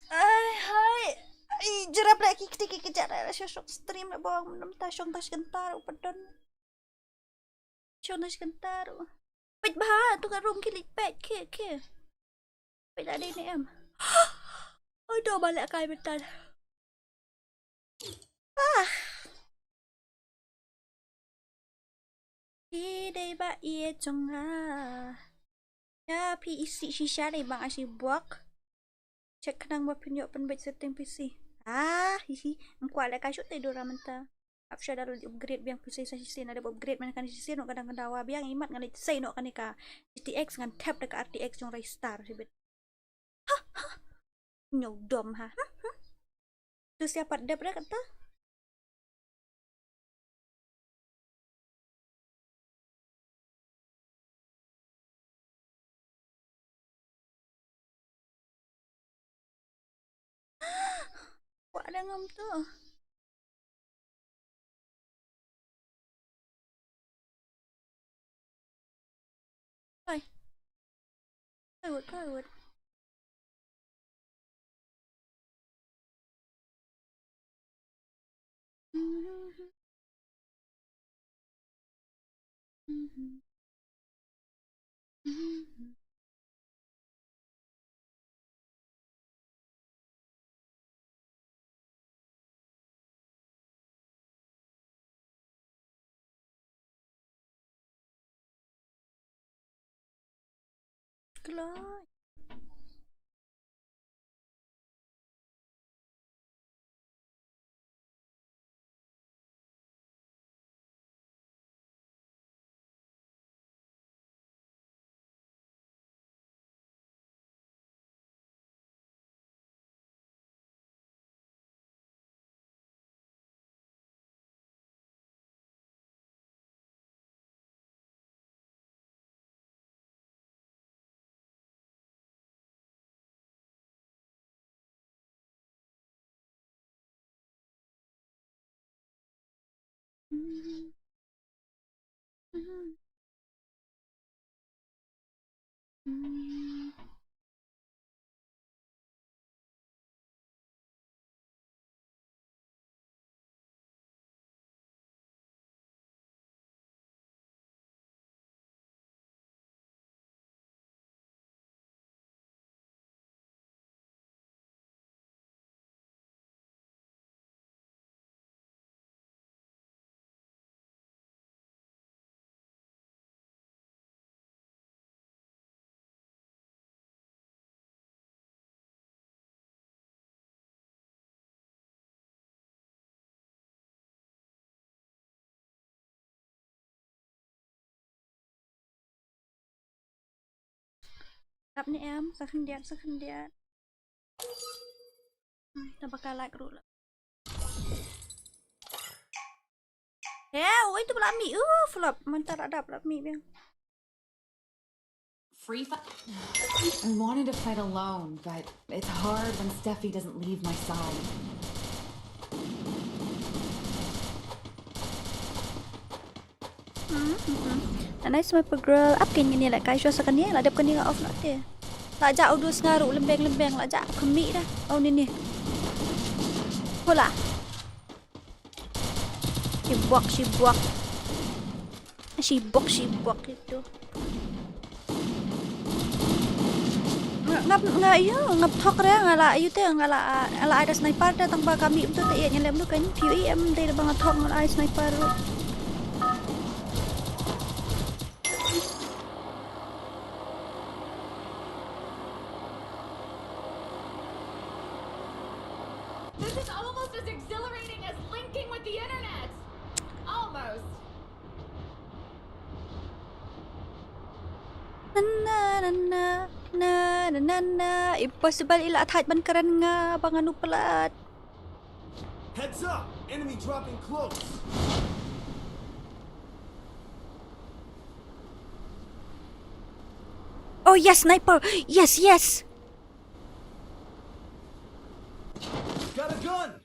Ai, hai. Ai, jrap leh ki kti ki kjat leh shong shong stream leh bong, nam ta shong ta shkenta u padon. Shong ta shkenta u. Peit bha, tu ka room ki leit peit, ki, ki. Peit la dei ne em. Oi, do ba leh kai mynta. Ah. Phi dei ba ïeit jong nga. Ïa phi isih shisha dei ba nga shu buak. Check khnang ba phin ïoh pynbeit setting P C. Ah, hi hi. Em kwah leh kai shuh te dura mynta. Ap sha da upgrade biang P C sa shisien, da upgrade man kan shisien noh ka dang ka dawa biang, imat ngan leit sei noh kane ka G T X, ngan thep da ka R T X jong Rockstar shibit. Ha ha. Ñiew dom ha. Hmm, hmm. Tu siapa dep re kata? Wah, ada ngam tu. Hai. Kawut, kawut. Kloi. Dap ne em, sa khyndiat, sa khyndiat. Hmm, ta ba ka like ruh la. He, oi tu ba la mih, uh, flop. Mynta la dap la mih biang. Free Fire. I wanted to fight alone, but it's hard when Steffi doesn't leave my side. Hmm, hmm, hmm. Nanai sniper girl, ap kane, ngin ïa lehkai shuwa sa kane, la dep kane nga off noh te. La jah u dos nga ruh lembeng lembeng, la jah khmih dah. Oh, ni ni. Hola. Shi bok, shi bok. Shi bok, shi bok itu. Nga, nga, nga, ïa, nga thok re, nga la, ïa te, nga la, nga la ai da sniper te, tang ba ka mih tu te, ïa, ngan lem tu kan, phi ïohi em, te ba nga thok, nga la ai sniper. This is almost as exhilarating as linking with the internet. Almost. Na, na, na. Impossible, i la thait ban kren nga ba ngan u palat. Heads up! Enemy dropping close. Oh yes, sniper. Yes, yes. Got a gun.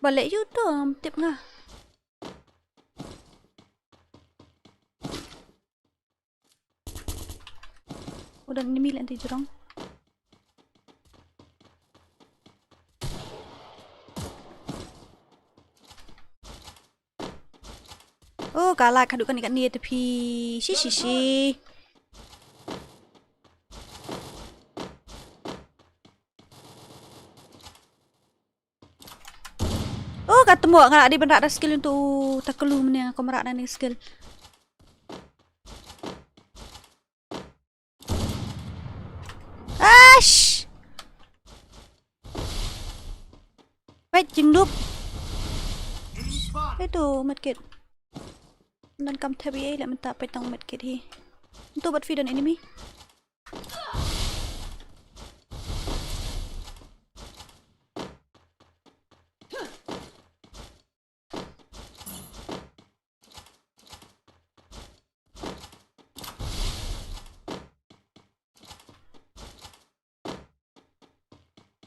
Ba leh ïa u to, tip nga. U don enemy leh hangtei jrong. Oh, ka la ka duk kane kane te phi. Shi, shi, shi. Oh, ka tmo nga la dei ban rah da skill untuk ta kelu mane nga kum rah da ni skill. Ash! Wait, jingdup. Itu medkit. Nan kam thabi ai la mynta peit tang medkit hi. Itu bat feed on enemy.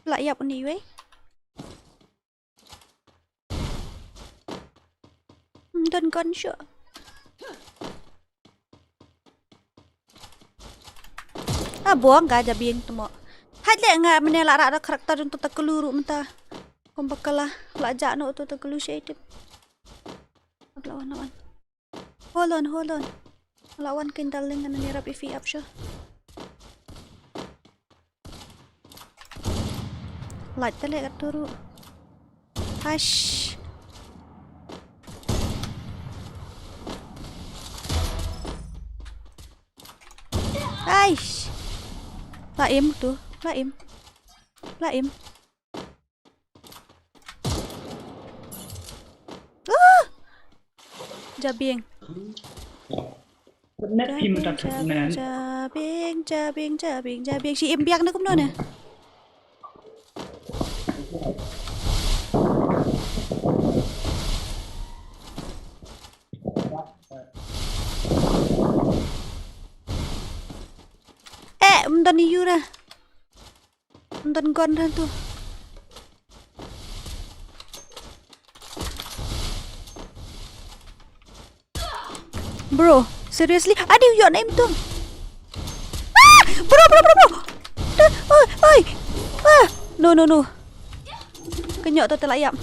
La ïap uni wei. Hmm, don gun shuh. Ah, buang ka jabieng tmo. Hai le nga mane la rah da karakter untuk ta kelu ruh mynta. Kum ba ka la la jah noh tu ta kelu shei tip. Lawan, lawan. Hold on, hold on. Lawan kin darling, ngan ïarap ifi up shuh. Light tele kat turu. Hush. Aish. La im tu, la im. La im. Ah! Jabieng. Net phim ta thuk nen. Jabieng, jabieng, jabieng, jabieng. Shi im biang na kumno ne. Eh, mdon iura. Don gun dah tu. Bro, seriously? Aduh, your name tu. Ah! Bro, bro, bro, bro. Dah, oi, oi. Ah, no, no, no. Kenyok tu telah ayap.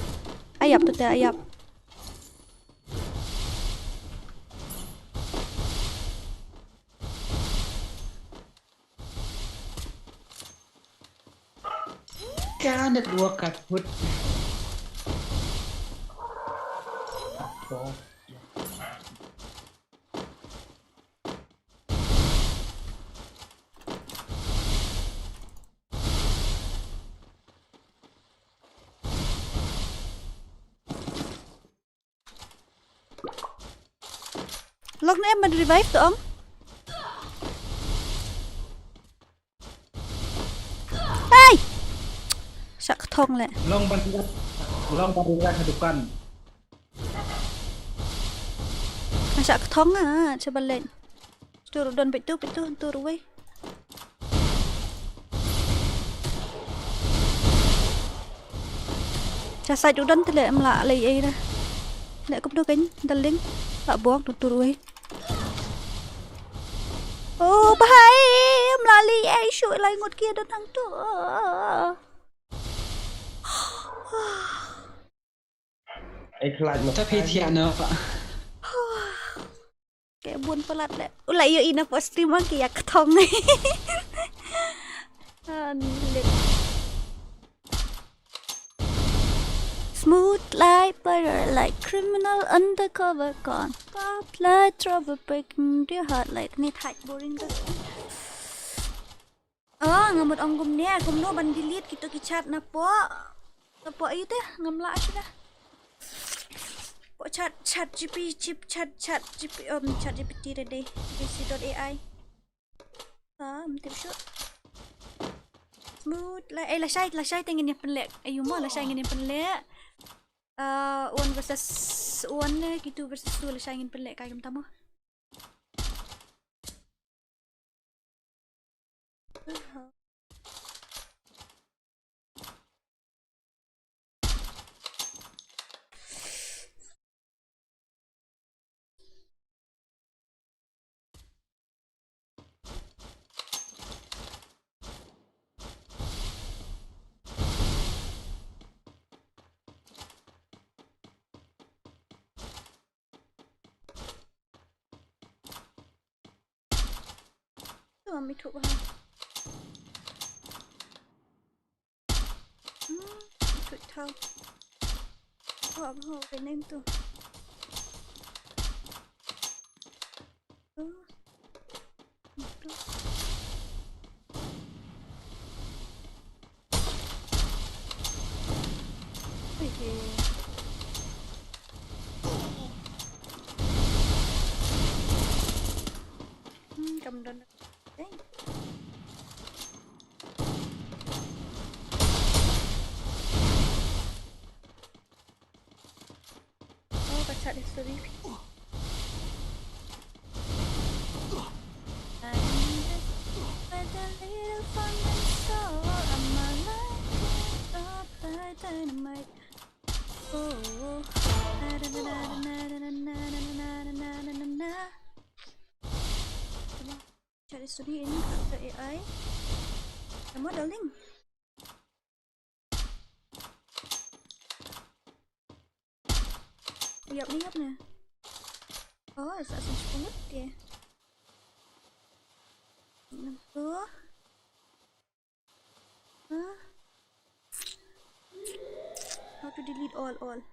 Ayap tu telah ayap. Ka network ka kut. Long ne em ban revive to ong. Hey! Shah kthong le. Long ban revive. Long ban revive ha dukan. Shah kthong ah, shah ban le. Tur don peit tu, peit tu, tur wei. Cha sait u don te leh em lah lei ei da. Leh kumno kein, darling. Lah buang tu tur wei. Oh, bhai, em lah lei ei shu lai ngut kia don hang tu. Ai khlad ma. Ta phi thiah noh. Ke bun palat le. U la ïohi na post stream ki ïa kthong. An lit. Smooth like butter, like criminal undercover con. Pop like trouble breaking their heart like ni thait boring da. Oh, nga mut ong kumne, kumno ban delete kito ki chat napoh. Napoh ayu te, ngam lah shuh da. Poh chat, chat G P, chip, chat, chat G P, um, chat G P T da dei. B C dot A I. Ah, mtip shuh. Smooth, la, eh, lashai, lashai te ngin ïa pynleh. Ayu mo, lashai ngin ïa pynleh. Ah, one versus one ne, ki two versus two lashai ngin pynleh, kai kumta mo. Mami tu bah. Hmm, tu tau. Wah, wah, kena tu. Tu. Tu. Okay. Hmm, kam don. Okay. Oh, ka chat history. I'm just with a little fun and soul. I'm a light up like dynamite. Oh, na, na, na. Come on. Chat history ini, kata A I. Come on, darling. Yap ni, yap ni. Oh, sa sa sepuluh dia. Nampak? Huh? How to delete all, all?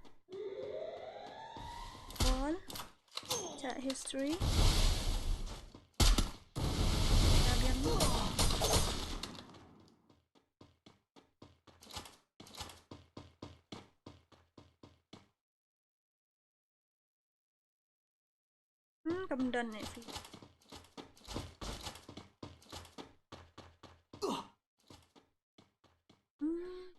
All. Chat history. Dah biar ni. Hmm, kam don ne phi. Hmm.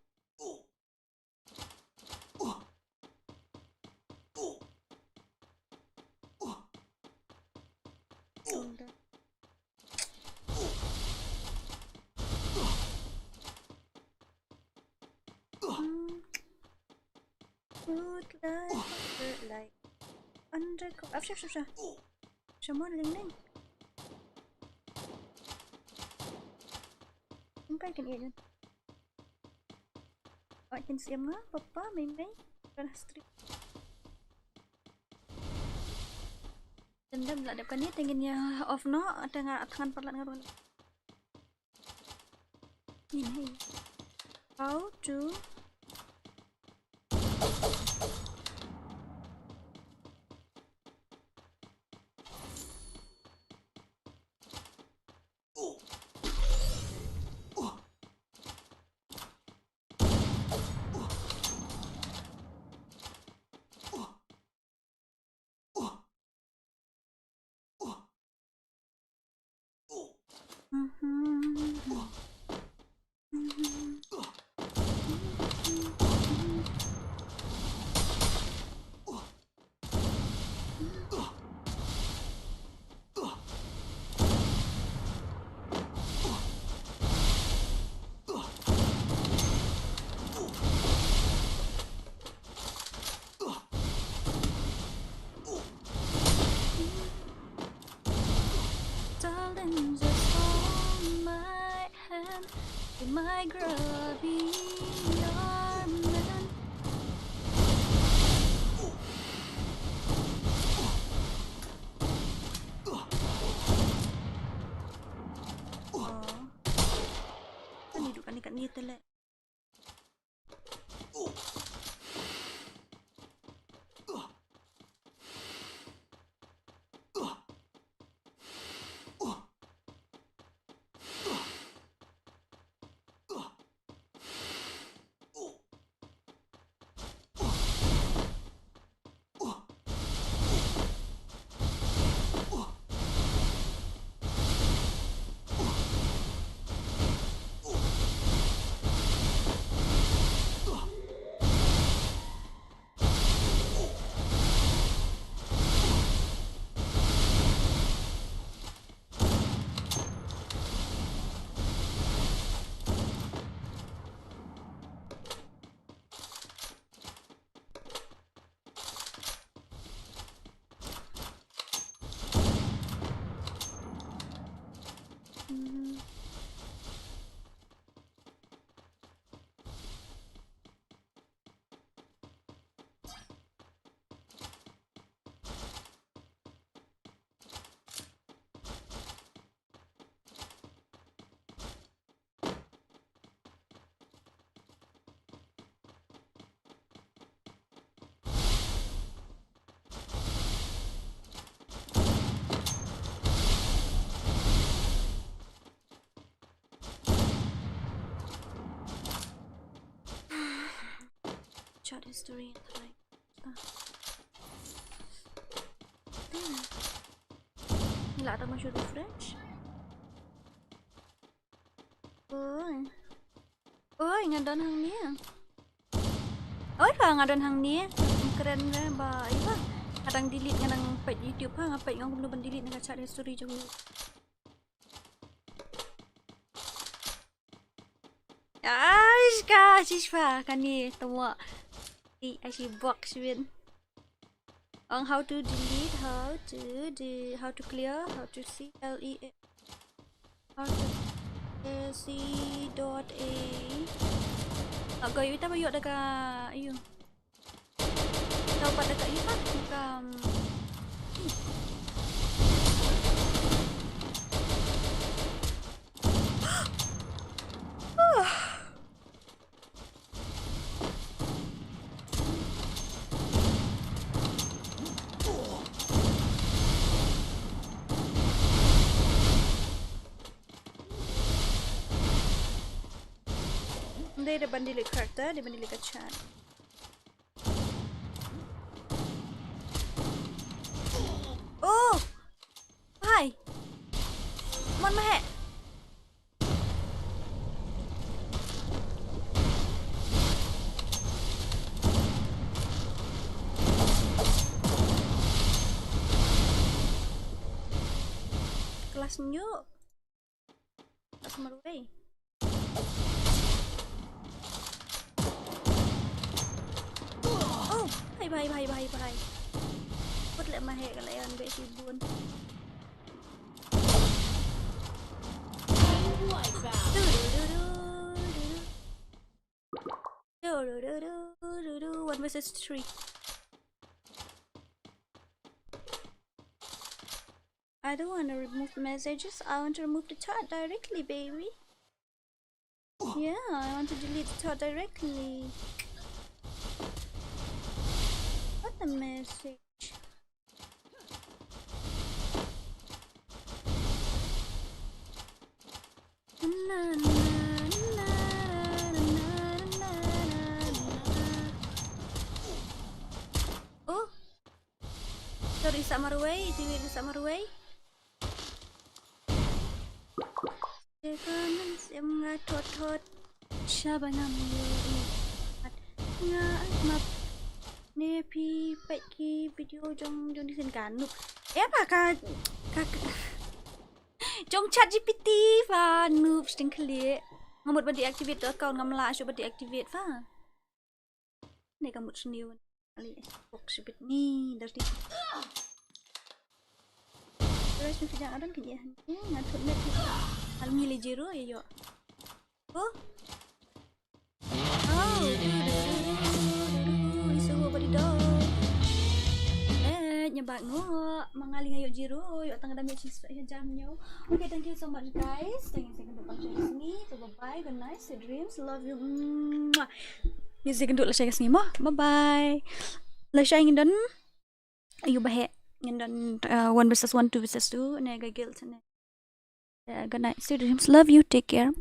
Kam don. Hmm. Food like, food like. Undercover. Afsha, afsha, afsha. Shamon, ling, ling. Ym kai kan ïa jun. Wat kin siem nga, papa, mei mei. Kan stream. Dendam la dep kane, te ngin ïa off noh, te nga thngan parlat nga ruh. Ngin hei. How to Darling, just hold my hand. Be my girl, be your man. Oh. Kane duh kane kane te leh. Chat history. Try. Ah. Hmm. Ngi lah tang ban shu refresh. Oi. Oi, nga don hangne. Oi, pha, nga don hangne. Kren re ba, oi, pha. Nga dang delete, nga dang peit YouTube, pha, nga peit, nga kumno ban delete na ka chat history jong ngi. Ai, ka, shish, pha, kane, tama. Ti, ai, shi box win. On how to delete, how to de-, how to clear, how to C L E A, how to C dot A. Ka ïoh ita ba ïoh da ka, ïoh. Tau pat da ka ïoh pat da ka, um, Dei da ban delete character, dei ban delete ka chat. Oh! Hai! Mon ma he. Kelas nyu. Kelas marwei. Oh, bhai, bhai, bhai, bhai, bhai. Put le ma he ka la yan be ki bun. One versus three. I don't want to remove messages. I want to remove the chat directly, baby. Yeah, I want to delete the chat directly. What a message. Oh. Sorry, sa marwei, tiwi sa marwei. Second, em nga thot thot. Shaba ngam ïohi. Nga map ne phi peit ki video jong jong ni sin ka noob. Eh, pha ka, ka, ka. Jong chat G P T pha noob sting khlieh. Nga mut ban deactivate tu account, ngam lah shuh ban deactivate pha. Ne ka mut sniew. Ali bok sibit ni, dirty. Guys, ni kejang adan kejang. Nga thut net. Al ngi le zero ïa ïoh. Oh. Oh. Isuhu bari do. Eh, nyebak ngo. Mangali nga ïoh zero. Ïoh tang adam ïoh cheese fry jam ñiew. Okay, thank you so much, guys. Thank you, thank you, thank you. Bye bye. Good night. Sweet dreams. Love you. Mwah. Music ndu la shaka sngi mo. Bye bye. La shaka ngin don. Ayu bahe. Ngin don, uh, one versus one, two versus two. Ne ga guild ne. Uh, good night. Sweet dreams. Love you. Take care.